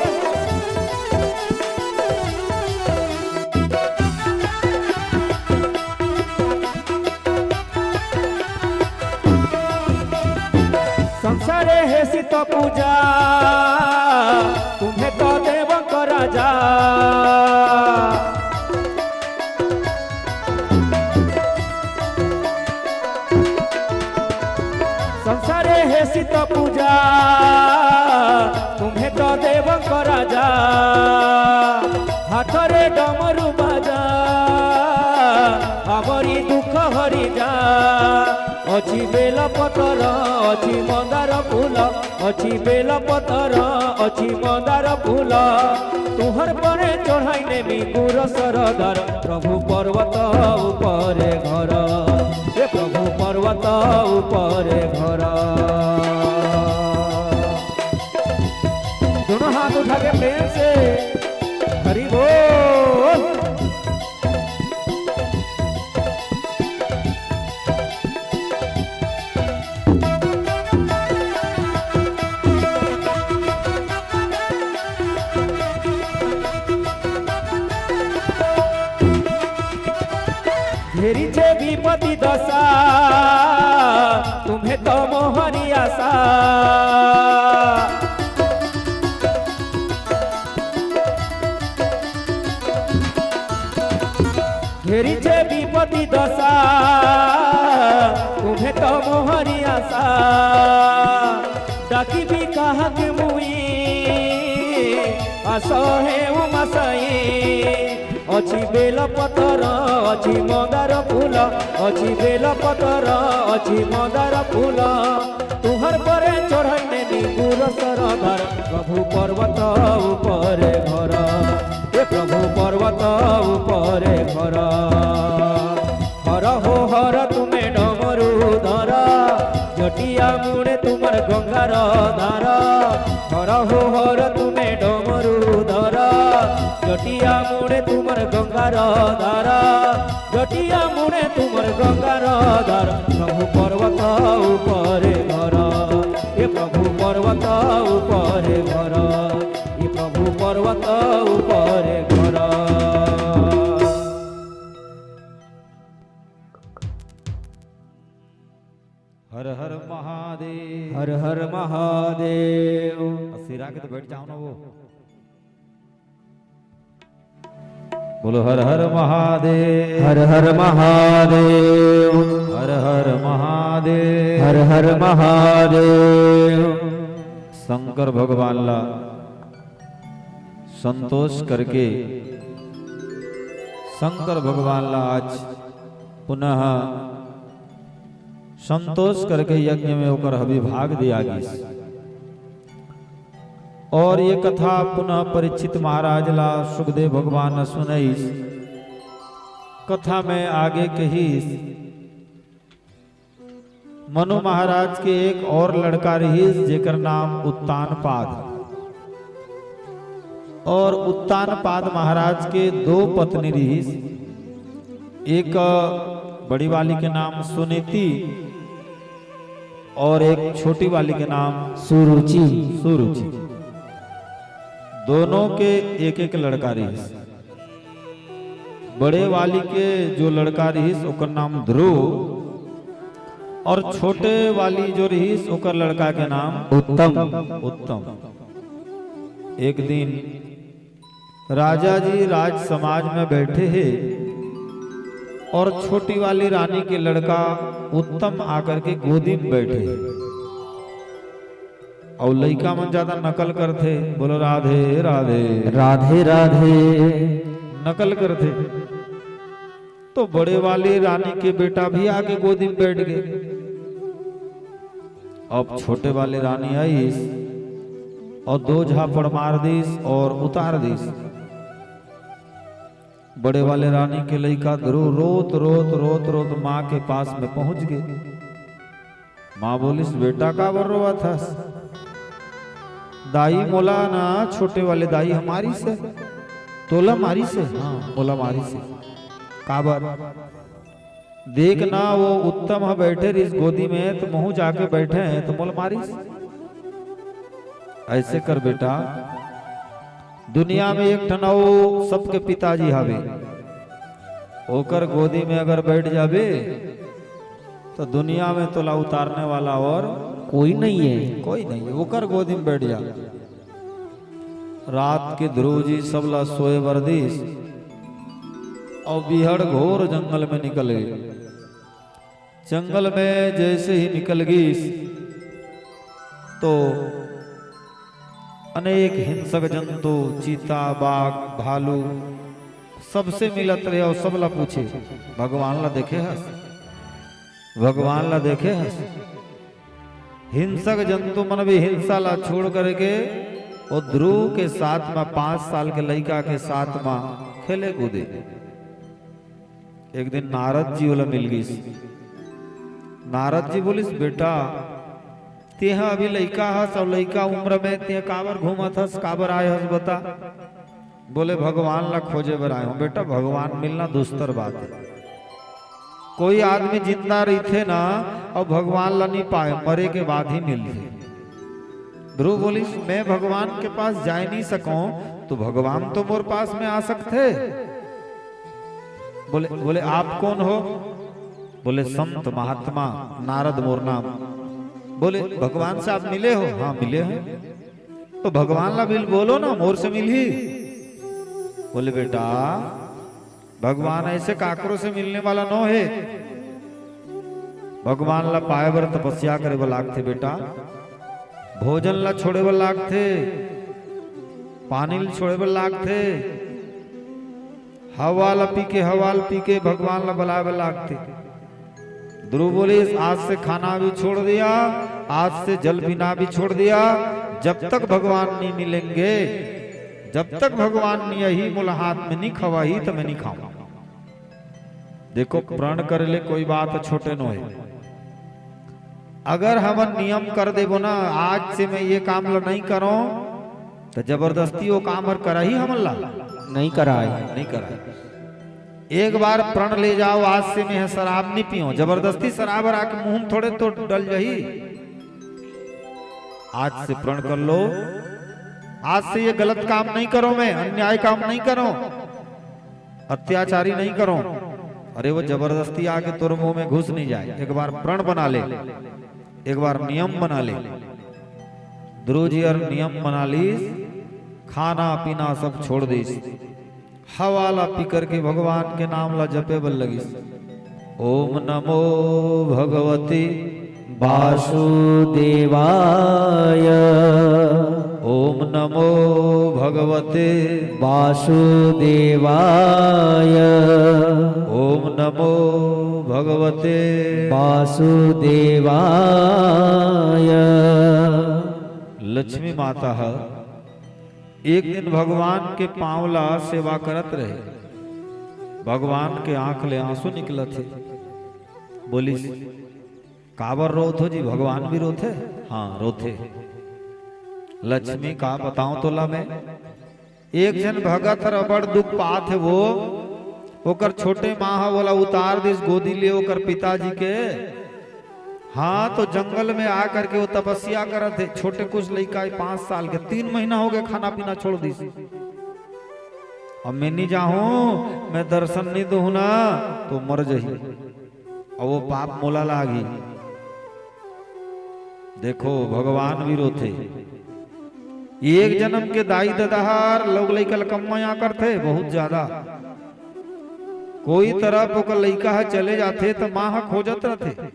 संसारे हे सीत पूजा, तुम्हें तो देवक राजा। संसारे हे सीत पूजा, तुम्हें तो देवक राजा। हाथरे डमरू बाजा, हमरी दुख हरि जा। अछि बेल पतर, अछि मंदार फूल, अछि बेल पतर, अछि मंदार फूल। तुहर परे चढ़ाई नेमी गुरसर धार। प्रभु पर्वत उपरे घर, ए प्रभु पर्वत उपरे घर। दोनों हाथ उठा के प्रेम से हरि बोल। घेरी जे विपत्ति दशा, तुम्हें तो मोहरी आशा। घेरी जे विपत्ति दशा, तुम्हें तो मोहरी आशा। डाकिबी कहत मुई, आस हे उमा साई। अछि बेल पतर, अछि मंदार फूल, अछि बेल पतर, अछि मंदार फूल। तुहर परे चढ़ाई नेमी गुरसर धार। प्रभु पर्वत उपरे घर, ए प्रभु पर्वत उपरे घर। हर हो हर तुमे डमरू धर, जटिया मुड़े तुमर गंगार धार। हर हो हर तुमे डमरू धर, जटिया मुड़े तुमर गंगार धार। जटिया मुड़े तुमर गंगार धार। प्रभु पर्वत उपरे घर, ए प्रभु पर्वत उपरे घर, ए प्रभु पर्वत उपरे घर। हर हर महादेव। हर हर महादेव। असिरा के तो बैठ जाओ ना वो। बोलो हर हर महादेव। हर हर महादेव। हर हर महादेव। हर हर महादेव। शंकर भगवान ला संतोष करके शंकर भगवान ला आज पुनः संतोष करके यज्ञ में ओकर हवि भाग दिया गिस। और ये कथा पुनः परीक्षित महाराज ला सुखदेव भगवान सुनइस। कथा में आगे कहिस, मनु महाराज के एक और लड़का रहिस, जेकर नाम उत्तानपाद। और उत्तानपाद महाराज के दो पत्नी रहिस, एक बड़ी वाली के नाम सुनीति और एक छोटी वाली के नाम सुरुचि। सुरुचि। दोनों के एक एक लड़का रहिस। बड़े वाली के जो लड़का रहिस, ओकर नाम ध्रुव, और छोटे वाली जो रहिस, ओकर लड़का के नाम उत्तम। उत्तम। एक दिन राजा जी राज समाज में बैठे हे और छोटी वाली रानी के लड़का उत्तम आकर के गोदी में बैठे हे। अउ लइका मन ज्यादा नकल करथे, बोलो राधे राधे। राधे राधे। नकल करथे। तो बड़े वाली रानी के बेटा भी आके गोदी में बैठ गए। अब छोटे वाली रानी आइस और दो झापड़ मार दिस और उतार दिस। बड़े वाले रानी के लइका ध्रुव रोत रोत रोत रोत माँ के पास में पहुंच गए। माँ बोलिस, "बेटा, काबर रोवत हस?" "दाई, मोला ना छोटे वाले दाई ह मारिस हे।" "तोला मारिस हे?" "हाँ, मोला मारिस हे।" "काबर?" "देख ना, वो उत्तम ह बैठे रिस गोदी में, तो महूं जाके बैठे हे, तो मोला मारिस।" ऐसे कर बेटा, दुनिया में एक ठन अउ सबके पिताजी हावे, ओकर गोदी में अगर बैठ जाबे, तो दुनिया में तोला उतारने वाला और कोई नहीं है। कोई नहीं है, ओकर गोदी में बैठ जा। रात के ध्रुव जी सबला सोए बर दिस, अउ बिहड़ घोर जंगल में निकल गए। जंगल में जैसे ही निकल गईस, तो अनेक हिंसक जंतु, चीता, बाघ, भालू, सबसे मिलत रहे और सबला पूछे, "भगवान ला देखे हस? भगवान ला देखे हस?" हिंसक जंतु मन भी हिंसा ला छोड़ करके वो ध्रुव के साथ में, पांच साल के लइका के साथ में खेले कूदे। एक दिन नारद जी ओला मिल गईस। नारद जी बोलिस, "बेटा, तेहा अभी लइका हस, अउ लइका उम्र में तेहा काबर घूमत हस, काबर आए हस, बता?" बोले, "भगवान ला खोजे बर आए हूं।" "बेटा, भगवान मिलना दुस्तर बात है। कोई आदमी जिंदा रहिथे ना, अउ भगवान ला नहीं पाए, मरे के बाद ही मिलथे।" ध्रुव बोलिस, "मैं भगवान के पास जाए नहीं सकूं, तो भगवान तो मोर पास में आ सकथे।" बोले, बोले, "आप कौन हो?" बोले, "संत महात्मा नारद मोर नाम।" बोले, "भगवान से आप मिले हो?" "हाँ, मिले हैं।" "तो भगवान ला मिल बोलो ना, मोर से मिलही।" बोले, "बेटा, भगवान ऐसे काकरो से मिलने वाला नो हे। भगवान ला पाए बर तपस्या करे बर लागथे बेटा, भोजन ला छोड़े बर लागथे, पानी ला छोड़े बर लागथे, हवा ला पी के, हवा ला पी के भगवान ला बलाए बर लागथे।" ध्रुव बोलिस, "आज से खाना भी छोड़ दिया, आज से जल पीना भी छोड़ दिया, जब तक भगवान नहीं मिलेंगे, जब तक भगवान नहीं आही, मोला हाथ में नहीं खवाही, तो मैं नहीं खाऊं।" देखो, प्रण करे ले कोई बात छोटे नो हे। अगर हमन नियम कर देबो ना, "आज से मैं ये काम ला नहीं करूं," तो जबरदस्ती वो काम हर कराही हमन ला? नहीं कराए। नहीं कराए। एक बार प्रण ले जाओ, "आज से मैं शराब नहीं पीऊं," जबरदस्ती शराब हर आके मुंह में थोड़े तो डल जाही। आज से प्रण कर लो, "आज से ये गलत काम नहीं करूं, मैं अन्याय काम नहीं करूं, अत्याचारी नहीं करूं।" अरे, वो जबरदस्ती आके तोर मुंह में घुस नहीं जाए। एक बार प्रण बना ले, एक बार नियम बना ले। ध्रुव जी हर नियम बना लीस, खाना पीना सब छोड़ दीस। हवा ला पी करके भगवान के नाम ला जपे बर लगिस। "ओम नमो भगवते वासुदेवाय। ओम नमो भगवते वासुदेवाय। ओम नमो भगवते वासुदेवाय।" लक्ष्मी माता ह एक दिन भगवान के पांव ला सेवा करत रहे। भगवान के आंख ले आंसू निकलत हे। बोलिस, "काबर रोत हो जी?" "भगवान भी रोथे?" "हाँ, रोथे।" "लक्ष्मी, का बताओं तोला मैं, एक झन भगत हर अबड़ दुख पात हे वो, ओकर छोटे माँ ह ओला उतार दिस गोदी ले ओकर पिताजी के। हाँ, तो जंगल में आ करके वो तपस्या करत हे। छोटे कुछ लइका हे, पाँच साल के, तीन महीना हो गए खाना पीना छोड़ दिस। अब मैं नहीं जाहूं, मैं दर्शन नहीं दूं ना, तो मर जही, और वो पाप मोला लागी।" देखो, भगवान भी रोथे। एक जन्म के दाई ददा हर लोग लइका ल कम मया करथे, बहुत ज्यादा। कोई तरफ ओकर लइका ह चले जाथे, त माँ ह खोजत रथे,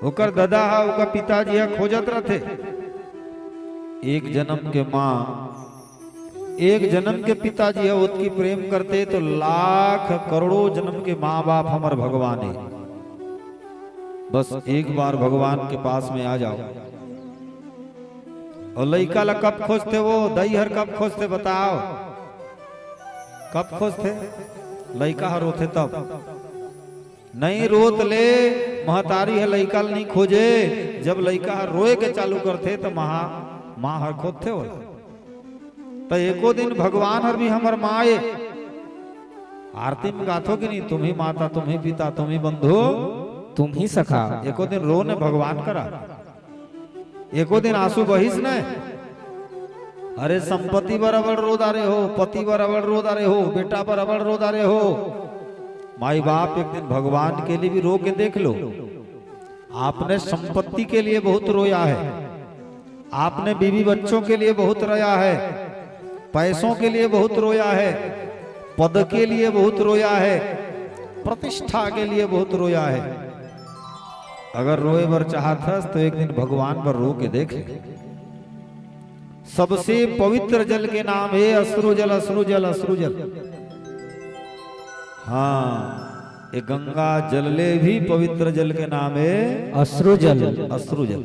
ओकर ददा ह, ओकर पिताजी ह खोजत रथे। एक जन्म के माँ, एक जन्म के पिताजी ह ओतकी प्रेम करथे, तो लाख करोड़ों जन्म के माँ बाप हमर भगवान हे। बस एक बार भगवान के पास में आ जाओ। और लइका ला कब खोजथे वो, दाई हर कब खोजथे, बताओ, कब खोजथे? लइका हर रोथे तब। नहीं, रोत ले महतारी ह लइका ल नहीं खोजे। जब लइका ह रोए के चालू करथे, त माँ, माँ हर खोजथे ओला। त एको दिन भगवान हर भी हमर माँ ए। आरती में गाथो कि नहीं, "तुम ही माता, तुम ही पिता, तुम ही बंधु, तुम ही सखा।" एको दिन रो ने भगवान करा। एको दिन आंसू बहिस ने। अरे, संपत्ति बर अबड़ रो डारे हो, पति बर अबड़ रो डारे हो, बेटा बर अबड़ रो डारे हो। माई बाप एक दिन भगवान के लिए भी रो के देख लो। आपने संपत्ति के लिए बहुत रोया है, आपने बीवी बच्चों के लिए बहुत रोया है, पैसों के लिए बहुत रोया है, पद के लिए बहुत रोया है, प्रतिष्ठा के लिए बहुत रोया है। अगर रोए बर चाहत हस, तो एक दिन भगवान बर रो के देख ले। सबसे पवित्र जल के नाम हे अश्रु जल, अश्रु जल, अश्रु जल। हाँ, ये गंगा जल ले भी पवित्र जल के नाम हे अश्रु जल। अश्रु जल।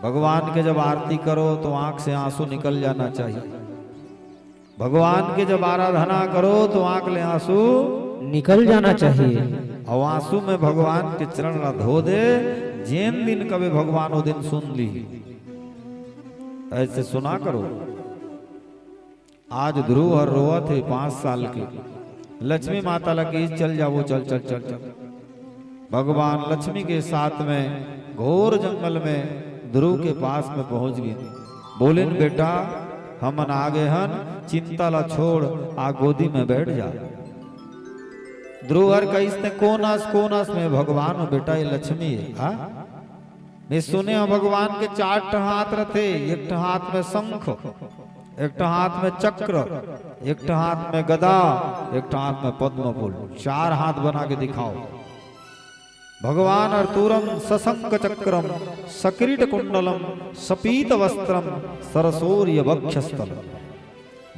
भगवान के जब आरती करो, तो आंख से आंसू निकल जाना चाहिए। भगवान के जब आराधना करो, तो आंख ले आंसू निकल जाना चाहिए। और आंसू में भगवान के चरण ला धो दे। जेन दिन कबे भगवान, वो दिन सुन ली। ऐसे सुना करो। आज ध्रुव हर रोवत हे, पांच साल के। लक्ष्मी माता ला कहिस, "चल जाबो, चल, चल, चल, चल।" भगवान लक्ष्मी के साथ में घोर जंगल में ध्रुव के पास में पहुंच गे। बोलिन, "बेटा, हमन आ गे हन, चिंता ला छोड़, आ गोदी में बैठ जा।" ध्रुव हर कहिस, "ते कोन अस, कोन अस?" "मैं भगवान हूं बेटा, ये लक्ष्मी हे।" "हाँ?" "मैं सुने हंव भगवान के चार ठन हाथ रथे, एक ठन हाथ में शंख, एक ठन हाथ में चक्र, एक ठन हाथ में गदा, एक ठन हाथ में पद्म फूल, चार हाथ बना के दिखाओ।" भगवान हर तूरम सशंक चक्रम सकिरीट कुंडलम सपीत वस्त्रम सरसोर्य वक्षस्थल।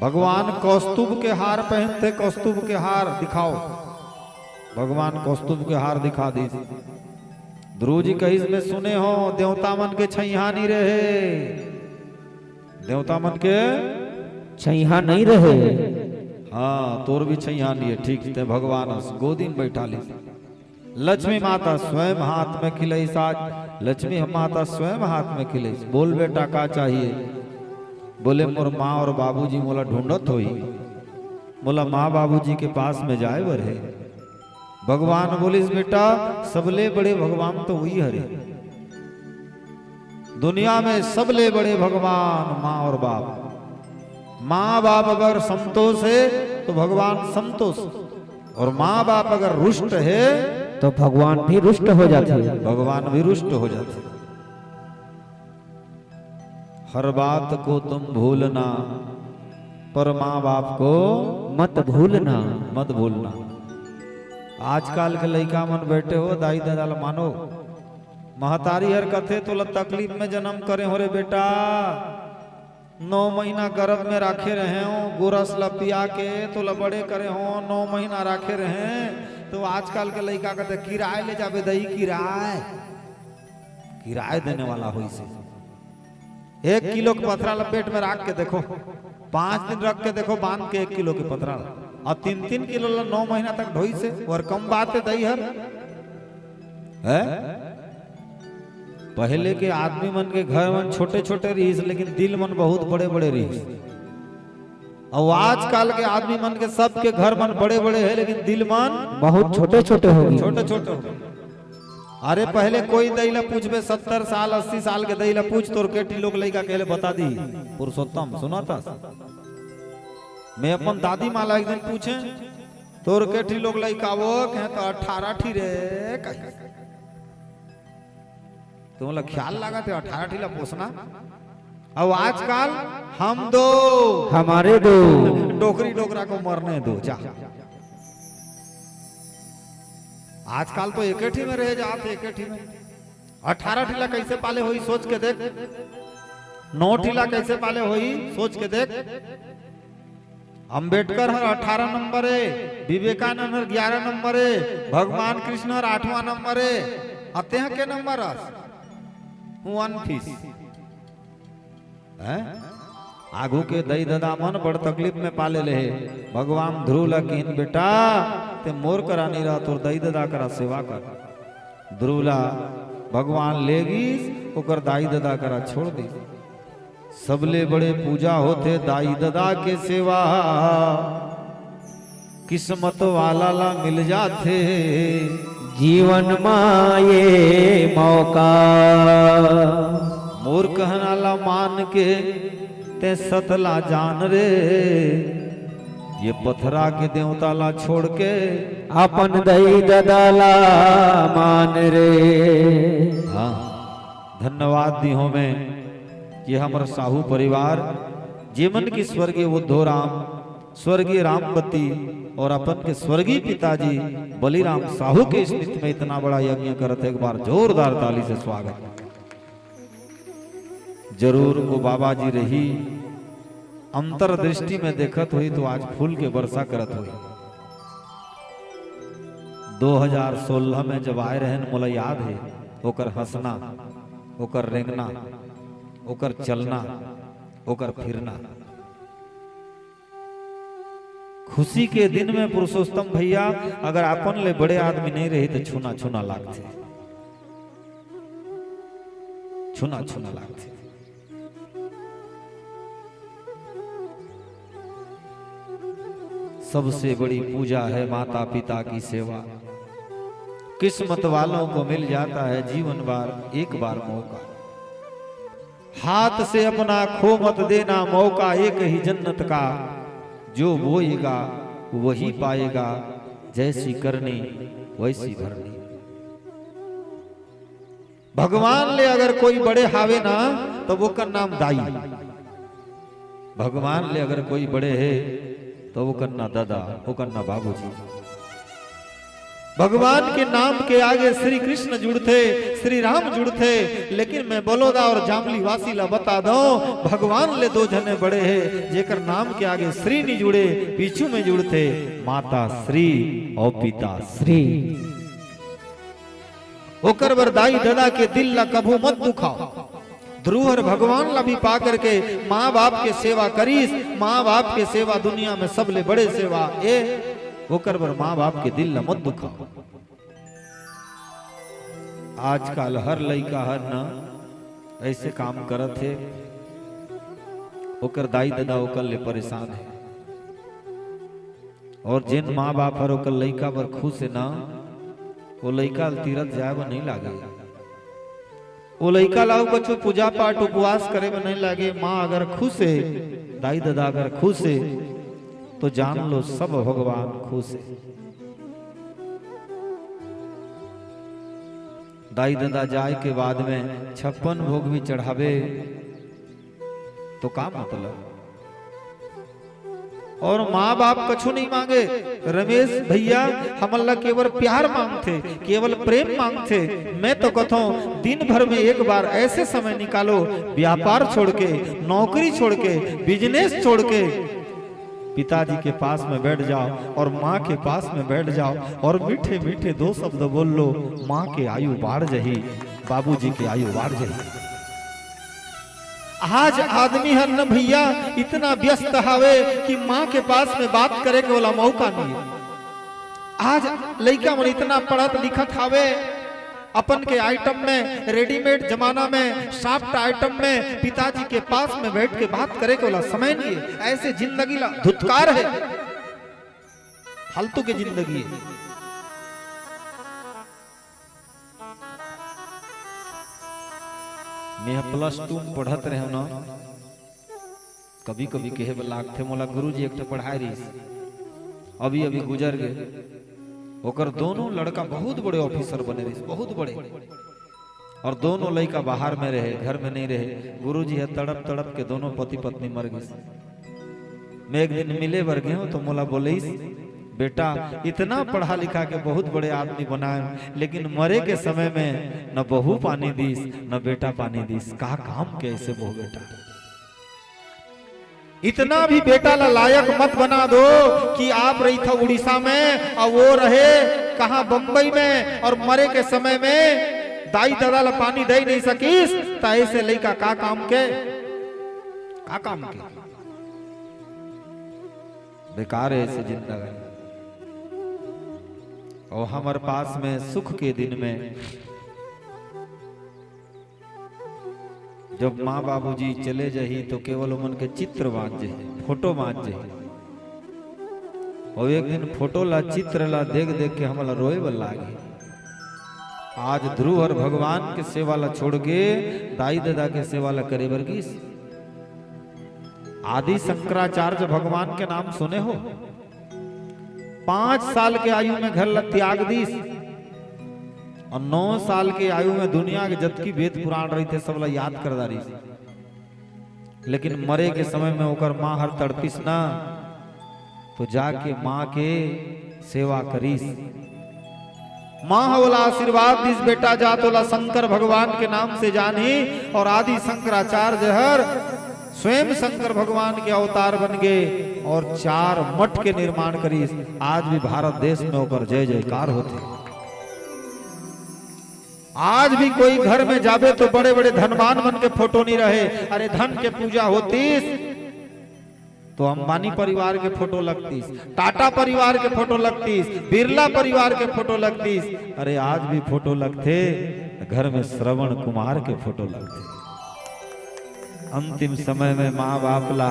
भगवान कौस्तुभ के हार पहनथे, कौस्तुभ के हार दिखाओ। भगवान कौस्तुभ के हार दिखा दिस। ध्रुव जी कहिस, "मैं सुने हंव, देवता मन के छैहा नहीं रहे।" देवता मन के छैहा नहीं रहे। हाँ, तोर भी छैहा नहीं हे, ठीक, ते भगवान अस, गोदी में बैठा लिस। लक्ष्मी माता स्वयं हाथ में खिलइस आज, लक्ष्मी माता स्वयं हाथ में खिलइस। "बोल बेटा, का चाहिए?" बोले, "मोर माँ और बाबूजी मोला ढूंढत होही, मोला माँ बाबूजी के पास में जाए बर हे।" भगवान बोलिस, "बेटा, सबले बड़े भगवान तो वही हरे, दुनिया में सबले बड़े भगवान माँ और बाप।" माँ बाप अगर संतोष हे, तो भगवान संतोष, और माँ बाप अगर रुष्ट हे, तो भगवान भी रुष्ट हो जाथे। भगवान भी रुष्ट हो जाथे। "हर बात को तुम भूलना, पर माँ बाप को मत भूलना।" मत भूलना। आजकल के लइका मन बैठे हो, दाई ददा ल मानो, महतारी हर कथे, "तोला तकलीफ में जन्म करे हों रे बेटा, नौ महीना गर्भ में राखे रहेंव, गोरस ला पिया के तोला बड़े करे हों, नौ महीना राखे रहेंव।" तो आजकल के लइका कथे, "किराए ले जाबे दई, किराए, किराए देने वाला होइसे।" एक किलो के पथरा ला पेट में राख के देखो, पांच दिन रख के देखो, बांध के एक किलो के पथरा ला, अउ तीन तीन किलो ला नौ महीना तक ढोई से, अउ कम बात हे दई हर, है? पहले के आदमी मन के घर मन छोटे छोटे रहिस, लेकिन दिल मन बहुत बड़े बड़े रहिस। अउ आजकल के आदमी मन के, सबके घर मन बड़े बड़े हे, लेकिन दिल मन बहुत छोटे छोटे हो गए। छोटे छोटे हो गए। अरे, पहले कोई दई ला पूछबे, सत्तर साल, अस्सी साल के दई ला पूछ, तोर के ठी लोग लइका, कहे ले बता दी। पुरुषोत्तम, सुनत हस? मैं अपन दादी माँ ला एक दिन पूछें, तोर के ठी लोग लइका वो? कहे तो अठारह ठी रे, कहे। तुमला ख्याल लागत हे अठारह ठी ला पोसना? अउ आजकल हम दो, हमारे दो। डोकरी डोकरा को मरने दो, जा। आजकल तो एके ठी में रहे जात हे, एके ठी में। अठारह ठी ला कइसे पाले होही, सोच के देख। नौ ठी ला कइसे पाले होही, सोच के देख। अंबेडकर हर अठारह नंबर हे, विवेकानंद हर ग्यारह नंबर हे, भगवान कृष्ण हर आठवां नंबर हे। अते ह के नंबर हस? One piece। हैं? आगू के दई ददा मन बड़ तकलीफ में पाले ले हे। भगवान ध्रुव ला किहिन, "बेटा, ते मोर करा नइ रह, तोर दई ददा करा सेवा कर।" ध्रुव ला भगवान ले गीस, ओकर दाई ददा करा छोड़ दीस। सबले बड़े पूजा होथे दाई ददा के सेवा, किस्मत वाला ला मिल जाथे जीवन मा ये मौका। मोर कहना ला मान के ते सत ला जान रे, ये पथरा के देवता ला छोड़ के अपन दई ददा ला मान रे। हाँ, धन्यवाद दिहो मैं, ये हमर साहू परिवार, जेमन की स्वर्गीय बुद्धो राम, स्वर्गीय रामवती और अपन के स्वर्गीय पिताजी बलिराम साहू के स्मृति में इतना बड़ा यज्ञ करत हे। एक बार जोरदार ताली से स्वागत। जरूर वो बाबा जी रही, अंतर्दृष्टि में देखत होही तो आज फूल के वर्षा करत होही। दो हज़ार सोलह में जब आए रहेन, मोला याद हे ओकर हंसना, ओकर रेंगना, ओकर चलना, ओकर फिरना। खुशी के दिन में पुरुषोत्तम भैया, अगर अपन ले बड़े आदमी नहीं रही तो छूना छूना लागथे, छूना छूना लागथे। सबसे बड़ी पूजा है माता पिता की सेवा। किस्मत वालों को मिल जाता है जीवन बार एक बार मौका। हाथ से अपना खो मत देना मौका एक ही जन्नत का, जो बोएगा वही पाएगा, जैसी करनी वैसी भरनी। भगवान ले अगर कोई बड़े हावे ना, तो ओकर नाम दाई। भगवान ले अगर कोई बड़े हे, तो ओकर ना दादा, ओकर ना बाबूजी। भगवान के नाम के आगे श्री कृष्ण जुड़थे, श्री राम जुड़थे, लेकिन मैं बलौदा और जामली वासी ला बता दंव, भगवान ले दो झने बड़े हे, जेकर नाम के आगे श्री नी जुड़े, पीछू में जुड़थे माता श्री और पिता श्री। ओकर बर दाई ददा के दिल ला कभू मत दुखाओ। ध्रुव हर भगवान ला भी पा करके माँ बाप के सेवा करिस। माँ बाप के सेवा दुनिया में सबले बड़े सेवा ए। ओकर बर माँ बाप के दिल ला मत दुखाओ। आजकल हर लइका हर न ऐसे काम करत हे, ओकर दाई ददा ओकर ले परेशान हे। और जेन माँ बाप हर ओकर लइका बर खुश हे ना, वो लइका ल तीरथ जाए बर नहीं लागे, वो लइका ला अउ कुछु पूजा पाठ उपवास करे बर नहीं लागे। माँ अगर खुश हे, दाई ददा अगर खुश हे, तो जान लो सब भगवान खुश हे। दाई ददा जाए के बाद में छप्पन भोग भी चढ़ावे तो का मतलब? और माँ बाप कछु नहीं मांगे। रमेश भैया हमन ला केवल प्यार मांगथे, केवल प्रेम मांगथे। मैं तो कथों, दिन भर में एक बार ऐसे समय निकालो, व्यापार छोड़ के, नौकरी छोड़ के, बिजनेस छोड़ के, पिताजी के पास में बैठ जाओ और माँ के पास में बैठ जाओ और मीठे मीठे दो शब्द बोल लो। माँ के आयु बाढ़ जही, बाबूजी के आयु बाढ़ जही। आज आदमी हर न भैया इतना व्यस्त हावे कि माँ के पास में बात करे के वाला मौका नहीं है। आज लइका मन इतना पढ़त लिखत हावे, अपन के आइटम में, रेडीमेड जमाना में, सॉफ्ट आइटम में पिताजी के पास में बैठ के बात करे के वाला समय नहीं है। ऐसे जिंदगी ला धुतकार है, फालतू के जिंदगी है। मैं प्लस टू में पढ़त रहे ना, कभी कभी कहे बर लागथे, मोला गुरुजी एक ठो पढ़ाए रहिस, अभी अभी गुजर गए। ओकर दोनों लड़का बहुत बड़े ऑफिसर बने रहिस, बहुत बड़े। और दोनों लइका बाहर में रहे, घर में नहीं रहे। गुरुजी ह तड़प तड़प के दोनों पति पत्नी मर गइस। मैं एक दिन मिले बर गए हूँ तो मोला बोलिस, बेटा, इतना पढ़ा लिखा के बहुत बड़े आदमी बनाए, लेकिन मरे के समय में न बहू पानी दीस, न बेटा पानी दीस। का काम के ऐसे बहू बेटा? इतना भी बेटा ला लायक मत बना दो कि आप रहिथा उड़ीसा में और वो रहे कहाँ, बम्बई में, और मरे के समय में दाई ददा ला पानी दे नहीं सकिस, त ऐसे लइका का काम के, का काम के? बेकार है ऐसे जिंदगी। और हमर पास में सुख के दिन में जब माँ बाबूजी चले जाही तो केवल ओमन के चित्र बांच जाही, फोटो बांच जाही। और एक दिन फोटो ला, चित्र ला देख देख के हमला रोए बर लागे। आज ध्रुव हर भगवान के सेवा ला छोड़ के दाई ददा के सेवा ला करे बर गिस। आदि शंकराचार्य भगवान के नाम सुने हो? पाँच साल के आयु में घर ला त्याग दीस और नौ साल के आयु में दुनिया के जतकी वेद पुराण रहिथे, सब ला याद कर डारिस। लेकिन मरे के समय में ओकर माँ हर तड़पिस ना, तो जाके माँ के सेवा करिस। माँ ह ओला आशीर्वाद दिस, बेटा जा तोला शंकर भगवान के नाम से जानही। और आदि शंकराचार्य हर स्वयं शंकर भगवान के अवतार बन गए और चार मठ के निर्माण करिस। आज भी भारत देश में ओकर जय जयकार होथे। आज भी कोई घर में जाबे तो बड़े बड़े धनवान मन के फोटो नहीं रहे, अरे धन के पूजा होतिस तो अंबानी परिवार के फोटो लगतिस, टाटा परिवार के फोटो लगतिस, बिरला परिवार के फोटो लगतिस। अरे आज भी फोटो लगथे, घर में श्रवण कुमार के फोटो लगथे। अंतिम समय में माँ बाप ला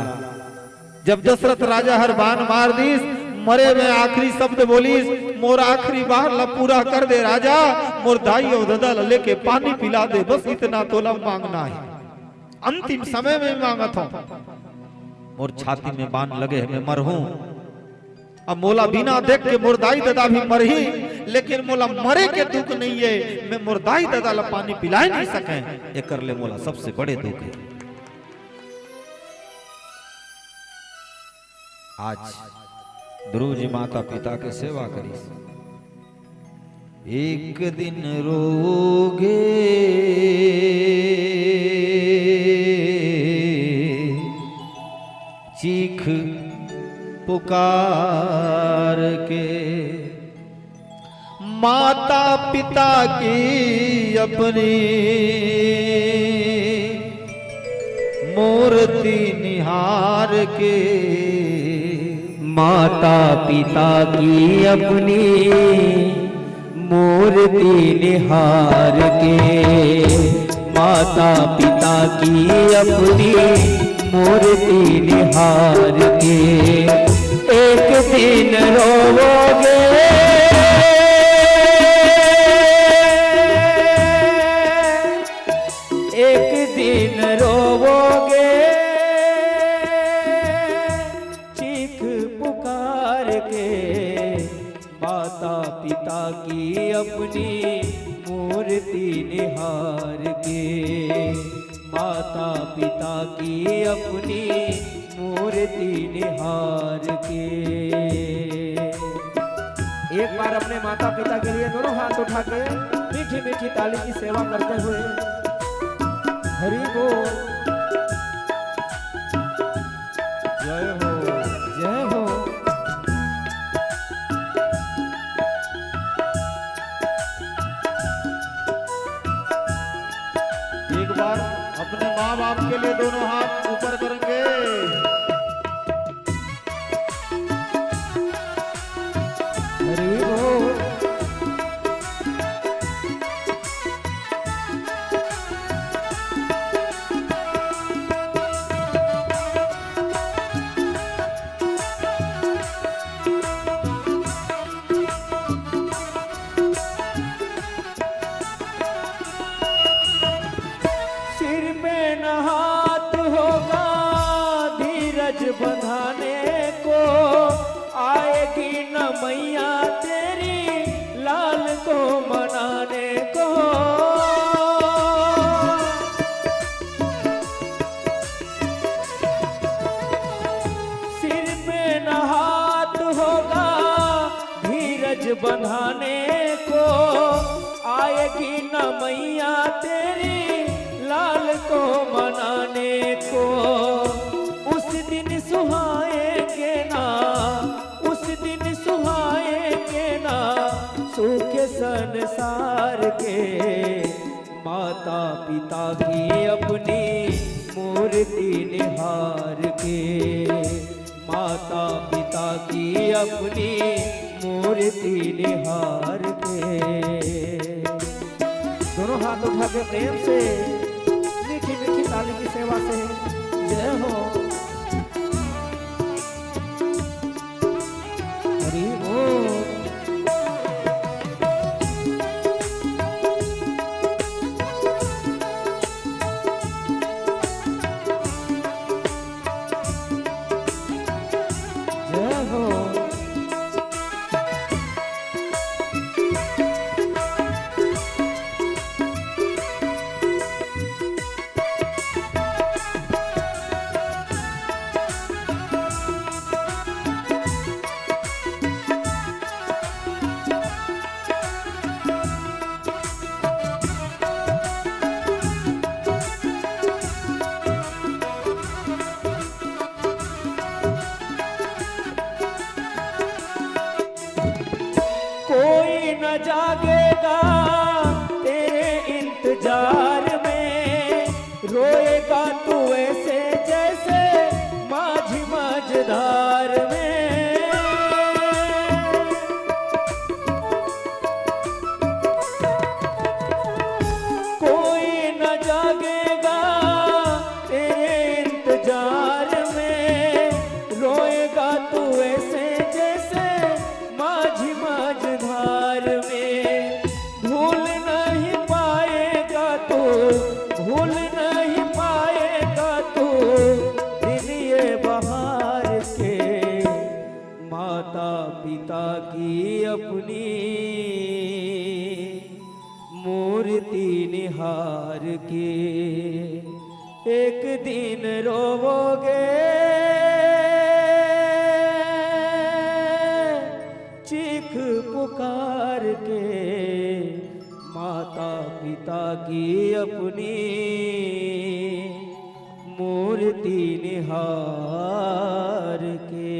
जब दशरथ राजा हर बाण मार दिस, मरे में आखिरी शब्द बोलिस, मोर आखिरी बाण ला पूरा कर दे राजा, मोर दाई और ददा ला लेके पानी पिला दे, बस इतना तोला मांगना है। अंतिम समय में मांगत हूँ, मोर छाती में बाण लगे है, मैं मरहूं। अब मोला बिना देख के मोर दाई ददा भी मरही, लेकिन मोला मरे के दुख नहीं है। मैं मोर दाई ददा ला पानी पिलाए नहीं सके, एकर ले मोला सबसे बड़े दुख है। आज ध्रुव जी माता पिता के सेवा करिस। एक दिन रोगे चीख पुकार के, माता पिता की अपनी मूर्ति निहार के। माता पिता की अपनी मूर्ति निहार के, माता पिता की अपनी मूर्ति निहार के, एक दिन रोवोगे, एक दिन रोवोगे, चीख पुकार के, माता पिता की अपनी मूर्ति निहार के, माता पिता की अपनी मूर्ति निहार के। एक बार अपने माता पिता के लिए दोनों हाथ उठा के मीठी मीठी ताली की सेवा करते हुए, हरि बोल। जय हो, जय हो। एक बार अपने माँ बाप के के दोनों हाथ ऊपर करेंगे। हरि बोल। सिर पे न हाथ होगा धीरज बंधाने को, आएगी न मैया तेरी लाल को मनाने को। सिर पे न हाथ होगा धीरज बंधाने को, आएगी न मैया तेरी लाल को मनाने को। उस दिन सुहाएंगे ना, उस दिन सुहाएंगे ना सूखे संसार के, माता पिता की अपनी मूर्ति निहार के, माता पिता की अपनी मूर्ति निहार के। दोनों हाथ उठा के प्रेम से मीठी मीठी ताली की सेवा से जय हो। हरि बोल। जय हो। कोई न जागेगा तेरे इंतजार में, रोएगा तू ऐसे जैसे माझी मझधार में। कोई न जागेगा तेरे इंतजार में, रोएगा तू ऐसे जैसे माझी मझधार में। भूल नहीं पाएगा तू, भूल नहीं पाएगा तू दिन ये बहार के, माता पिता की अपनी मूर्ति निहार के। एक दिन रोवोगे चीख पुकार के, माता पिता की अपनी मूर्ति निहार के।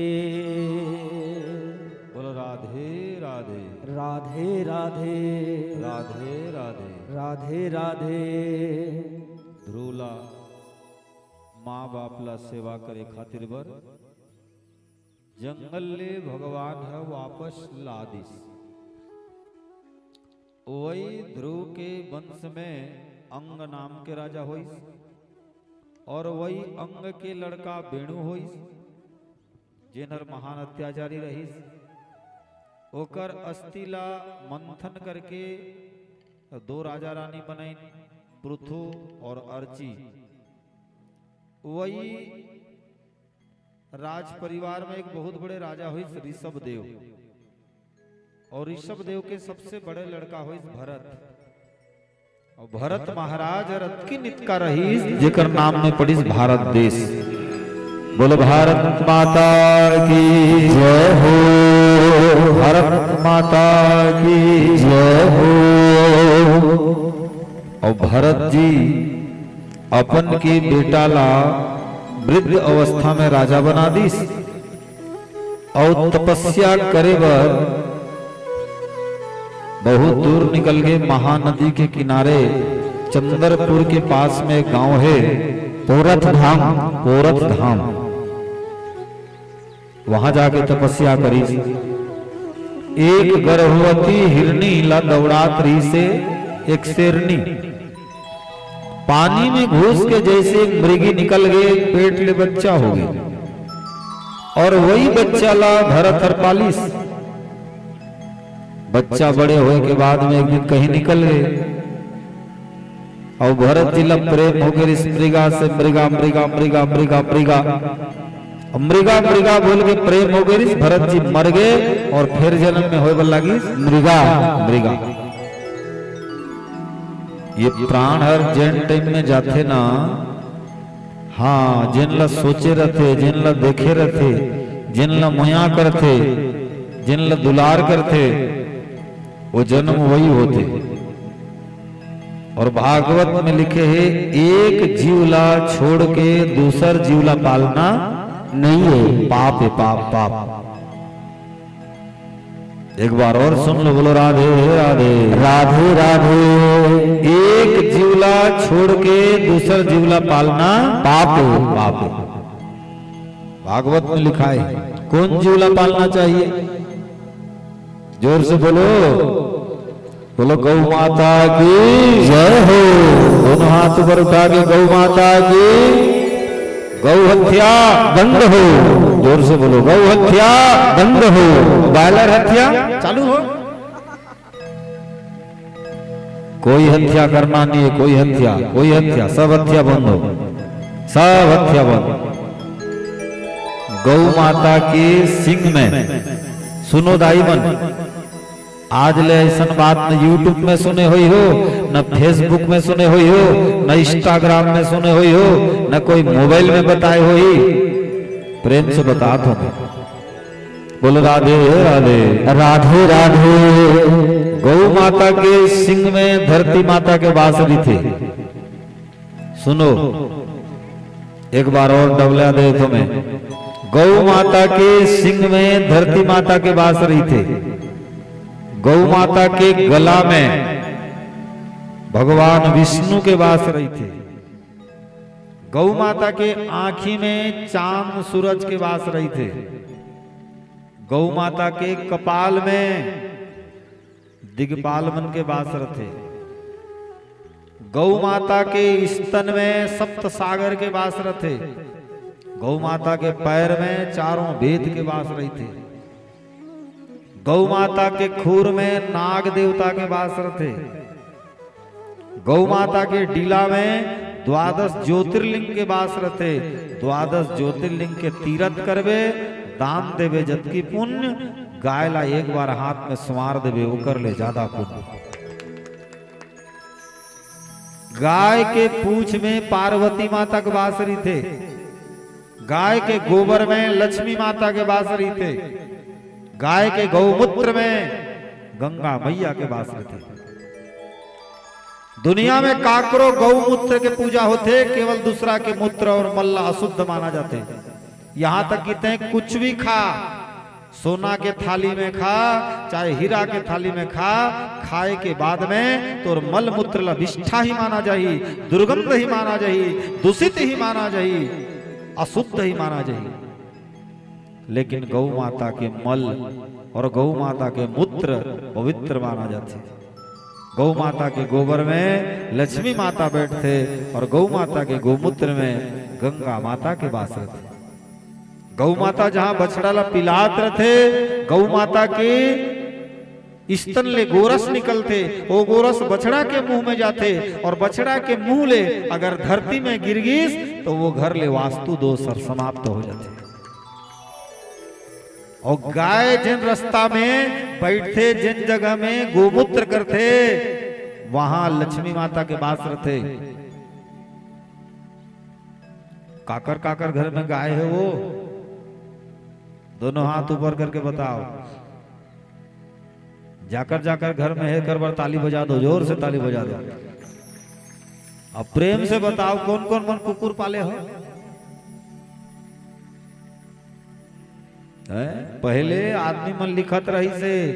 बोलो राधे राधे। राधे राधे। राधे राधे। राधे राधे। ध्रुव ला माँ बाप ला सेवा करे खातिर बर जंगल ले भगवान ह वापस ला दिस। वही ध्रुव के वंश में अंग नाम के राजा होइस और वही अंग के लड़का वेणु होइस, जेनर महान अत्याचारी रहिस। ओकर अस्थि ला मंथन करके दो राजा रानी बनाइन, पृथु और अर्ची। वही राज परिवार में एक बहुत बड़े राजा होइस ऋषभ देव, और ऋषभ देव के सबसे बड़े लड़का होइस भरत। और भरत महाराज रथ की नित का रहिस, जेकर नाम में पड़िस भारत देश। बोलो भारत माता की जय हो, भारत माता की जय हो। और भरत जी अपन के बेटा ला वृद्ध अवस्था में राजा बना दिस। अउ तपस्या करे बर बहुत दूर निकल गे। महानदी के किनारे चंद्रपुर के पास में एक गांव हे, पोरथ धाम, पोरथ धाम, वहां जाके तपस्या करिस। एक गर्भवती हिरनी ला दौड़ात रहिसे एक शेरनी। पानी में घुस के जैसे मृगी निकल गे, पेट ले बच्चा हो गे। और वही बच्चा ला भरत हर पालिस। बच्चा बड़े होए के बाद में एक दिन कहीं निकल गे। अउ भरत जी ला प्रेम हो गे रिस मृगा से, मृगा, मृगा, मृगा, मृगा, मृगा। मृगा, मृगा बोल के प्रेम हो गे रिस, भरत जी मर गे अउ फेर जनम में होए बर लागिस मृगा, मृगा। ये प्राण हर जेन टाइम में जाथे ना, हाँ, जेन ला सोचे रथे, जेन ला देखे रथे, जेन ला मया करथे, जेन ला दुलार करथे, वो जनम वही होथे। अउ भागवत में लिखे हे, एक जीव ला छोड़ के दूसर जीव ला पालना नहीं हे, पाप हे, पाप, पाप। एक बार अउ सुन लो, बोलो राधे राधे। राधे राधे। एक जीव ला छोड़ के दूसर जीव ला पालना पाप हे। पाप हे। भागवत में लिखा हे, कौन जीव ला पालना चाहिए? जोर से बोलो। बोलो, गौ माता की जय हो। दोनों हाथ ऊपर उठा के, गौ माता की। गौ हत्या बंद हो। जोर से बोलो, गौ हत्या बंद हो। बॉयलर हत्या चालू हो। कोई हत्या करना नहीं है, कोई हत्या, कोई हत्या, सब हत्या बंद हो, सब हत्या बंद। गौ माता के सिंग में, सुनो दाई मन, आज ले ऐसन बात न YouTube में सुने होई हो, न Facebook में सुने होई हो, न Instagram में सुने होई हो, न कोई मोबाइल में बताए होई। प्रेम से बतात हों मैं। बोलो राधे राधे। राधे राधे। गौ माता के सिंग में धरती माता के बास रहिथे। सुनो, एक बार अउ डबला देथों मैं। गौ माता के सिंग में धरती माता के बास रहिथे। गौ माता के गला में भगवान विष्णु के बास रहिथे। गौ माता के आँखी में चांद सूरज के बास रहिथे। गौ माता के कपाल में दिग्पाल मन के बास रथे। गौ माता के स्तन में सप्त सागर के बास रथे। गौ माता के पैर में चारों वेद के बास रहिथे। गौ माता के खूर में नाग देवता के बास रथे। गौ माता के डीला में द्वादश ज्योतिर्लिंग के बास रथे। द्वादश ज्योतिर्लिंग के तीरथ करबे, दान देबे, जतकी पुण्य, गाय ला एक बार हाथ में संवार देबे, ओकर ले ज्यादा पुण्य। गाय के पूंछ में पार्वती माता के बास रहिथे। गाय के गोबर में लक्ष्मी माता के बास रहिथे। गाय के गौमूत्र में गंगा मैया के बास रहिथे। दुनिया में काकरो गौमूत्र के पूजा होथे, केवल दूसरा के मूत्र अउ मल ला अशुद्ध माना जाथे। यहाँ तक कि तैं कुछ भी खा, सोना के थाली में खा, चाहे हीरा के थाली में खा, खाए के बाद में तोर मल मूत्र ला विष्ठा ही माना जाही, दुर्गंध ही माना जाही, दूषित ही माना जाही, अशुद्ध ही माना जाही। लेकिन गौ माता के मल अउ गौ माता के मूत्र पवित्र माना जाथे। गौ माता के गोबर में लक्ष्मी माता बैठथे अउ गौ माता के गोमूत्र में गंगा माता के बास रथे। गौ माता जहाँ बछड़ा ला पिलात रथे, गौ माता के स्तन ले गोरस निकलथे, वो गोरस बछड़ा के मुंह में जाथे अउ बछड़ा के मुंह ले अगर धरती में गिर गिस, तो वो घर ले वास्तु दोष हर समाप्त हो जाथे। अउ गाय जेन रस्ता में बैठथे, जेन जगह में गोमूत्र करथे, वहां लक्ष्मी माता के बास रथे। काकर काकर घर में गाय हे वो? दोनों हाथ ऊपर करके बताओ। जाकर जाकर घर में हे, कर बर ताली बजा दो, जोर से ताली बजा दो। अब प्रेम से बताओ, कौन कौन मन कुकुर पाले हो? हैं? पहले आदमी मन लिखत रहिसे,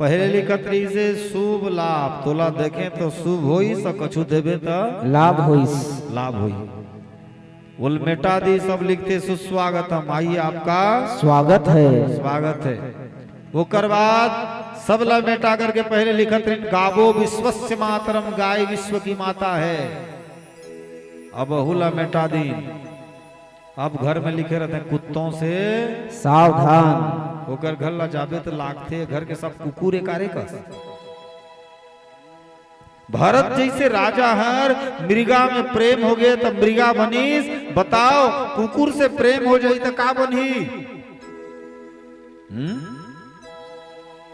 पहले लिखत रहिसे शुभ लाभ, तोला देखे तो शुभ होइस, अउ कछु देबे त लाभ होइस। लाभ होई। ओला मेटा दिस, अब लिखथे सुस्वागतम, आइए आपका स्वागत है। स्वागत है। ओकर बाद सबला मेटा करके पहले लिखत रहिन गावो विश्वस्य मातरम, गाय विश्व की माता है। अब ओहू ला मेटा दिन। अब घर में लिखे रहते हैं, कुत्तों से सावधान। ओकर घर ला जाबे त लागथे, घर के सब कुकुर एकारे कस। भरत जइसे राजा हर मृगा में प्रेम होगे त मृगा बनिस। बताओ, कुकुर से प्रेम हो जाई त का बनही? हम्म?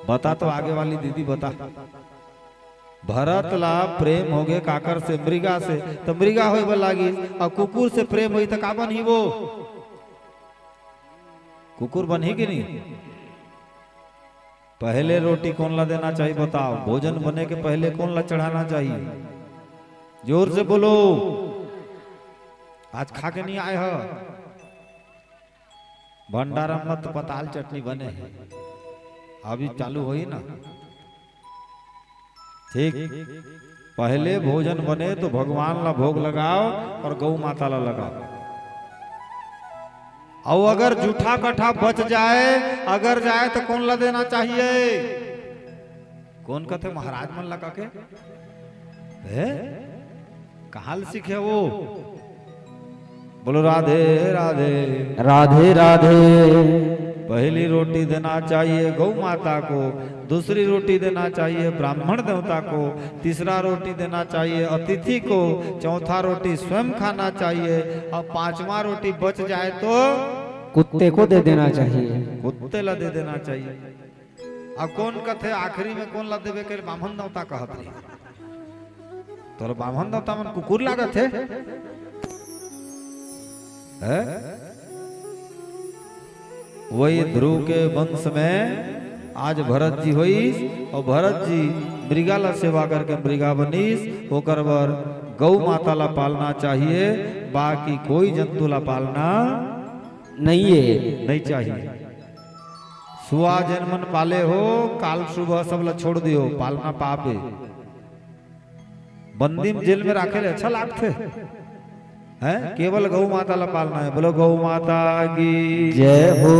बता तो, आगे वाली दीदी बता। भरत ला प्रेम होगे काकर से? मृगा से। त मृगा होय बर लागिस, अउ कुकुर से प्रेम होई त का बनही वो? कुकुर बनही कि नहीं? पहले रोटी कोन ला देना चाहिए, बताओ? भोजन बने के पहले कोन ला चढ़ाना चाहिए? जोर से बोलो। आज खा के नहीं आए हो? भंडारा में तो पताल चटनी बने है, अभी चालू होई ना। ठीक, पहले भोजन बने तो भगवान ला भोग लगाओ अउ गौ माता ला लगाओ। अउ अगर जूठा कठा बच जाए, अगर जाए, तो कोन ला देना चाहिए? कोन कथे महाराज मन ला कके? ए? कहाँ ले सीखे वो? बोलो राधे राधे। राधे राधे। पहली रोटी देना चाहिए गौ माता को, दूसरी रोटी देना चाहिए ब्राह्मण देवता को, तीसरा रोटी देना चाहिए अतिथि को, चौथा रोटी स्वयं खाना चाहिए, अउ पांचवा रोटी बच जाए तो कुत्ते को दे देना चाहिए। कुत्ते ला दे देना चाहिए। अब कोन कथे आखिरी में कोन ला देबे के? बाम्हन देवता कहत रही। तोर बाम्हन देवता मन कुकुर लागत हे? हैं? वही ध्रुव के वंश में आज भरत जी होइस, अउ भरत जी मृगा ला सेवा करके मृगा बनिस, ओकर बर गौ माता ला पालना चाहिए, बाकी कोई जंतु ला पालना नहीं है। नहीं चाहिए। सुआ जेन मन पाले हो, काल सुबह सब ला छोड़ दियो, पालना पाप है। बंदी में जेल में राखे ले अच्छा लागथे, हैं? केवल गौ माता ला पालना है। बोलो गौ माता की जय हो।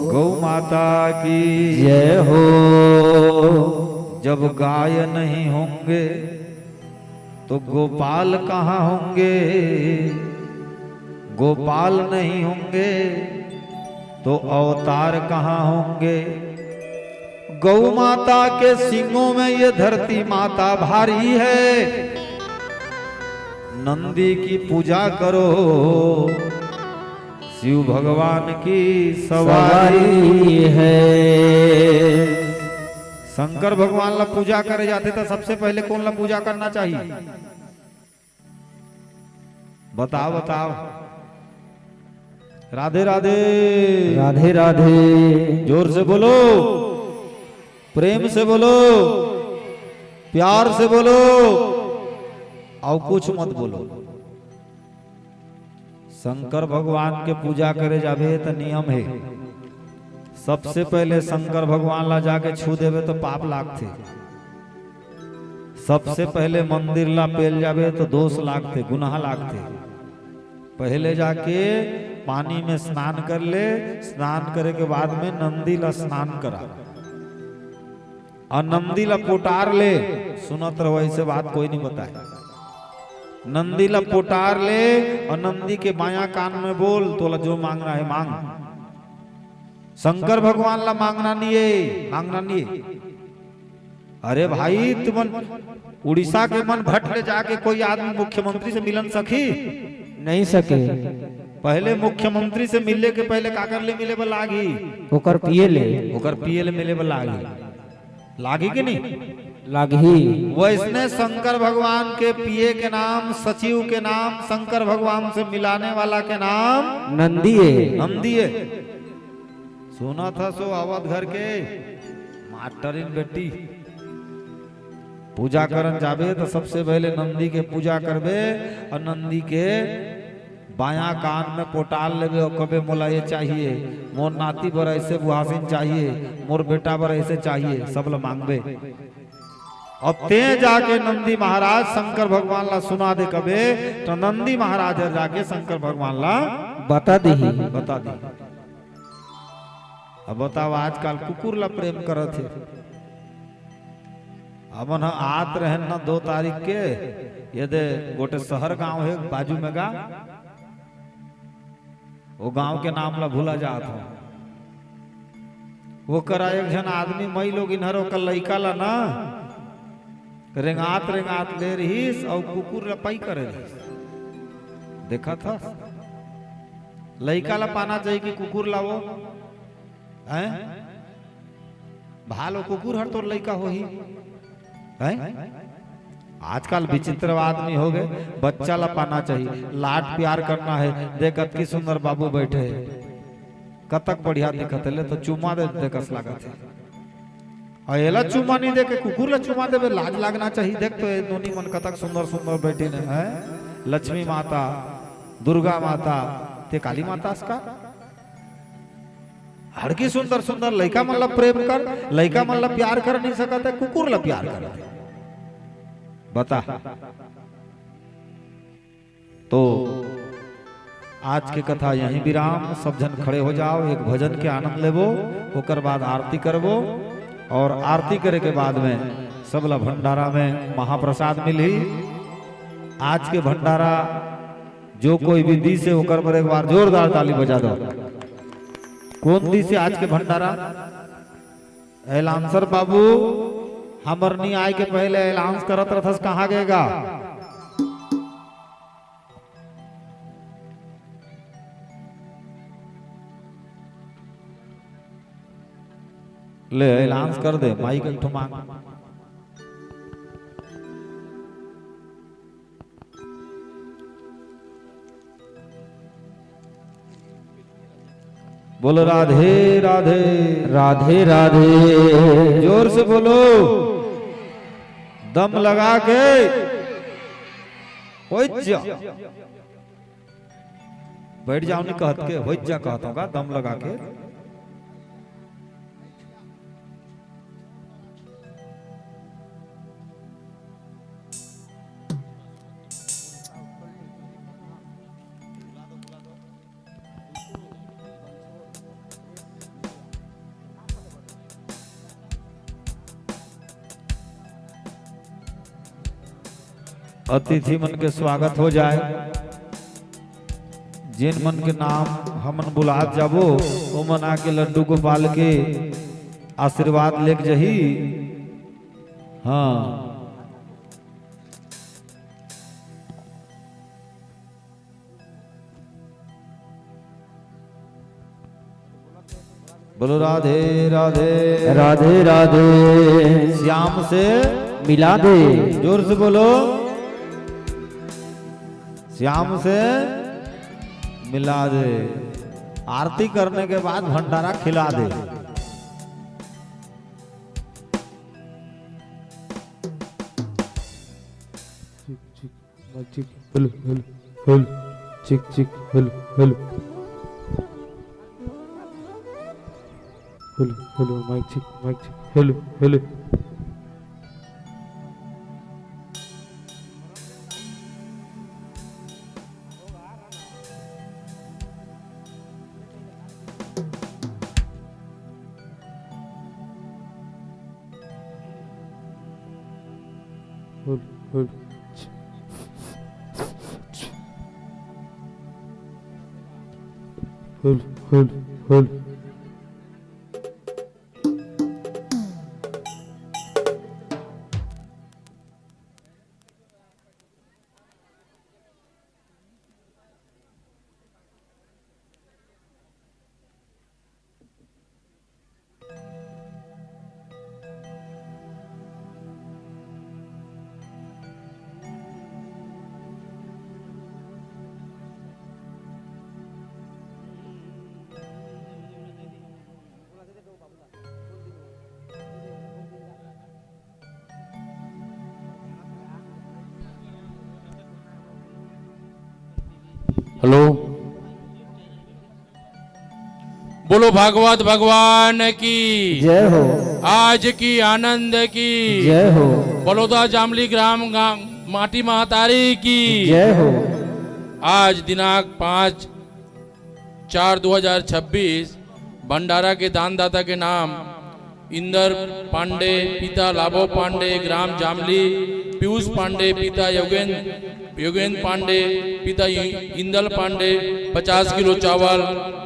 गौ माता की जय हो। जब गाय नहीं होंगे तो गोपाल कहाँ होंगे? गोपाल नहीं होंगे तो अवतार कहाँ होंगे? गौ माता के सींगों में ये धरती माता भारी है। नंदी की पूजा करो, शिव भगवान की सवारी सवारी है। शंकर भगवान ला पूजा करे जाथे त सबसे पहले कोन ला पूजा करना चाहिए? बताओ, बताओ। राधे राधे। राधे राधे। जोर से बोलो, प्रेम से बोलो, प्यार से बोलो, अउ कुछ मत बोलो। शंकर भगवान के पूजा करे जाबे त नियम हे, सबसे पहले शंकर भगवान ला जाके छू देबे तो पाप लागथे। सबसे पहले मंदिर ला पेल जाबे तो दोष लागथे, गुनाह लागथे। पहले जाके पानी में स्नान कर ले, स्नान करे के बाद में नंदी ला स्नान करा। अउ नंदी ला पोटार ले, सुनत रहो, ऐसे बात कोई नहीं बताए। नंदी ला पोटार ले अउ नंदी के बायां कान में बोल, तोला जो मांगना है मांग। शंकर भगवान ला मांगना नहीं है, मांगना नहीं है। अरे भाई, तुमन उड़ीसा के मन भट्ट ले जाके कोई आदमी मुख्यमंत्री से मिलन सकी? नहीं सके। पहले मुख्यमंत्री से मिले के पहले काकर ले मिले बर लागही? ओकर पिए ले। ओकर पिए ले मिले बर लागही। लागही कि नहीं? लागही। वैसने शंकर भगवान के पिए के नाम, सचिव के नाम, शंकर भगवान से मिलाने वाला के नाम नंदी है। नंदी है। सुनत हस ओ अवध घर के मास्टरिन बेटी, पूजा करन जाबे त सबसे पहले नंदी के पूजा करबे अउ नंदी के बायां कान में पोटाल लेबे अउ कबे मोला ये चाहिए, मोर नाती बर ऐसे बुहासिन चाहिए, मोर बेटा बर ऐसे चाहिए, सब ल मांगबे। अब तें जाके नंदी महाराज शंकर भगवान ला सुना दे कबे, त नंदी महाराज हर जाके शंकर भगवान ला बता दिही। बता दिही। अब बताव, आजकल कुकुर ला प्रेम करत हे। हमन ह आत रहेन न दो तारीख के, ये दे गोटे शहर गांव हे बाजू में गा, वो गांव के नाम ला भूला जात हो। वो करा एक झन आदमी मई लोग इन्हर ओकर लइका ला ना रेंगात रेंगात ले रहिस अउ कुकुर ला पई करे रहिस। देखत हस, लइका ला पाना चाहिए कि कुकुर ला वो, हैं? भालो कुकुर हर तोर लइका होही, हैं? आजकल विचित्र आदमी हो गए, बच्चा ला पाना चाहिए, लाड प्यार करना है। देख, अतकी सुंदर बाबू बैठे हे, कतक बढ़िया दिखत हे, ले तो चुम्मा दे दे कस लागत हे। अउ एला चुम्मा नहीं दे के कुकुर ला चुम्मा देबे, लाज लागना चाहिए। देख तो ये नोनी मन कतक सुंदर सुंदर बैठे ने, हैं? लक्ष्मी माता, दुर्गा माता, ते काली माता अस का? हड़की सुंदर सुंदर लइका मन ला प्रेम कर, लइका मन ला प्यार कर नहीं सकत हे, कुकुर ला प्यार कर। बता। तो आज के कथा यहीं विराम। सब झन खड़े हो जाओ, एक भजन के आनंद लेबो, ओकर बाद आरती करबो, और आरती करे के बाद में सबला भंडारा में महाप्रसाद मिलही। आज के भंडारा जो कोई भी दिस हे, ओकर बर एक बार जोरदार ताली बजा दो। कौन दिस हे आज के भंडारा? एलांसर बाबू, हमर नी आए के पहले एलांस करत रथस, कहाँ गए गा? ले, एलांस कर दे, माइक एक ठो मांग। बोलो राधे राधे। राधे राधे। जोर से बोलो, दम लगा के। होइच जा। बैठ जाओ नहीं कहत के, होइच जा कहत होगा, दम लगा के। अतिथि मन के स्वागत हो जाए। जेन मन के नाम हमन बुलात जाबो, ओमन आके लड्डू गोपाल के आशीर्वाद लेके जही। हाँ। बोलो राधे राधे। राधे राधे। श्याम से मिला दे। जोर से बोलो, श्याम से मिला दे। आरती करने के बाद भंडारा खिला दे। Mic check, hello, hello, hello. Check, check, hello, hello. Hello, hello, mic check, mic check, hello, hello. Hello, hello. Hello, hello, hello. Hello. बोलो भागवत भगवान की। जय हो। आज की आनंद की। जय हो। बलौदा जामली ग्राम गा-, माटी महतारी की। जय हो। आज दिनांक पाँच चार दो हजार छब्बीस, भंडारा के दानदाता के नाम इंदर पांडे, पिता लाभो पांडे, ग्राम जामली, पीयूष पांडे, पिता योगेंद्र, योगेंद्र पांडे, पिता इ-, इंदल पांडे, पचास किलो चावल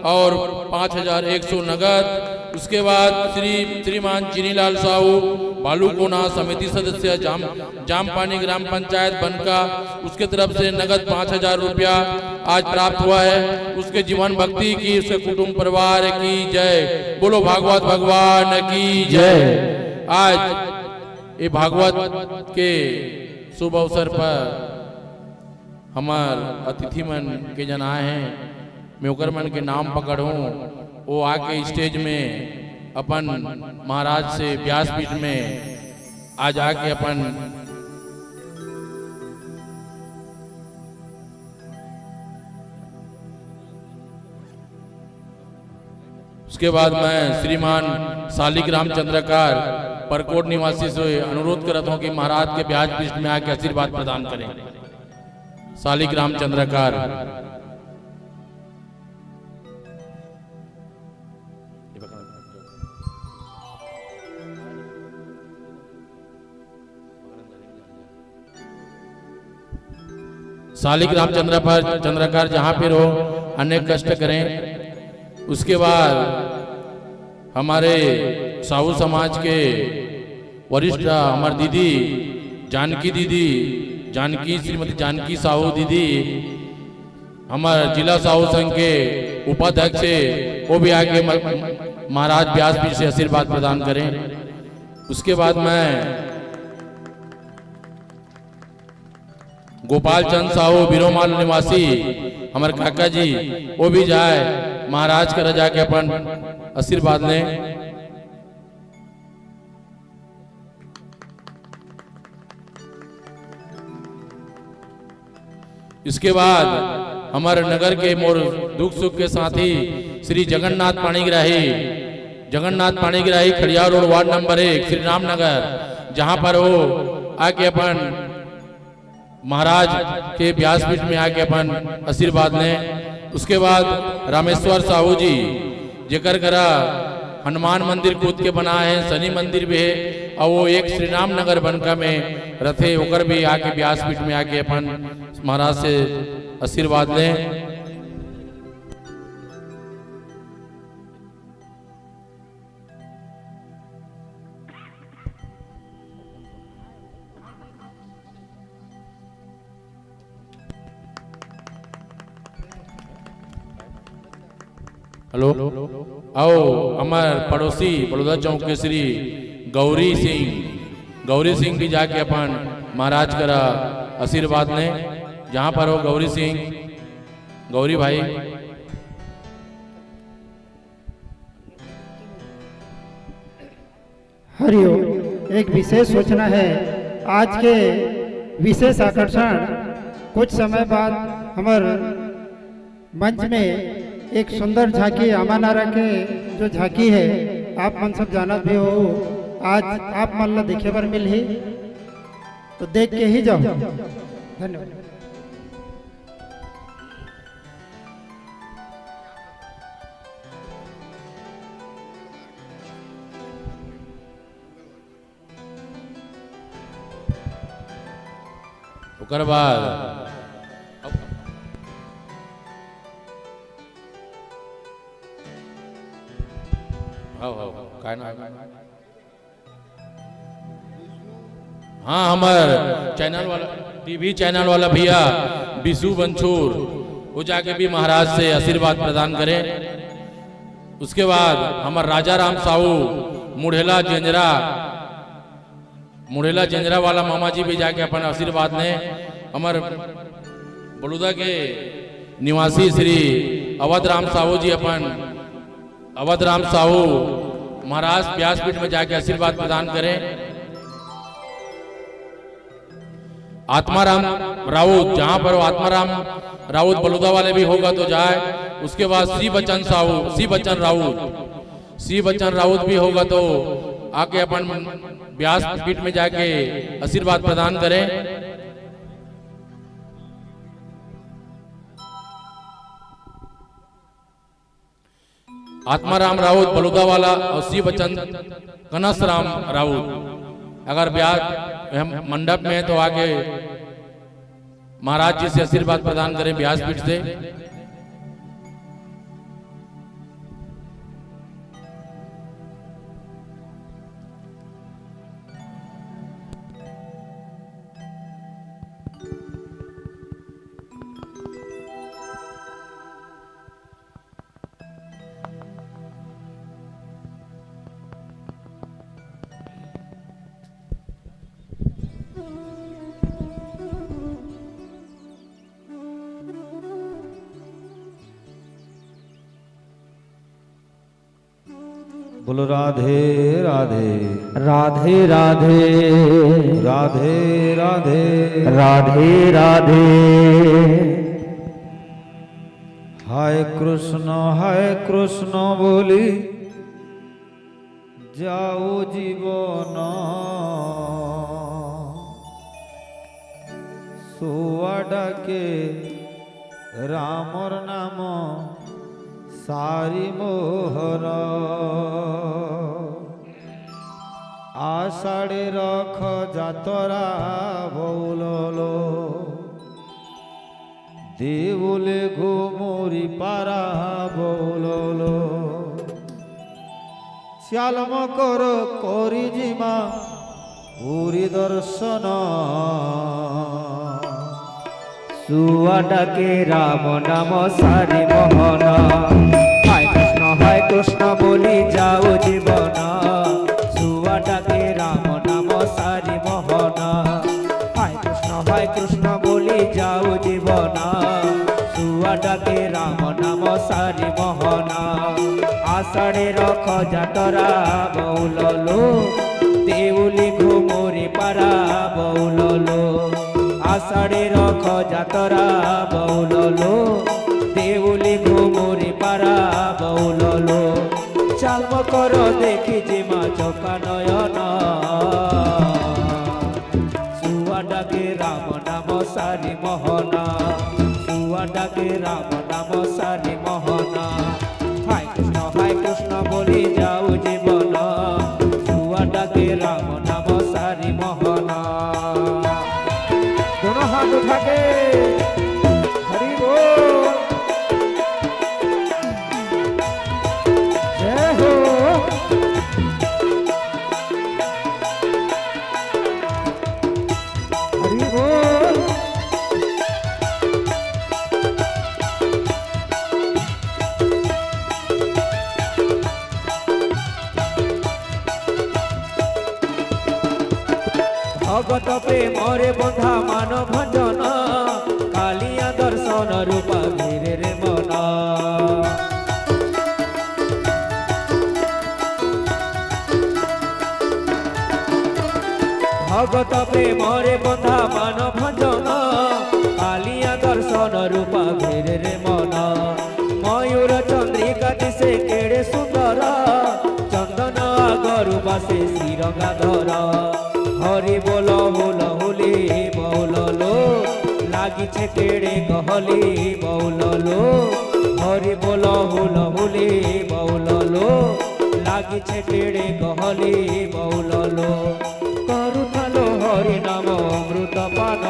और पाँच हजार एक सौ नगद। उसके बाद श्री, श्रीमान चीनीलाल साहू, बालूकोना समिति सदस्य, जाम, जामपानी ग्राम पंचायत बनका, उसके तरफ से नगद पाँच हजार रुपया आज प्राप्त हुआ है। उसके जीवन भक्ति की, उसके कुटुंब परिवार की जय। बोलो भागवत भगवान की जय। आज ये भागवत के शुभ अवसर पर हमर अतिथि मन के जन आए हैं, मैं ओकर मन के नाम पकड़ूं, वो आके स्टेज में अपन महाराज से व्यासपीठ में आज आके अपन। उसके बाद मैं श्रीमान सालिक राम चंद्रकार परकोट निवासी से अनुरोध करत हूं कि महाराज के व्यासपीठ में आके आशीर्वाद प्रदान करें। सालिक राम चंद्रकार। सालिक रामचंद्र पर चंद्रकार जहां पर हो, अनेक कष्ट करें। उसके बाद हमारे साहू समाज के वरिष्ठ हमार दीदी जानकी दीदी, जानकी, श्रीमती जानकी साहू दीदी, हमार जिला साहू संघ के उपाध्यक्ष है, वो भी आके म-, महाराज व्यासपीठ से आशीर्वाद प्रदान करें। उसके बाद मैं गोपाल चंद साहू बिरोमाल निवासी, हमारे काका जी, वो भी जाए महाराज करा जाके अपन आशीर्वाद लें। इसके बाद हमारे नगर के मोर दुख सुख के साथी श्री जगन्नाथ पाणिग्राही, जगन्नाथ पाणिग्राही, खड़िया रोड, वार्ड नंबर एक, श्री रामनगर, जहां पर वो आके अपन महाराज के व्यासपीठ में आके अपन आशीर्वाद लें। उसके बाद रामेश्वर साहू जी, जेकर करा हनुमान मंदिर खुद के बना है, शनि मंदिर भी है, और वो एक श्री राम नगर बनका में रथे, ओकर भी आके व्यासपीठ में आके अपन महाराज से आशीर्वाद लें। हेलो, आओ, हमार पड़ोसी बलौदा चौक के श्री गौरी सिंह, गौरी सिंह भी जाके अपन महाराज करा आशीर्वाद लें, जहां पर हो गौरी सिंह, गौरी भाई। हरिओम। एक विशेष सूचना है, आज के विशेष आकर्षण, कुछ समय बाद हमर मंच में एक सुंदर झांकी, आमानारा के जो झांकी है, आप मन सब जानत भी हो, आज आप मन ला देखे बर मिलही, तो देख के ही जाओ। धन्यवाद। ओकर बाद हाव, हाव, हाव, काय नाम है? हाँ, हमार चैनल वाला, टीवी चैनल वाला भैया बिशु बंछूर, वो जाके भी महाराज से आशीर्वाद प्रदान करें। उसके बाद हमार राजा राम साहू मुढ़ेला जेंजरा, मुढ़ेला जेंजरा वाला मामा जी भी जाके अपन आशीर्वाद लें। हमार बलौदा के निवासी श्री अवध राम साहू जी अपन अवध राम साहू महाराज व्यासपीठ में जाके आशीर्वाद प्रदान करें। आत्माराम राउत, जहां पर वो आत्माराम राउत बलौदा वाले भी होगा तो जाए। उसके बाद शिव बच्चन साहू, शिव बच्चन राउत, शिव बच्चन राउत भी होगा तो आके अपन व्यासपीठ में जाके आशीर्वाद प्रदान करें। आत्माराम राउत बलौदा वाला और शिव बच्चन कनस राम राउत अगर ब्याज हम मंडप में है तो आके महाराज जी से आशीर्वाद प्रदान करें व्यासपीठ से। बोलो राधे राधे। राधे राधे। राधे राधे। राधे राधे। हाय कृष्ण, हाय कृष्ण बोली जाओ जीवन। सुआ डाके रामर नाम सारी मोहन। आषाढ़े रख जातरा बौललो। देवले घुमुरी पारा बौललो। श्याल मकर करी जिमा पुरी दर्शन। सुआ डाके राम नाम सारी मोहन। हाय कृष्ण, हाय कृष्ण बोली जाओ जीवन। सुआ डाके राम नाम सारी मोहन। हाय कृष्ण, हाय कृष्ण बोली जाओ जीवन। सुआ डाके राम नाम सारी मोहन। आषाढ़े रख जातरा बौललो। देउली घुमुरी पारा बौललो। आषाढ़े रख जातरा बौललो। देउली घुमुरी पारा बौललो। चाल मकर देखी जिमा चका नयन। सुआ डाके राम नाम सारी मोहन। सुआ डाके राम नाम सारी मोहन। हाय कृष्ण, हाय कृष्ण बोली जाओ जीवन। सुआ डाके राम नाम सारी मोहन। दोनों हाथ उठा के हरि बोल। जय हो। हरि बोल। भगत प्रेमरे बंधा मान भंजन, कालिया दर्शन रूपा घेरे रे मन। भगत प्रेमरे बंधा मान भंजन, कालिया दर्शन रूपा घेरे रे मन। मयूर चंद्रिका दिसे केड़े सुंदर, चंदन आगरु बासे सिरंगाधर। हरि बोल हुल हुली बौललो, लागिछे केड़े गहली बौललो। हरि बोल हुल हुली बौललो, लागिछे केड़े गहली बौललो। करुथालो हरि नाम अमृत पान।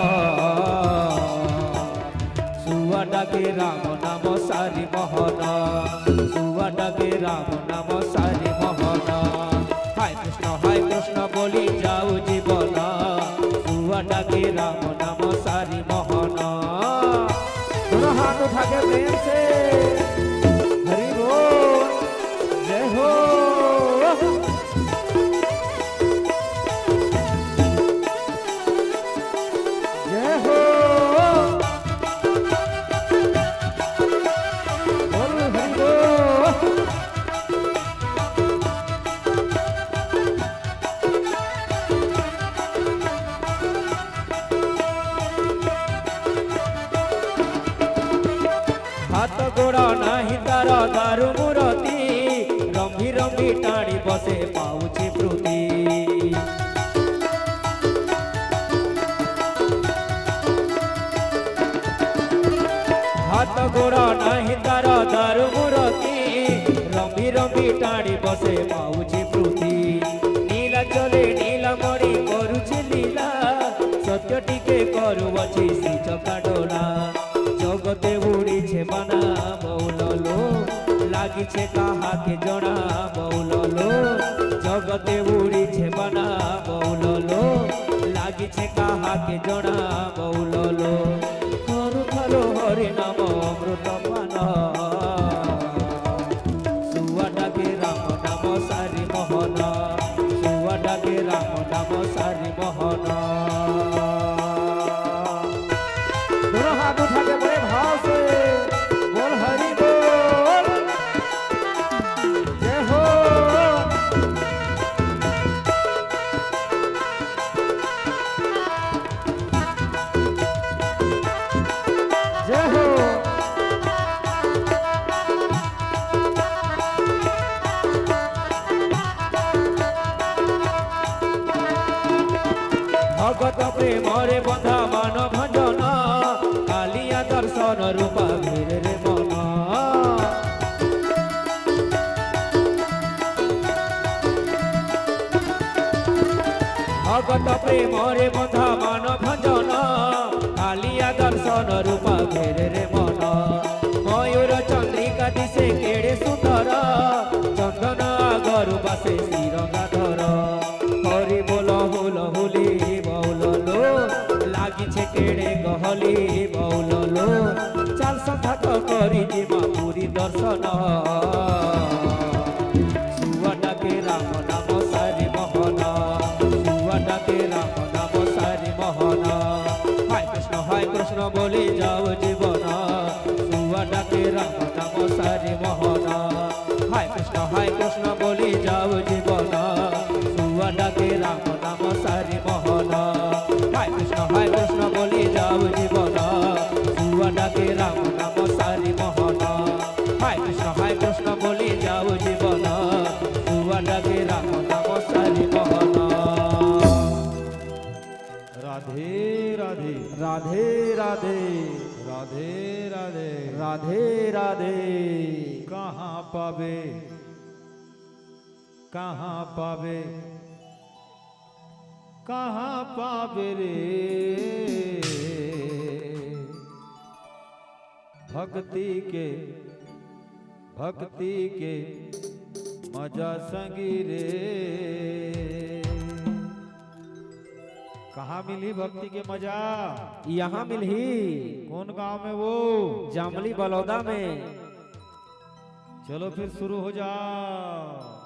सुआ डाके राम नाम सारी मोहन। सुआ डाके राम नाम सारी मोहन। हाय कृष्ण, हाय कृष्ण बोली जाऊ जीवन। सुआ डाके राम नाम सारी मोहन। दोनों हाथ उठा के प्रेम से हरि बोल। जय हो। जय हो। बोल हरि बोल। ଗୋଡ଼ ନାହିଁ ତାର ଦାରୁ ମୂରତି, ରମ୍ଭି ରମ୍ଭି ଟାଣି ବସେ ପାଉଛି ପୃଥି। ହାତ ଗୋଡ଼ ନାହିଁ ତାର ଦାରୁ ମୂରତି, ରମ୍ଭି ରମ୍ଭି ଟାଣି ବସେ ପାଉଛି ପୃଥି। ନୀଳା ଚଲେ ନୀଳା ମଣି କରୁଛି ଲୀଳା, ସତ୍ୟ ଟିକେ କରୁଅଛି ଶ୍ରୀ ଚକାଡୋଳା। ଜଗତେ ଉଡ଼ିଛେ ବାନା ମଉଲଲୋ, ଲାଗିଛେ କାହାକେ ଜଣା ମଉଲଲୋ। ଜଗତେ ଉଡ଼ିଛେ ବାନା ମଉଲଲୋ, ଲାଗିଛେ କାହାକେ ଜଣା ମଉଲଲୋ। କରୁଥାଲୋ ହରି ନାମ ଅମୃତ ପାନ। ଶୁଆ ଡାକେ ରାମ ନାମ ସାରି ମୋହନ, ଶୁଆ ଡାକେ ରାମ ନାମ ସାରି ମୋହନ। दोनों हाथ उठा के बड़े भाव से बोल हरि बोल। जय हो। जय हो। ଭଗତ ପ୍ରେମରେ ବନ୍ଧା ମାନ ଭଞ୍ଜନ, କାଳିଆ ଦର୍ଶନ ରୂପା ଭିଡ଼ରେ ମନ। ଭଗତ ପ୍ରେମରେ ବନ୍ଧା ମାନ ଭଞ୍ଜନ, କାଳିଆ ଦର୍ଶନ ରୂପା ଭିଡ଼ରେ ମନ। ମୟୂର ଚନ୍ଦ୍ରିକା ଦିଶେ କେଡ଼େ ସୁନ୍ଦର, ଚନ୍ଦନ ଆଗରୁ ବାସେ ଶ୍ରୀରଙ୍ଗାଧର। ହରି ବୋଲ ହୁଲ ହୁଲି ମଉଲଲୋ, ଲାଗିଛେ କେଡ଼େ ଗହଲି ମଉଲଲୋ। ଚାଲ ସଙ୍ଗାତ କରି ଯିମା ପୁରୀ ଦର୍ଶନ। ଶୁଆ ଡାକେ ରାମ ନାମ ସାରି ମୋହନ, ଶୁଆ ଡାକେ ରାମ ନାମ ସାରି ମୋହନ। হায় কৃষ্ণ হায় কৃষ্ণ বলি যাও জীবন, শুয়া ডাকে রাম নাম সারি মোহন। হায় কৃষ্ণ হায় কৃষ্ণ বলি যাও জীবন, শুয়া ডাকে রাম নাম সারি মোহন। হায় কৃষ্ণ হায় কৃষ্ণ বলি যাও জীবন, শুয়া ডাকে রাম নাম সারি মোহন। হায় কৃষ্ণ হায় কৃষ্ণ বলি যাও জীবন, শুয়া ডাকে রাম নাম সারি মোহন। राधे राधे। राधे राधे। राधे राधे। राधे राधे। कहाँ पावे, कहाँ पावे, कहाँ पावे रे। भक्ति के, भक्ति के मजा संगी रे। कहाँ मिलही भक्ति के मजा? यहाँ मिलही। कौन गांव में वो? जामली बलौदा में। चलो फिर शुरू हो जाओ।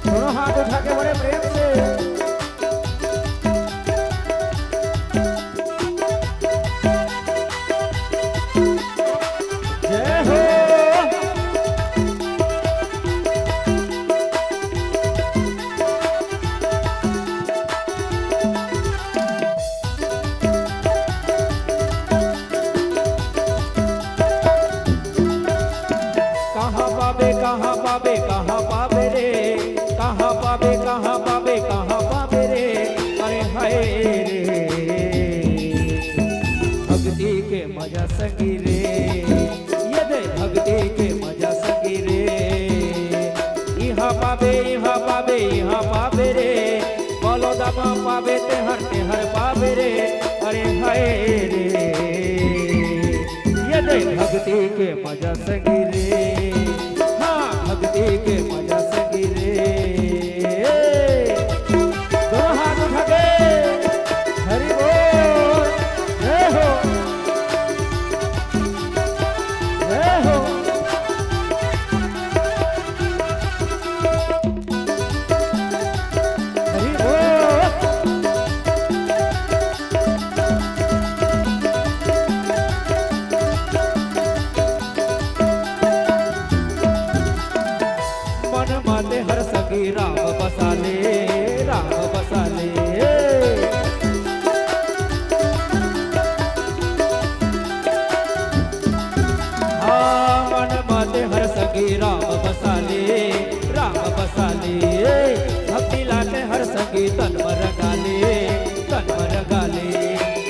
दोनों हाथ उठा के बड़े प्रेम से। जय हो। कहाँ पाबे, कहाँ पाबे, कहाँ पाबे रे? कहाँ पाबे, कहाँ पाबे, कहाँ पाबे रे? अरे हाय रे, भक्ति के मजा संगी रे, ये दे भक्ति के मजा संगी रे। इहाँ पाबे, इहाँ पाबे, इहाँ पाबे रे, बलौदा म पाबे तेहर, तेहर पाबे रे। अरे हाय रे, ये दे भक्ति के मजा संगी रे, हाँ, भक्ति के मजा संगी रे। दोनों हाथ उठा के, हरि बोल, जय हो, जय हो। हरि बोल। मन ते हर संगी राम बसाले, राम बसाले। हाँ, मन माते हर संगी राम बसाले, राम बसाले। भक्ति लाते हर संगी तन म रंगाले, तन म रंगाले।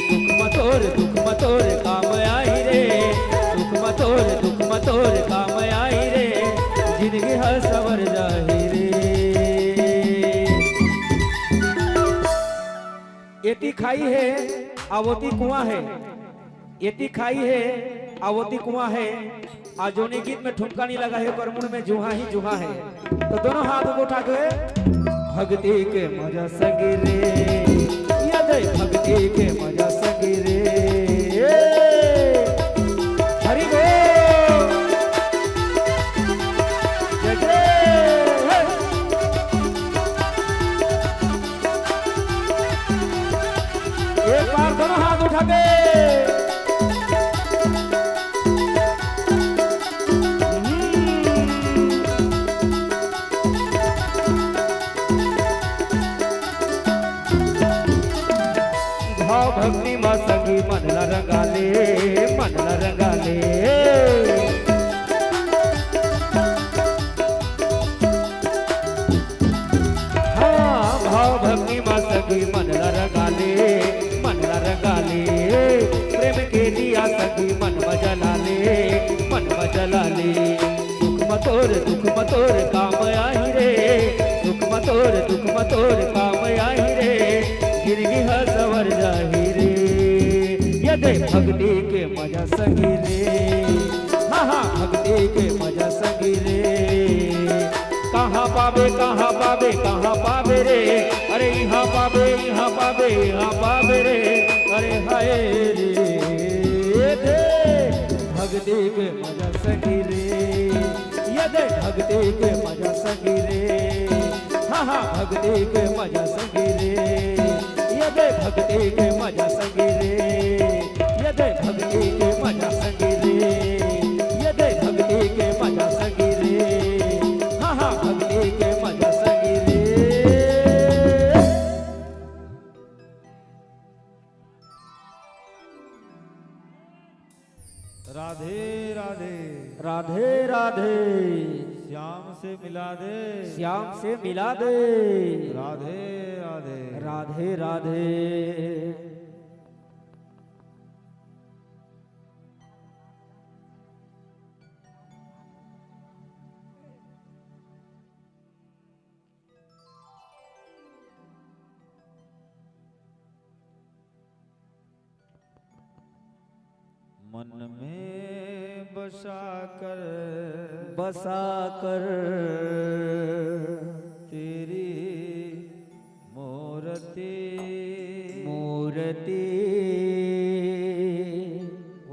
सुख म तोर, दुख म तोर काम आही रे, सुख म तोर, दुख म तोर काम आही रे, जिनगी ह सवर जाही रे। एती खाई हे, अवती कुआं हे। एती खाई हे, अवती कुआं हे। आ जोनी गीत में ठुमका नहीं लगा हे, ओकर मुड़ में जुहा ही जुहा हे। तो दोनों हाथ को उठा के, भक्ति के मजा संगी रे, ये दे भक्ति के मजा संगी रे। हरि बोल। जय जय। एक बार दोनों हाथ उठा के। भाव भक्ति मा संगी मन ला रंगाले, मन ला रंगाले। हाँ, भाव भक्ति मा संगी मन ला रंगाले, मन ला रंगाले। प्रेम के दिया संगी मन म जलाले, मन म जलाले। सुख म तोर, दुख म तोर काम आही रे, सुख म तोर, दुख म तोर काम आही रे। जिनगी ह सवर जाही रे, ये दे भक्ति के मजा संगी रे। हाँ, हाँ, भक्ति के मजा संगी रे। कहाँ पाबे, कहाँ पाबे, कहाँ पाबे रे? अरे इहाँ पाबे, इहाँ पाबे, इहाँ पाबे रे। अरे हाय रे, दे भक्ति के मजा संगी रे, ये दे भक्ति के मजा संगी रे। हाँ, हाँ, भक्ति के मजा संगी रे, ये दे भक्ति के मजा संगी रे, ये दे भक्ति के मजा संगी रे, ये दे भक्ति के मजा संगी रे। हाँ, हाँ, भक्ति के मजा संगी रे। राधे राधे। राधे राधे। श्याम से मिला दे। श्याम से मिला दे। राधे राधे। राधे राधे। मन में बसा कर, बसा कर तेरी मूर्ति, मूर्ति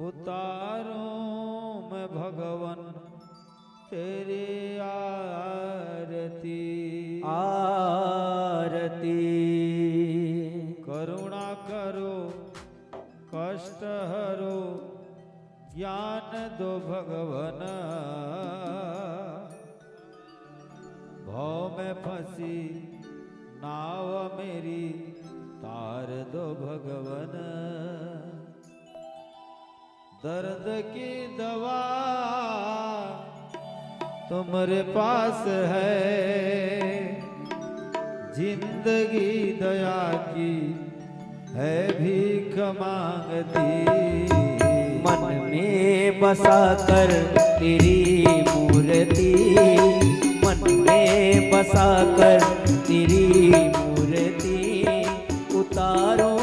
उतारूं मैं भगवन तेरी आरती, आरती। करुणा करो, कष्ट हरो, ज्ञान दो भगवन। भव में फंसी नाव मेरी, तार दो भगवन। दर्द की दवा तुम्हारे पास है, जिंदगी दया की है भीख मांगती। मन में बसा कर तेरी मूर्ति, मन में बसा कर तेरी मूर्ति, उतारो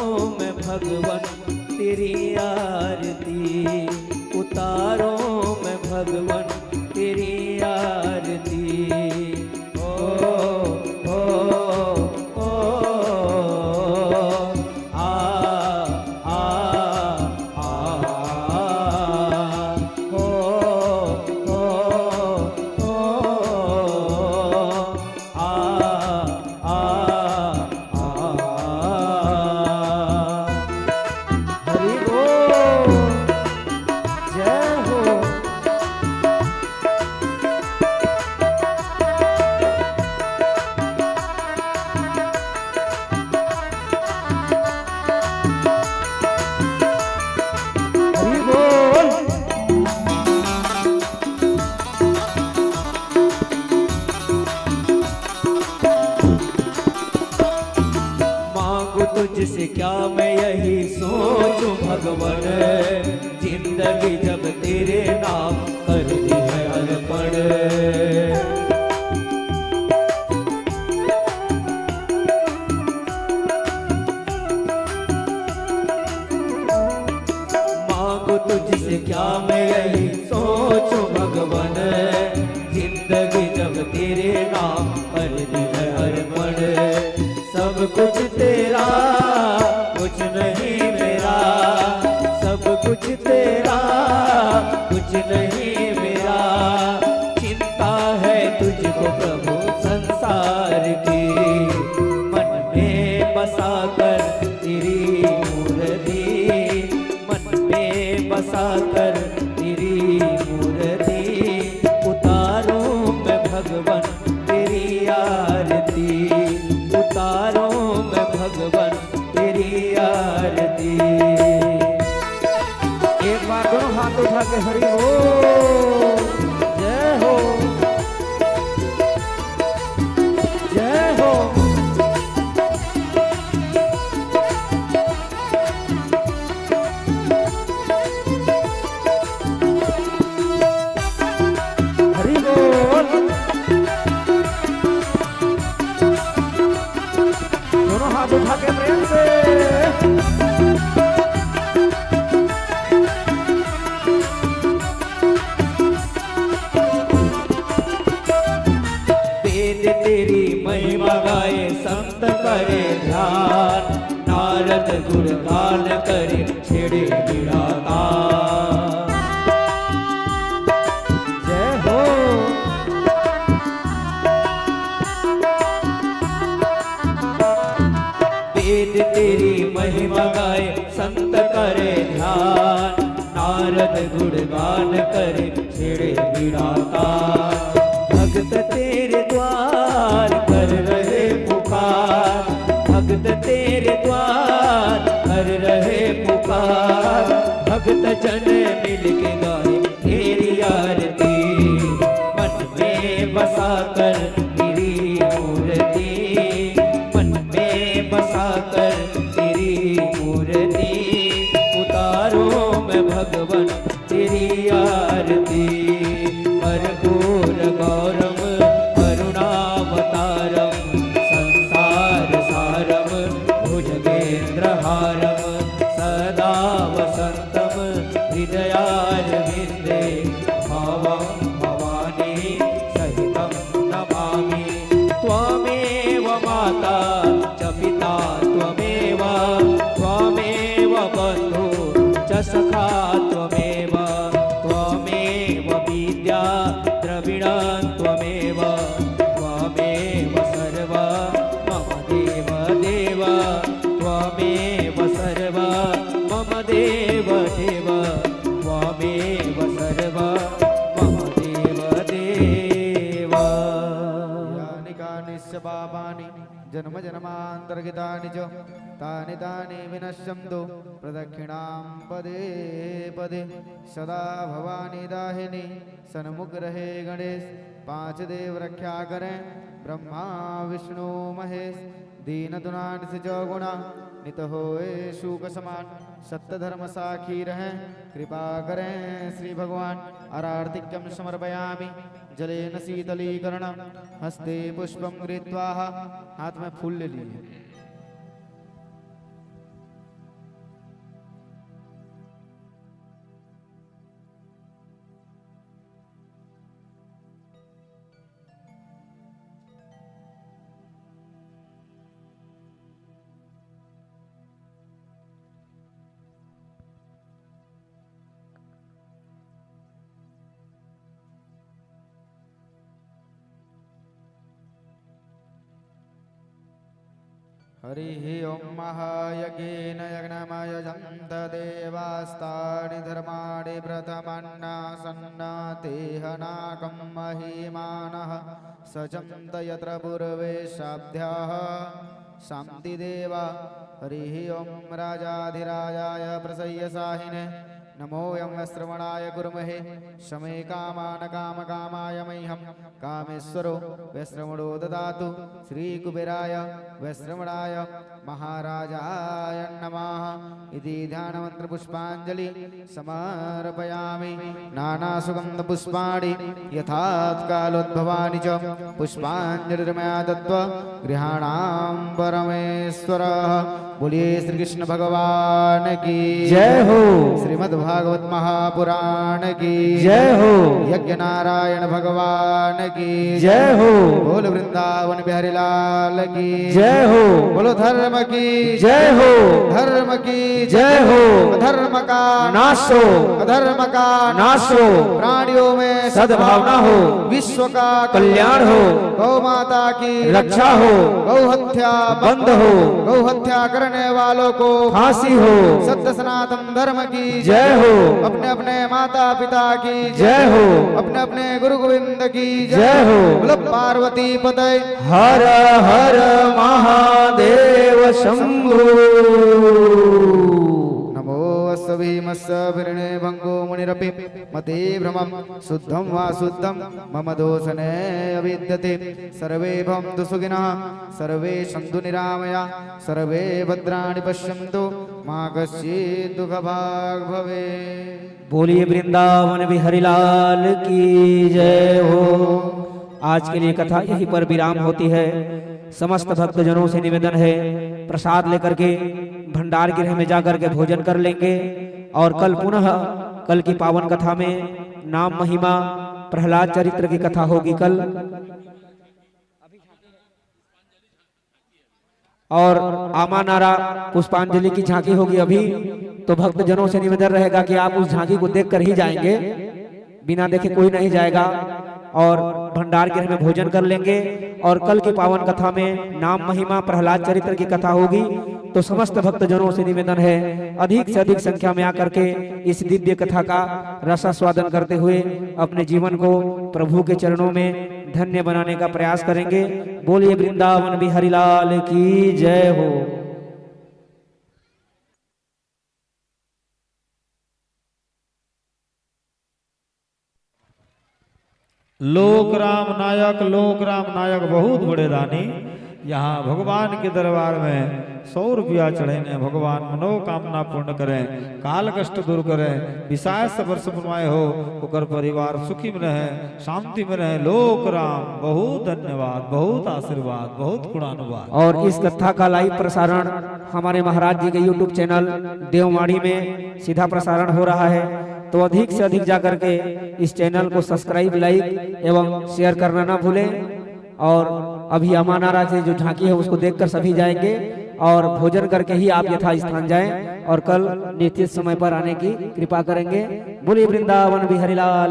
मैं भगवन तेरी आरती, उतारो मैं भगवन तेरी आरती। ओ, ओ, ओ, आ, आ, आ, ओ, ओ, ओ, आ, आ, आ, आ। हरि बोल। तुझसे क्या मैं यही सोचूं भगवन, जिंदगी जब तेरे नाम कर दी है अर्पण। मांगो तुझसे क्या मैं यही सोचूं भगवन, जिंदगी जब तेरे नाम पर दी है अर्पण। सब कुछ तेरा, कुछ नहीं मेरा, सब कुछ तेरा, कुछ नहीं मेरा। चिंता है तुझको प्रभु संसार की, मन में बसा कर तेरी मूर्ति, मन में बसा कर तेरी मूर्ति। उतारूं मैं भगवन तेरी आरती, उतारूं मैं भगवन तेरी आरती। एक बार दोनों हाथ उठा के हरि बोल। जय हो, जय हो। हरि बोल। दोनों हाथ उठा के प्रेम से। वेद तेरी महिमा गाए, संत करे ध्यान, नारद गुणगान करे, छेड़े बीड़ा तान। जय हो। वेद तेरी महिमा गाए, संत करे ध्यान, नारद गुणगान करे, छेड़े बीड़ा तान। भक्त तेरे द्वार कर रहे पुकार, भक्त तेरे द्वार कर रहे पुकार। भक्त जन मिलके गाए तेरी आरती। मन में बसा कर तेरी मूर्ति, मन में बसा कर तेरी मूर्ति। उतारूं मैं भगवन तेरी आरती। कर्पूर गौरम करुणावतारम संसार सारम भुजगेंद्रहारम सदा वसंतम हृदयारविंदे। भावं भवानी सहितं नमामि। त्वमेव माता च पिता त्वमेव, त्वमेव बंधु च सखा त्वमेव, त्वमेव विद्या द्रविणं त्वमेव, त्वमेव सर्व मम देव देव, त्वमेव सर्व मम देव देव, त्वमेव सर्व मम देव देव। यानि कानिच पापानि जन्म जन्मांतरकृतानि च, तानि तानि विनश्यंतु प्रदक्षिणां पदे पदे। सदा भवानी दाहिनी सन्मुख रहे गणेश, पांच देव रक्षा करें ब्रह्मा विष्णु महेश। दीन दुनान से चौगुणा नित होए सूख समान, सत्य धर्म साखी रहें कृपा करें श्री भगवान। आरार्तिक्यम समर्पयामि जलेन शीतलीकरण, हस्ते पुष्पम गृहीत्वा, हाथ में फूल ले लिए। हरिः ॐ। महायज्ञेन यज्ञमयजन्त देवास्तानि धर्माणि प्रथमन्नासन्नतेह नाकं महीमानः। सचन्त यत्र पूर्वे साभ्यः सन्ति देवा। हरिः ॐ। राजाधिराजाय प्रसह्य साहिने नमो यं वैश्रवणाय गुरुमहे। शमे कामानकामकामाय मह्यं कामेश्वरो वैश्रवणो ददातु। श्रीकुबेराय वैश्रवणाय महाराजाय नमः। इति ध्यानमन्त्रपुष्पाञ्जलि समर्पयामि। नानासुगन्धपुष्पाणि यथात्कालोद्भवानि च पुष्पाञ्जलिर्मया दत्त्वा गृहाणां परमेश्वरः। बोलिए श्री कृष्ण भगवान की जय हो। श्रीमद् भागवत महापुराण की जय हो। यज्ञ नारायण भगवान की जय हो। बोल वृंदावन बिहारी लाल की जय हो। बोलो धर्म की जय हो। धर्म की जय हो। अधर्म का नाश हो। अधर्म का नाश हो। प्राणियों में सद्भावना हो। विश्व का कल्याण हो। गौ माता की रक्षा हो। गौ हत्या बंद हो। गौ हत्या करने वालों को फांसी हो। सत्य सनातन धर्म की जय हो। अपने अपने माता पिता की जय हो। अपने अपने गुरु गोविंद की जय हो। बोलो पार्वती पते। हर हर महादेव शंभो। नमो अस्सभीमस्स विरणे भंगो मुनिरपि मते भ्रमं शुद्धं वा शुद्धं मम दोषने अविद्यते। सर्वे भवन्तु सुखिनः, सर्वे सन्तु निरामया, सर्वे भद्राणि पश्यन्तु, मा कश्चित् दुःखभाग् भवेत्। बोलिए वृंदावन बिहारी लाल की जय हो। आज के लिए कथा यहीं पर विराम होती है। समस्त भक्तजनों से निवेदन है, प्रसाद लेकर के भंडार गृह में जाकर के भोजन कर लेंगे और कल पुनः, कल की पावन कथा में नाम महिमा प्रहलाद चरित्र की कथा होगी कल। और आमा नारा पुष्पांजलि की झांकी होगी अभी। तो भक्तजनों से निवेदन रहेगा कि आप उस झांकी को देख कर ही जाएंगे, बिना देखे कोई नहीं जाएगा। और भंडार गृह में भोजन कर लेंगे और कल की पावन कथा में नाम महिमा प्रहलाद चरित्र की कथा होगी। तो समस्त भक्तजनों से निवेदन है, अधिक से अधिक संख्या में आकर के इस दिव्य कथा का रसास्वादन करते हुए अपने जीवन को प्रभु के चरणों में धन्य बनाने का प्रयास करेंगे। बोलिए वृंदावन बिहारी लाल की जय हो। लोक राम नायक, लोक राम नायक बहुत बड़े दानी। यहाँ भगवान के दरबार में सौ रुपया चढ़ेने, भगवान मनोकामना पूर्ण करें, काल कष्ट दूर करें, विषाय से वर्ष बनवाए हो, ओकर परिवार सुखी में रहे, शांति में रहे। लोक राम, बहुत धन्यवाद, बहुत आशीर्वाद, बहुत गुणानुवाद। और इस कथा का लाइव प्रसारण हमारे महाराज जी के YouTube चैनल देववाणी में सीधा प्रसारण हो रहा है, तो अधिक से अधिक जाकर के इस चैनल को सब्सक्राइब, लाइक एवं शेयर करना ना भूलें। और अभी अमानारा से जो झांकी है, उसको देखकर सभी जाएंगे और भोजन करके ही आप यथास्थान जाएं और कल निश्चित समय पर आने की कृपा करेंगे। बोलिए वृंदावन बिहारी लाल